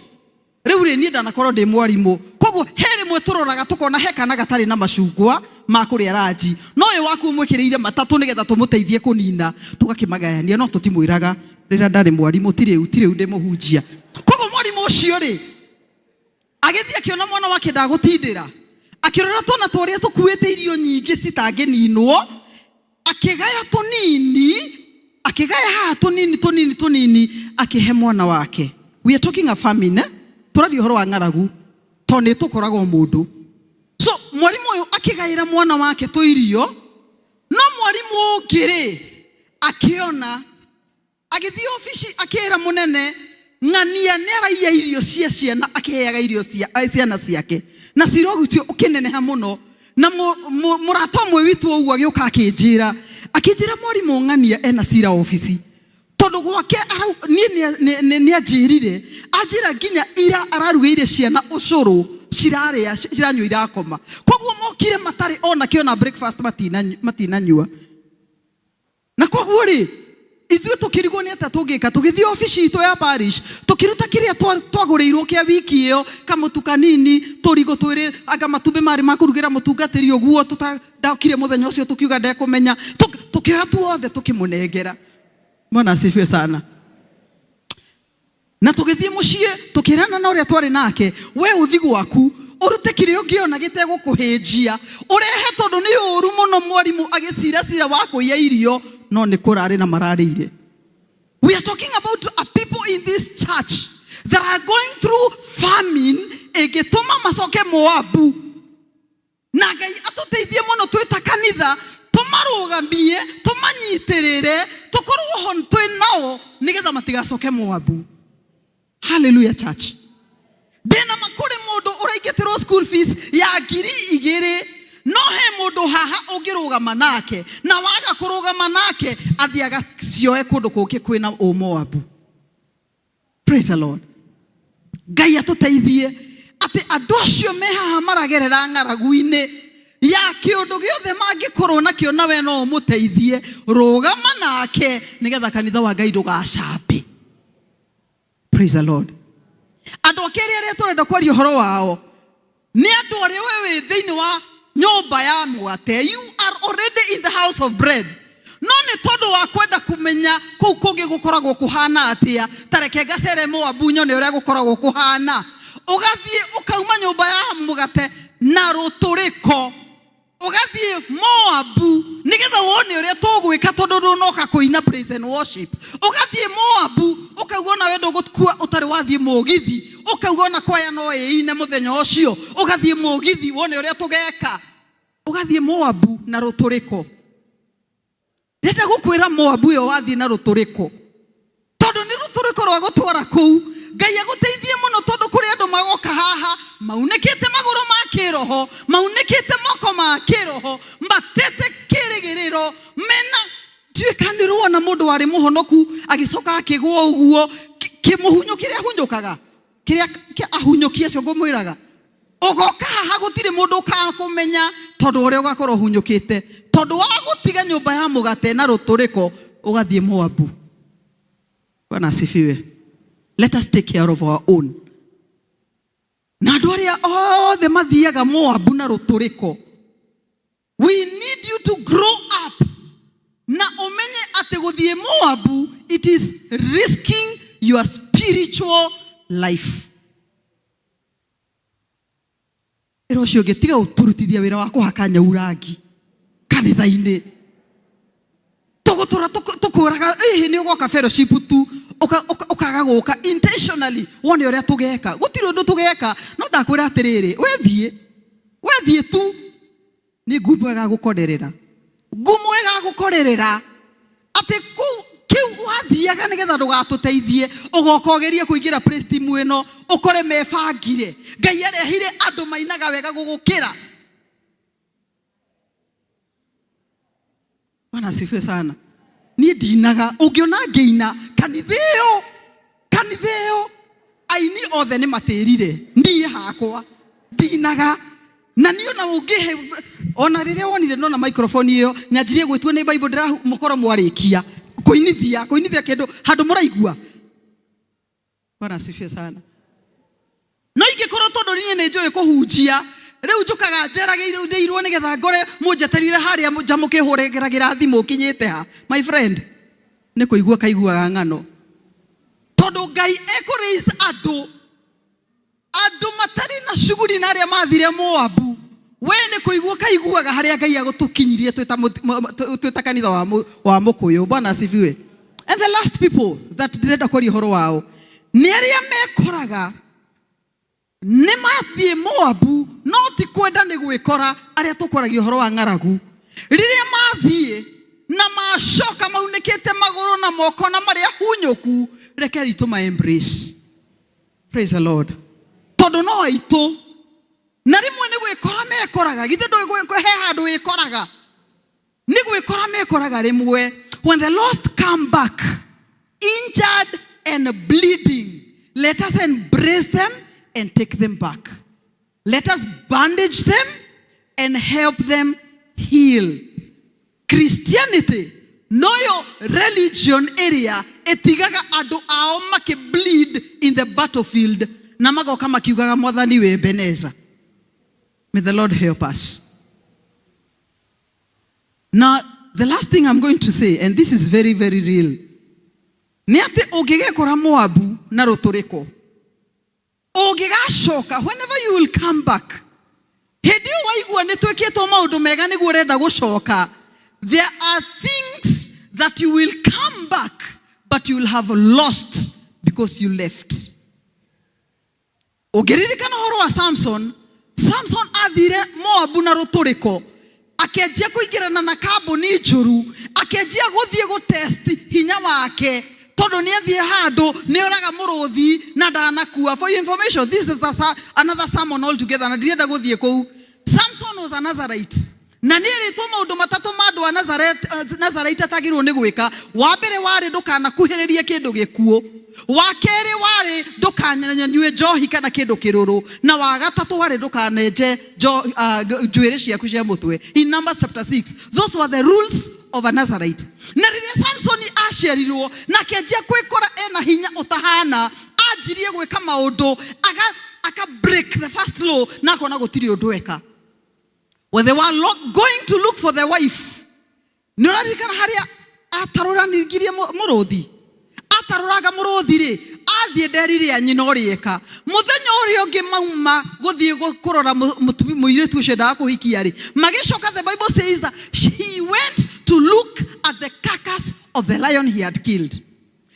Rĩu rĩ, niĩ ndanakorwo ndĩ mwarimũ, koguo he rĩmwe tũroraga tũkona he kana gatarĩ na macungwa ma kũrĩa ranji, no ũyũ waku ũmwĩkĩrĩire matatũ nĩgetha tũmũteithie kũnina, tũgakĩmagayania, no tũtimwĩraga. Rĩrĩa ndarĩ mwarimũ, ti rĩu, ti rĩu ndĩ mũhunjia. Koguo mwarimũ ũcio rĩ, agĩthiĩ akĩona mwana wake ndagũtindĩra, akĩrora twana tũrĩa tũkuĩte irio nyingĩ citangĩninwo, akĩgaya tũnini, akĩgaya haha tũnini tũnini tũnini, akĩhe mwana wake. We are talking a famine, eh? Tũraria ũhoro wa ng'aragu tondũ nĩ tũkoragwo mũndũ. So mwarimũ ũyũ akĩgaĩra mwana wake tũirio, no mwarimũ ũngĩ rĩ, akĩona, agĩthiĩ obici, akĩra mũnene, ng'ania nĩ araiya irio cia ciana, akĩheaga irio cia ciana ciake, na cira ũcio ũkĩneneha mũno. Na mũrata ũmwe witũ ũguo agĩũka akĩnjĩra mwarimũ ng'ania ena cira obici, tondũ gwake niĩ nĩ anjĩrire, anjĩra nginya ira ararugĩire ciana ũcũrũ, cirarĩa, ciranyua, irakoma. Koguo mokire matarĩ ona kĩo na breakfast matinanyua. Na koguo rĩ, ithuĩ tũkĩrigwo nĩ atĩa tũngĩka, tũgĩthiĩ obici itũ ya parish, tũkĩruta kĩrĩa twagũrĩirwo kĩa wiki ĩyo, kamũtu kanini, tũrigũ twĩrĩ, anga matumbĩ marĩ ma kũrugĩra mũtungatĩri ũguo ndokire mũthenya ũcio, tũkiuga ndekũmenya. Tũkĩoya tuothe tũkĩmũnengera. Bwana asifiwe sana. Na tũgĩthiĩ mũciĩ, tũkĩrana na ũrĩa twarĩ nake, we ũthi gwaku ũrute kĩrĩa ũngĩona gĩtegũkũhĩnjia ũrehe, tondũ nĩ ũru mũno mwarimũ agĩcira cira wa kũiya irio. no nĩ kũrarĩra mararĩire. We are talking about a people in this church that are going through famine ĩngĩtũma macoke Moabu. Na Ngai atũteithie mũno twĩ ta kanitha tũmarũgamie, tũmanyitĩrĩre, tũkorwo ho twĩ nao nĩgetha matigacoke Moabu. Hallelujah church. Ndĩna ma kũrĩ mũndũ ũraingĩtĩrwo school fees ya 2000 no he mũndũ haha ũngĩrũgama nake na waga kũrũgama nake athiĩ agacioe kũndũ kũngĩ kwĩna ũmoabu. Praise the Lord. Ngai atũteithie atĩ andũ acio me haha maragerera ng'aragu-inĩ ya kĩũndũ gĩothe mangĩkorwo nakĩo na we no ũmũteithie, rũgama nake nĩgetha kanitha wa Ngai ndũgacambe. Praise the Lord. Andũ a kerĩ arĩa tũrenda kwaria ũhoro wao nĩ andũ arĩa we wĩ thĩinĩ wa nyũmba ya mũgate. You are already in the house of bread. No nĩ tondũ wa kwenda kũmenya kũu kũngĩ gũkoragwo kũhana atĩa, ta reke ngacere Moabu nyone ũrĩa gũkoragwo kũhana. Ũgathiĩ ũkauma nyũmba ya mũgate na rũtũrĩko, ũgathiĩ Moabu nĩgetha wone ũrĩa tũgwĩka tondũ ndũnoka kũina praise and worship. Ũgathiĩ Moabu ũkauga ona we ndũgũkua ũtarĩ wathiĩ mũgithi, ũkauga ona kwaya no ĩine mũthenya ũcio, ũgathiĩ mũgithi wone ũrĩa tũgeka. Ũgathiĩ Moabu na rũtũrĩko. Ndĩrenda gũkwĩra Moabu ĩyo wathiĩ na rũtũrĩko, tondũ nĩ rũtũrĩko rwa gũtwara kũu. Ngai agũteithie mũno tondũ kũrĩ andũ magoka haha maunĩkĩte magũrũ ma kĩroho, maunĩkĩte moko ma kĩroho, matete kĩrĩgĩrĩro, mena ndiũĩ kana nĩ ũrona mũndũ warĩ mũhonoku agĩcoka akĩgũa ũguo, kĩmũhunyũ kĩrĩa ahunyũkaga, kĩrĩa ahunyũki acio ngũmwĩraga. Ũgoka haha gũtirĩ mũndũ ũkakũmenya tondũ ũrĩa ũgakorwo ũhunyũkĩte, tondũ wa gũtiga nyũmba ya mũgate na rũtũrĩko ũgathiĩ Moabu. Bwana asifiwe. Let us take care of our own. Na andũ arĩa othe mathiaga Moabu na rũtũrĩko, we need you to grow up na ũmenye atĩ gũthiĩ Moabu, it is risking your spiritual life. Ĩra ũcio ũngĩ, tiga gũtũrutithia wĩra wa kũhaka nyau rangi kanitha-inĩ. Tũgũtũra tũkwĩraga, ĩhĩ nĩ ũgoka fellowship tu, ũkaga gũka intentionally, wone ũrĩa tũgeka. Gũtirĩ ũndũ tũgeka, no ndakwĩra atĩrĩrĩ, wethiĩ tu, nĩ ngumo ĩgagũkorerera. Ngumo ĩgagũkorerera. Atĩ kũu kĩu wathiaga nĩgetha ndũgatũteithie, ũgoka ũgerie kũingĩra praise team ĩno, ũkore mebangire. Ngai arehire andũ mainaga wega gũgũkĩra. Bwana asifiwe sana. Niĩ ndinaga, ũngĩona ngĩina kanitha ĩyo, kanitha ĩyo aini othe nĩ matĩrire, niĩ hakwa ndinaga. Na niĩ ona ũngĩhe, ona rĩrĩa wonire ndona microphone ĩyo, nyanjirie gwĩtua nĩ Bible ndĩra mũkorwo mwarĩkia kũinithia, kũinithia kĩndũ handũ mũraigua. Bwana asifiwe sana. No ingĩkorwo tondũ niĩ nĩ njũĩ kũhunjia, rĩu njũkaga njeragĩirwo nĩgetha ngore mũnjeterire harĩa nja mũkĩhũragĩra thimũ nginyĩte ha. My friend, nĩ kũigua kaiguaga ng'ano. Tondũ Ngai ekũ raise andũ, andũ matarĩ na shughuli na arĩa mathire Moabu. We nĩ kũigua kaiguaga harĩa Ngai agũtũkinyirie twĩ ta kanitha wa Mũkũyũ. Bwana asifiwe. And the last people that ndĩrenda kwaria ũhoro wao nĩ arĩa mekoraga nĩ mathiĩ Moabu, no ti kwenda nĩ gwĩkora, arĩa tũkwaragia ũhoro wa ng'aragu. Rĩrĩa mathiĩ na macoka maunĩkĩte magũrũ na moko na marĩa hunyũku, rekei tũma embrace. Praise the Lord. Tondũ no aitũ, na rĩmwe nĩ gwĩkora mekoraga, githĩ ndũĩ he handũ wĩkoraga? Nĩ gwĩkora mekoraga rĩmwe. When the lost come back, injured and bleeding, let us embrace them and take them back. Let us bandage them and help them heal. Christianity noyo religion ĩrĩa ĩtigaga andũ ao makĩ bleed in the battlefield na magoka makiugaga Mwathani wĩ Ebenezer. May the Lord help us. Now, the last thing I'm going to say, and this is very, very real, nĩ atĩ ũngĩgekora Moabu na rũtũrĩko, ũngĩgacoka, whenever you will come back, hĩndĩ ĩyo waigua nĩ twĩkĩtwo maũndũ mega nĩguo ũrenda gũcoka, there are things that you will come back but you will have lost because you left. Ũngĩririkana ũhoro wa Samson, Samson athire Moabu na rũtũrĩko, akĩanjia kũingĩrana na kambuni njũru, akĩanjia gũthiĩ gũtest hinya wake, tondũ nĩ athiĩ handũ nĩ oraga mũrũthi na ndanakua. For your information, this is another sermon altogether, na ndirenda gũthiĩ kũu. Samson was a Nazarite. Na nĩ erĩtwo maũndũ matatũ ma andũ a Nazarite atagĩrĩirwo nĩ gwĩka. Wa mbere warĩ ndũkanakuhĩrĩrie kĩndũ gĩkuũ. Wa kerĩ warĩ ndũkananyue njohi kana kĩndũ kĩrũrũ. Na wa gatatũ warĩ ndũkanenje njuĩrĩ ciaku cia mũtwe. In Numbers chapter 6, those were the rules of a Nazarite. Na rĩrĩa Samsoni aciarirwo na akĩanjia kwĩkora ena hinya ũtahana, anjirie gwĩka maũndũ, aka break the first law na akona gũtirĩ ũndũ eka. When they were going to look for the wife, nĩ ũraririkana harĩa atarũranirie mũrũthi? Atarũraga mũrũthi rĩ, athiĩ nderi rĩa nyina ũrĩa eka. Mũthenya ũrĩa ũngĩ mauma gũthiĩ kũrora mũirĩtu ũcio endaga kũhikia rĩ, magĩcoka, the Bible says that he went to look at the carcass of the lion he had killed.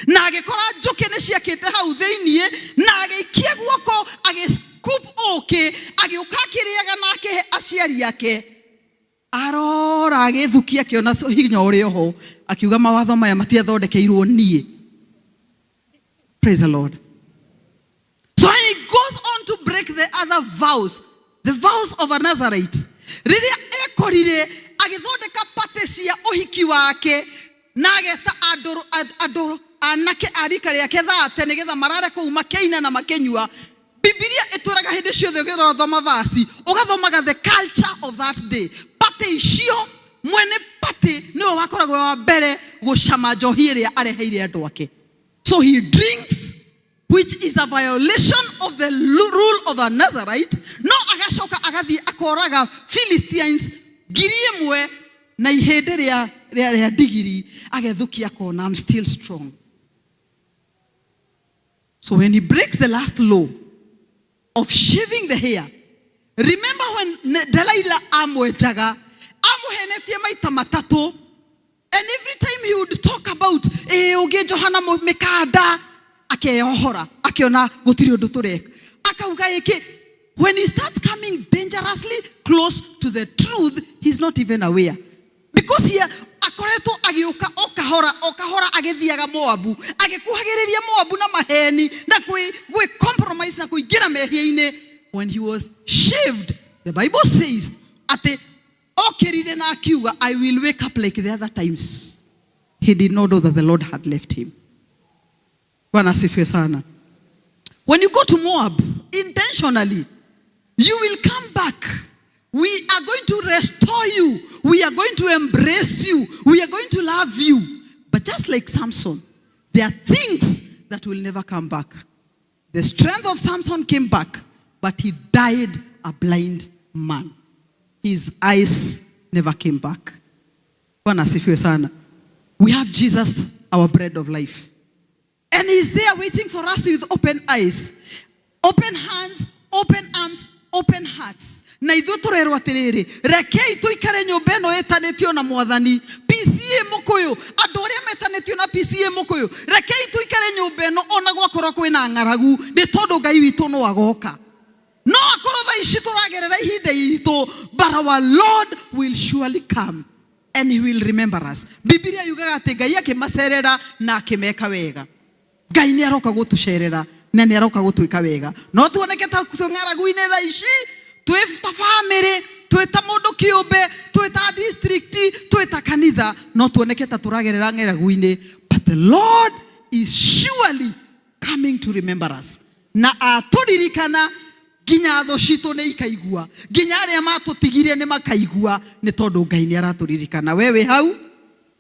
Na agĩkora njũkĩ nĩ ciakĩte hau thĩiniĩ, na agĩikia guoko, agĩ-scoop ũkĩ, agĩũka akĩrĩaga na akĩhe aciari ake. Arora agĩthukia akĩona hinya ũrĩ oho, akiuga mawatho maya matiathondekeirwo niĩ. Praise the Lord. So he goes on to break the other vows, the vows of a Nazarite. Rĩrĩa ekorire agĩthondeka party cia ũhiki wake na ageta andũ anake a rika rĩake thate nĩgetha marare kũu makĩina na makĩnyua. Bibilia ĩtwĩraga hĩndĩ ciothe ũgĩthoma vasi, ũgathomaga the culture of that day. Party icio, mwene party nĩwe wakoragwo wa mbere gũcama njohi ĩrĩa areheire andũ ake. So he drinks, which is a violation of the rule of a Nazarite. No agacoka agathiĩ akoraga Philistines ngiri ĩmwe na ihĩndĩ rĩa ndigiri, agethukia akona, I'm still strong. So when he breaks the last law of shaving the hair, remember when Delilah amwenjaga, amũhenetie maita matatũ, and every time he would talk about, ũngĩnjoha na mĩkanda, akeyohora, akiona gũtirĩ ũndũ tũreka. Akauga ĩkĩ, when he starts coming dangerously close to the truth, he's not even aware. Because he akoretwo agĩũka o kahora, o kahora agĩthiaga Moabu, agĩkuhagĩrĩria Moabu na maheni, na gwĩ compromise na kũingĩra mehia-inĩ. When he was shaved, the Bible says, atĩ okĩrire na akiuga, I will wake up like the other times. He did not know that the Lord had left him. Bwana asifiwe sana. When you go to Moab, intentionally, you will come back. We are going to restore you. We are going to embrace you. We are going to love you. But just like Samson, there are things that will never come back. The strength of Samson came back, but he died a blind man. His eyes never came back. Bwana asifiwe sana. We have Jesus, our bread of life. And he's there waiting for us with open eyes, open hands, open arms, open hearts. Na ithuĩ tũrerwo atĩrĩrĩ, rekei tũikare nyũmba ĩno ĩtanĩtio na Mwathani. PCA Mũkũyũ, andũ arĩa metanĩtio na PCA Mũkũyũ, rekei tũikare nyũmba ĩno ona gwakorwo kwĩna ng'aragu, nĩ tondũ Ngai witũ no agoka. No akorwo thaa ici tũragerera ihinda iritũ, but our Lord will surely come and he will remember us. Bibilia yugaga atĩ Ngai akĩmacerera na akĩmeka wega. Ngai nĩ aroka gũtũcerera na nĩ aroka gũtwĩka wega. No tuoneke ta twĩ ng'aragu-inĩ thaa ici, twĩ ta family, twĩ ta mũndũ kĩũmbe, twĩ ta district, twĩ ta kanitha, no tuoneke ta tũragerera ng'aragu-inĩ, but the Lord is surely coming to remember us. Na atũririkana nginya thũ citũ nĩ ikaigua, nginya arĩa matũtigire nĩ makaigua, nĩ tondũ Ngai nĩ aratũririkana. We wĩ hau,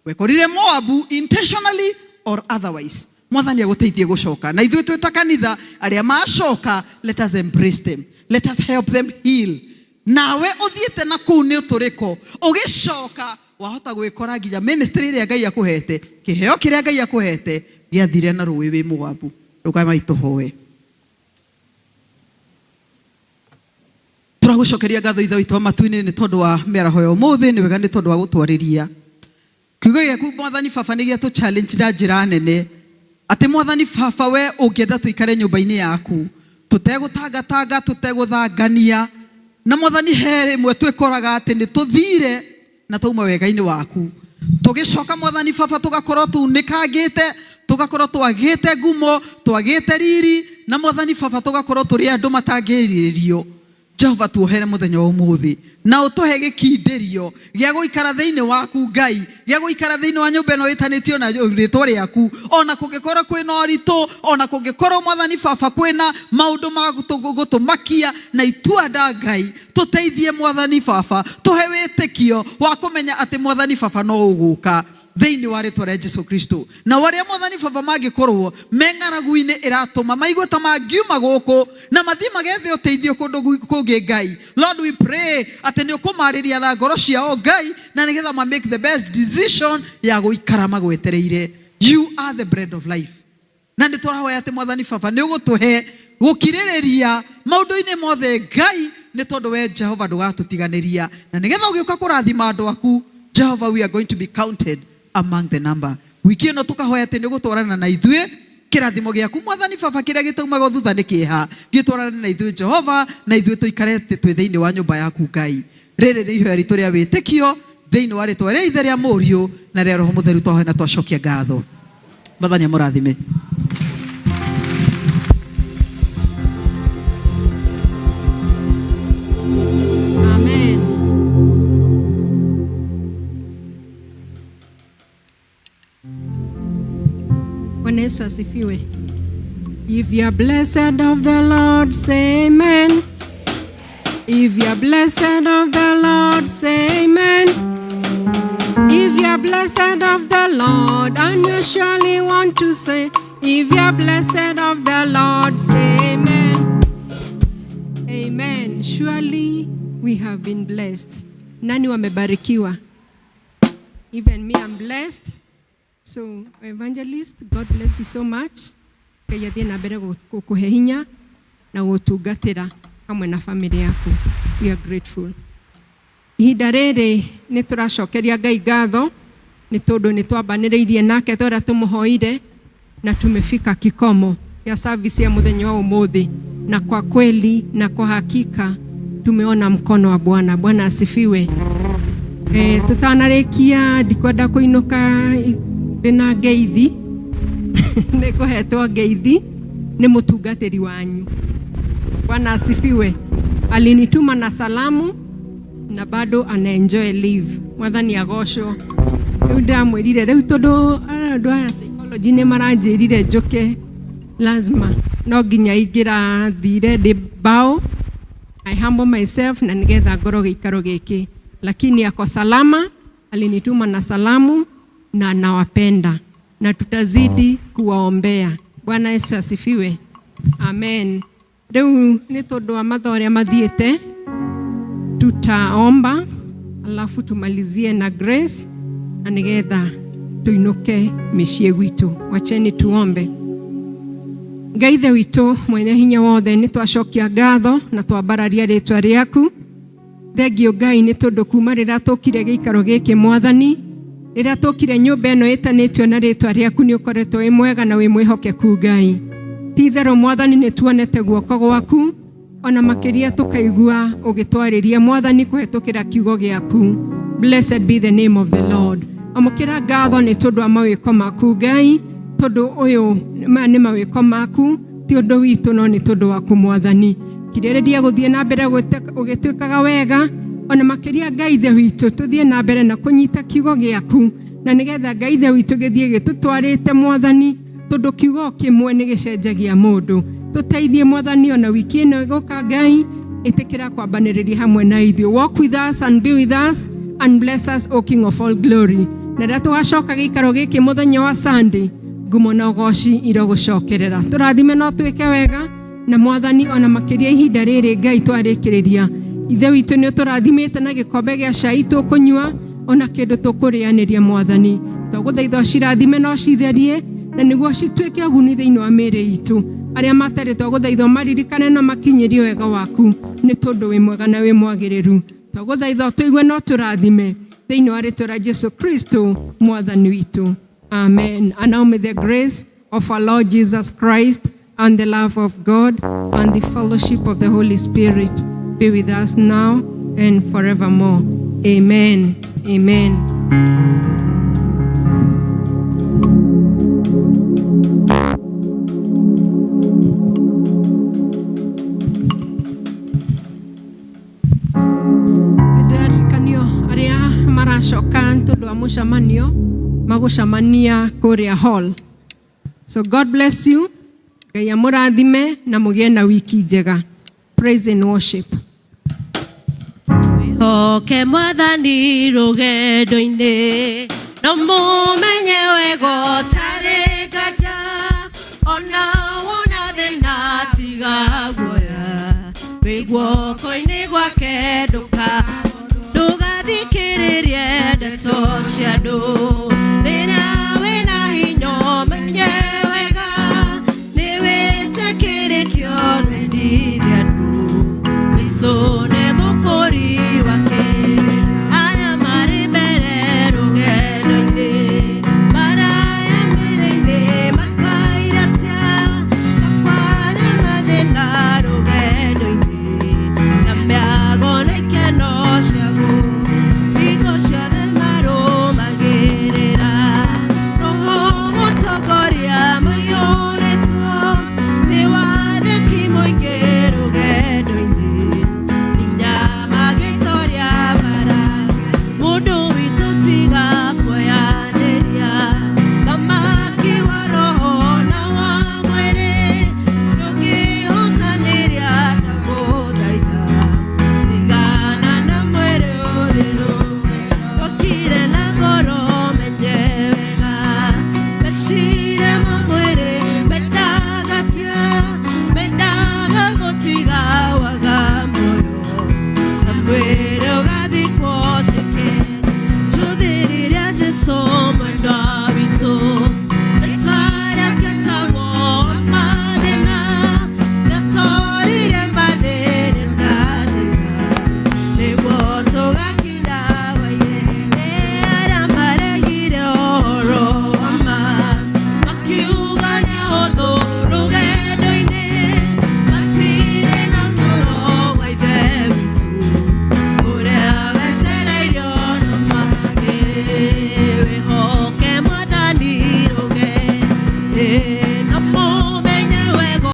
wekorire Moabu intentionally or otherwise. Mwathani agũteithie gũcoka. Na ithuĩ twĩ ta kanitha, arĩa macoka, let us embrace them. Let us help them heal. Nawe ũthiĩte na kũu nĩ ũtũrĩko, ũgĩcoka wahota gwĩkora nginya ministry ĩrĩa Ngai akũhete, kĩheo kĩrĩa Ngai akũhete, gĩathire na rũĩ wĩ Moabu. Rũgamai tũhoe. Tũragũcokeria ngatho Ithe witũ wa matu-inĩ nĩ tondũ wa mĩaraho ya ũmũthĩ, nĩ wega nĩ tondũ wa gũtwarĩria. Kiugo gĩaku mwathani baba nĩ gĩatũ challenge na njĩra nene atĩ mwathani baba we ũngĩenda tũikare nyũmba-inĩ yaku tũtegũtangatanga tũtegũthangania na mwathani he rĩmwe twĩkoraga atĩ nĩ tũthire na twauma wega-inĩ waku tũgĩcoka mwathani baba tũgakorwo tunĩkangĩte tũgakorwo twagĩte ngumo twagĩte riri na mwathani baba tũgakorwo tũrĩ andũ matangĩrirĩrio. Jehova tuohere muthenya wa umuthi na utuhe gikindĩrio gĩa gũikara thĩinĩ waku Ngai, gĩa gũikara thĩinĩ wa nyũmba ĩno ĩtanĩtio na rĩtwa rĩaku, ona kũngĩkorwo kwĩna ũritũ, ona kũngĩkorwo mwathani baba kwĩna maũndũ ma gũtũmakia na itua nda Ngai, tũteithie mwathani baba, tũhe wĩtĩkio wa kũmenya atĩ mwathani baba no ũgũka thĩinĩ wa rĩtwa rĩa Jesu Kristo. Na arĩa mwathani baba mangĩkorwo me ng'aragu-inĩ ĩratũma maigue ta mangiuma gũkũ na mathiĩ magethe ũteithio kũndũ kũngĩ Ngai, Lord we pray atĩ nĩ ũkũmarĩria na ngoro ciao Ngai, na nĩgetha ma make the best decision ya gũikara magwetereire. You are the bread of life. Na nĩ tũrahoya atĩ mwathani baba nĩ ũgũtũhe gũkirĩrĩria maũndũ-inĩ mothe Ngai, nĩ tondũ we Jehova ndũgatũtiganĩria, na nĩgetha ũgĩũka kũrathima andũ aku Jehova, we are going to be counted among the number. Wiki ĩno tũkahoya atĩ nĩ ũgũtwarana na ithuĩ, kĩrathimo gĩaku mwathani baba kĩrĩa gĩtaumaga thutha nĩ kĩeha gĩtwarane na ithuĩ Jehova, na ithuĩ tũikare twĩ thĩinĩ wa nyũmba yaku Ngai. Rĩrĩ nĩ ihoya ritũ rĩa wĩtĩkio thĩinĩ wa rĩtwa rĩa Ithe, rĩa Mũriũ na rĩa Roho Mũtheru, twahoya na twacokia ngatho. Mwathani amũrathime. Amen. Bwana Yesu asifiwe. If you are blessed of the Lord, say amen. If you are blessed of the Lord, say amen. If you are blessed of the Lord, and you surely want to say, if you are blessed of the Lord, say amen. Amen. Surely we have been blessed. Nani wamebarikiwa? Even me, I'm blessed. So, evangelist, God bless you so much. Ngai athiĩ na mbere gũkũhe hinya na gũtungatĩra hamwe na family yaku. We are grateful. Ihinda rĩrĩ nĩ tũracokeria Ngai ngatho nĩ tondũ nĩ twambanĩrĩirie nake ta ũrĩa tũmũhoire na tumefika kikomo ya service ya mũthenya wa ũmũthĩ, na kwa kweli na kwa hakika tumeona mkono wa Bwana. Bwana asifiwe. Tutanarĩkia ndikwenda kũinũka ndĩna ngeithi nĩ kũhetwo ngeithi nĩ mũtungatĩri wanyu. Bwana asifiwe. Alinituma na salamu na bado ana enjoy leave. Mwathani agocwo. Rĩu ndĩramwĩrire rĩu tondũ andũ aya psychology nĩ maranjĩrire njũke, lazima no nginya ingĩrathire ndĩ bao. I humble myself na nĩgetha ngorwo gĩikaro gĩkĩ, lakini ako salama. Alinituma na salamu na nawapenda na tutazidi kuwaombea. Bwana Yesu asifiwe. Amen. Rĩu nĩ tondũ wa mathaa ũrĩa mathiĩte, tutaomba alafu tumalizie na grace na nĩgetha tuinuke mĩciĩ gwitũ. Wacheni tuombe. Ngai Ithe witũ mwene hinya wothe, nĩ twacokia ngatho na twambararia rĩtwa rĩaku. Thengio Ngai nĩ tondũ kuma rĩrĩa tũkire gĩikaro gĩkĩ mwathani, rĩrĩa tũkire nyũmba ĩno ĩtanĩtio na rĩtwa rĩaku, nĩ ũkoretwo wĩ mwega na wĩ mwĩhokeku Ngai. Ti itherũ mwathani nĩ tuonete guoko gwaku, ona makĩria tũkaigua ũgĩtwarĩria mwathani kũhetũkĩra kiugo gĩaku. Blessed be the name of the Lord. Amũkĩra ngatho nĩ tondũ wa mawĩko maku Ngai, tondũ ũyũ maya nĩ mawĩko maku, ti ũndũ witũ no nĩ tondũ waku mwathani. Kirĩrĩria gũthiĩ na mbere ũgĩtwĩkaga wega, ona makĩria Ngai Ithe witũ tũthiĩ na mbere na kũnyita kiugo gĩaku, na nĩgetha Ngai Ithe witũ gĩthiĩ gĩtũtwarĩte mwathani, tondũ kiugo kĩmwe nĩ gĩcenjagia mũndũ. Tũteithie mwathani ona wiki ĩno ĩgũka Ngai, ĩtĩkĩra kwambanĩrĩria hamwe na ithuĩ. Walk with us and be with us and bless us, O King of all glory. Na rĩrĩa tũgacoka gĩikaro gĩkĩ mũthenya wa Sunday, ngumo na ũgoci irogũcokerera. Tũrathime no twĩke wega na mwathani ona makĩria ihinda rĩrĩ Ngai twarĩkĩrĩria. Ithe witũ nĩ ũtũrathimĩte na gĩkombe gĩa cai tũkũnyua ona kĩndũ tũkũrĩanĩria mwathani. Twagũthaitha ũcirathime na ũcitherie na nĩguo cituĩke ũguni thĩinĩ wa mĩĩrĩ itũ. Arĩa matarĩ twagũthaitha ũmaririkane na makinyĩrie wega waku, nĩ tondũ wĩ mwega na wĩ mwagĩrĩru. Twagũthaitha ũtũigue na ũtũrathime. Thĩinĩ wa rĩtwa rĩa Jesu Kristo mwathani witũ, amen. And now may the grace of our Lord Jesus Christ and the love of God and the fellowship of the Holy Spirit be with us now and forevermore. Amen. Amen. Nĩndĩraririkanio arĩa maracoka tondũ wa mũcemanio magũcemania kũrĩa hall. So God bless you. Ngai amũrathime na mũgĩe na wiki njega. Praise and worship. Wĩhoke mwathani rũgendo-inĩ no mũmenye wega ũtarĩ nganja ona wona thĩna tiga guoya wĩ guoko-inĩ gwake ndũka ndũgathikĩrĩrie ndeto cia andũ rĩrĩa wĩna hinya ũmenye wega nĩ wĩtĩkĩrĩkio nĩ ndithia andũ Jesũ nĩ mũkũri wake arĩa marĩ mbere rũgendo-inĩ maraya mĩrĩ-inĩ makairatia na kwarĩ mathĩna rũgendo-inĩ na mĩago na ikeno ciaguo hingo ciothe marũmagĩrĩra roho mũtongoria maiyũrĩtwo nĩ wathĩki mũingĩ rũgendo-inĩ nginya magĩtoria bara mũndũ witũ tiga kuoyanĩria thamaki wa roho na wa mwĩrĩ ndũngĩhutanĩria ndagũthaitha tigana na mwĩrĩ ũrĩ okire na ngoro menye wega meciria ma mwĩrĩ mendaga tia mendaga gũtiga waga muoyo na mwĩrĩ ũgathikwo tĩke njũthĩrĩria Jesũ mwendwa witũ rĩtwa rĩake etagwo mathĩna nĩatorire mathĩna na thĩna nĩguo tũgakinya waire arĩa maregire ũhoro wa ma makiuga nĩ ũthũ rũgendo-inĩ matirĩ na ũtũũro wa Ithe witũ ũrĩa wetereirio na mangĩ.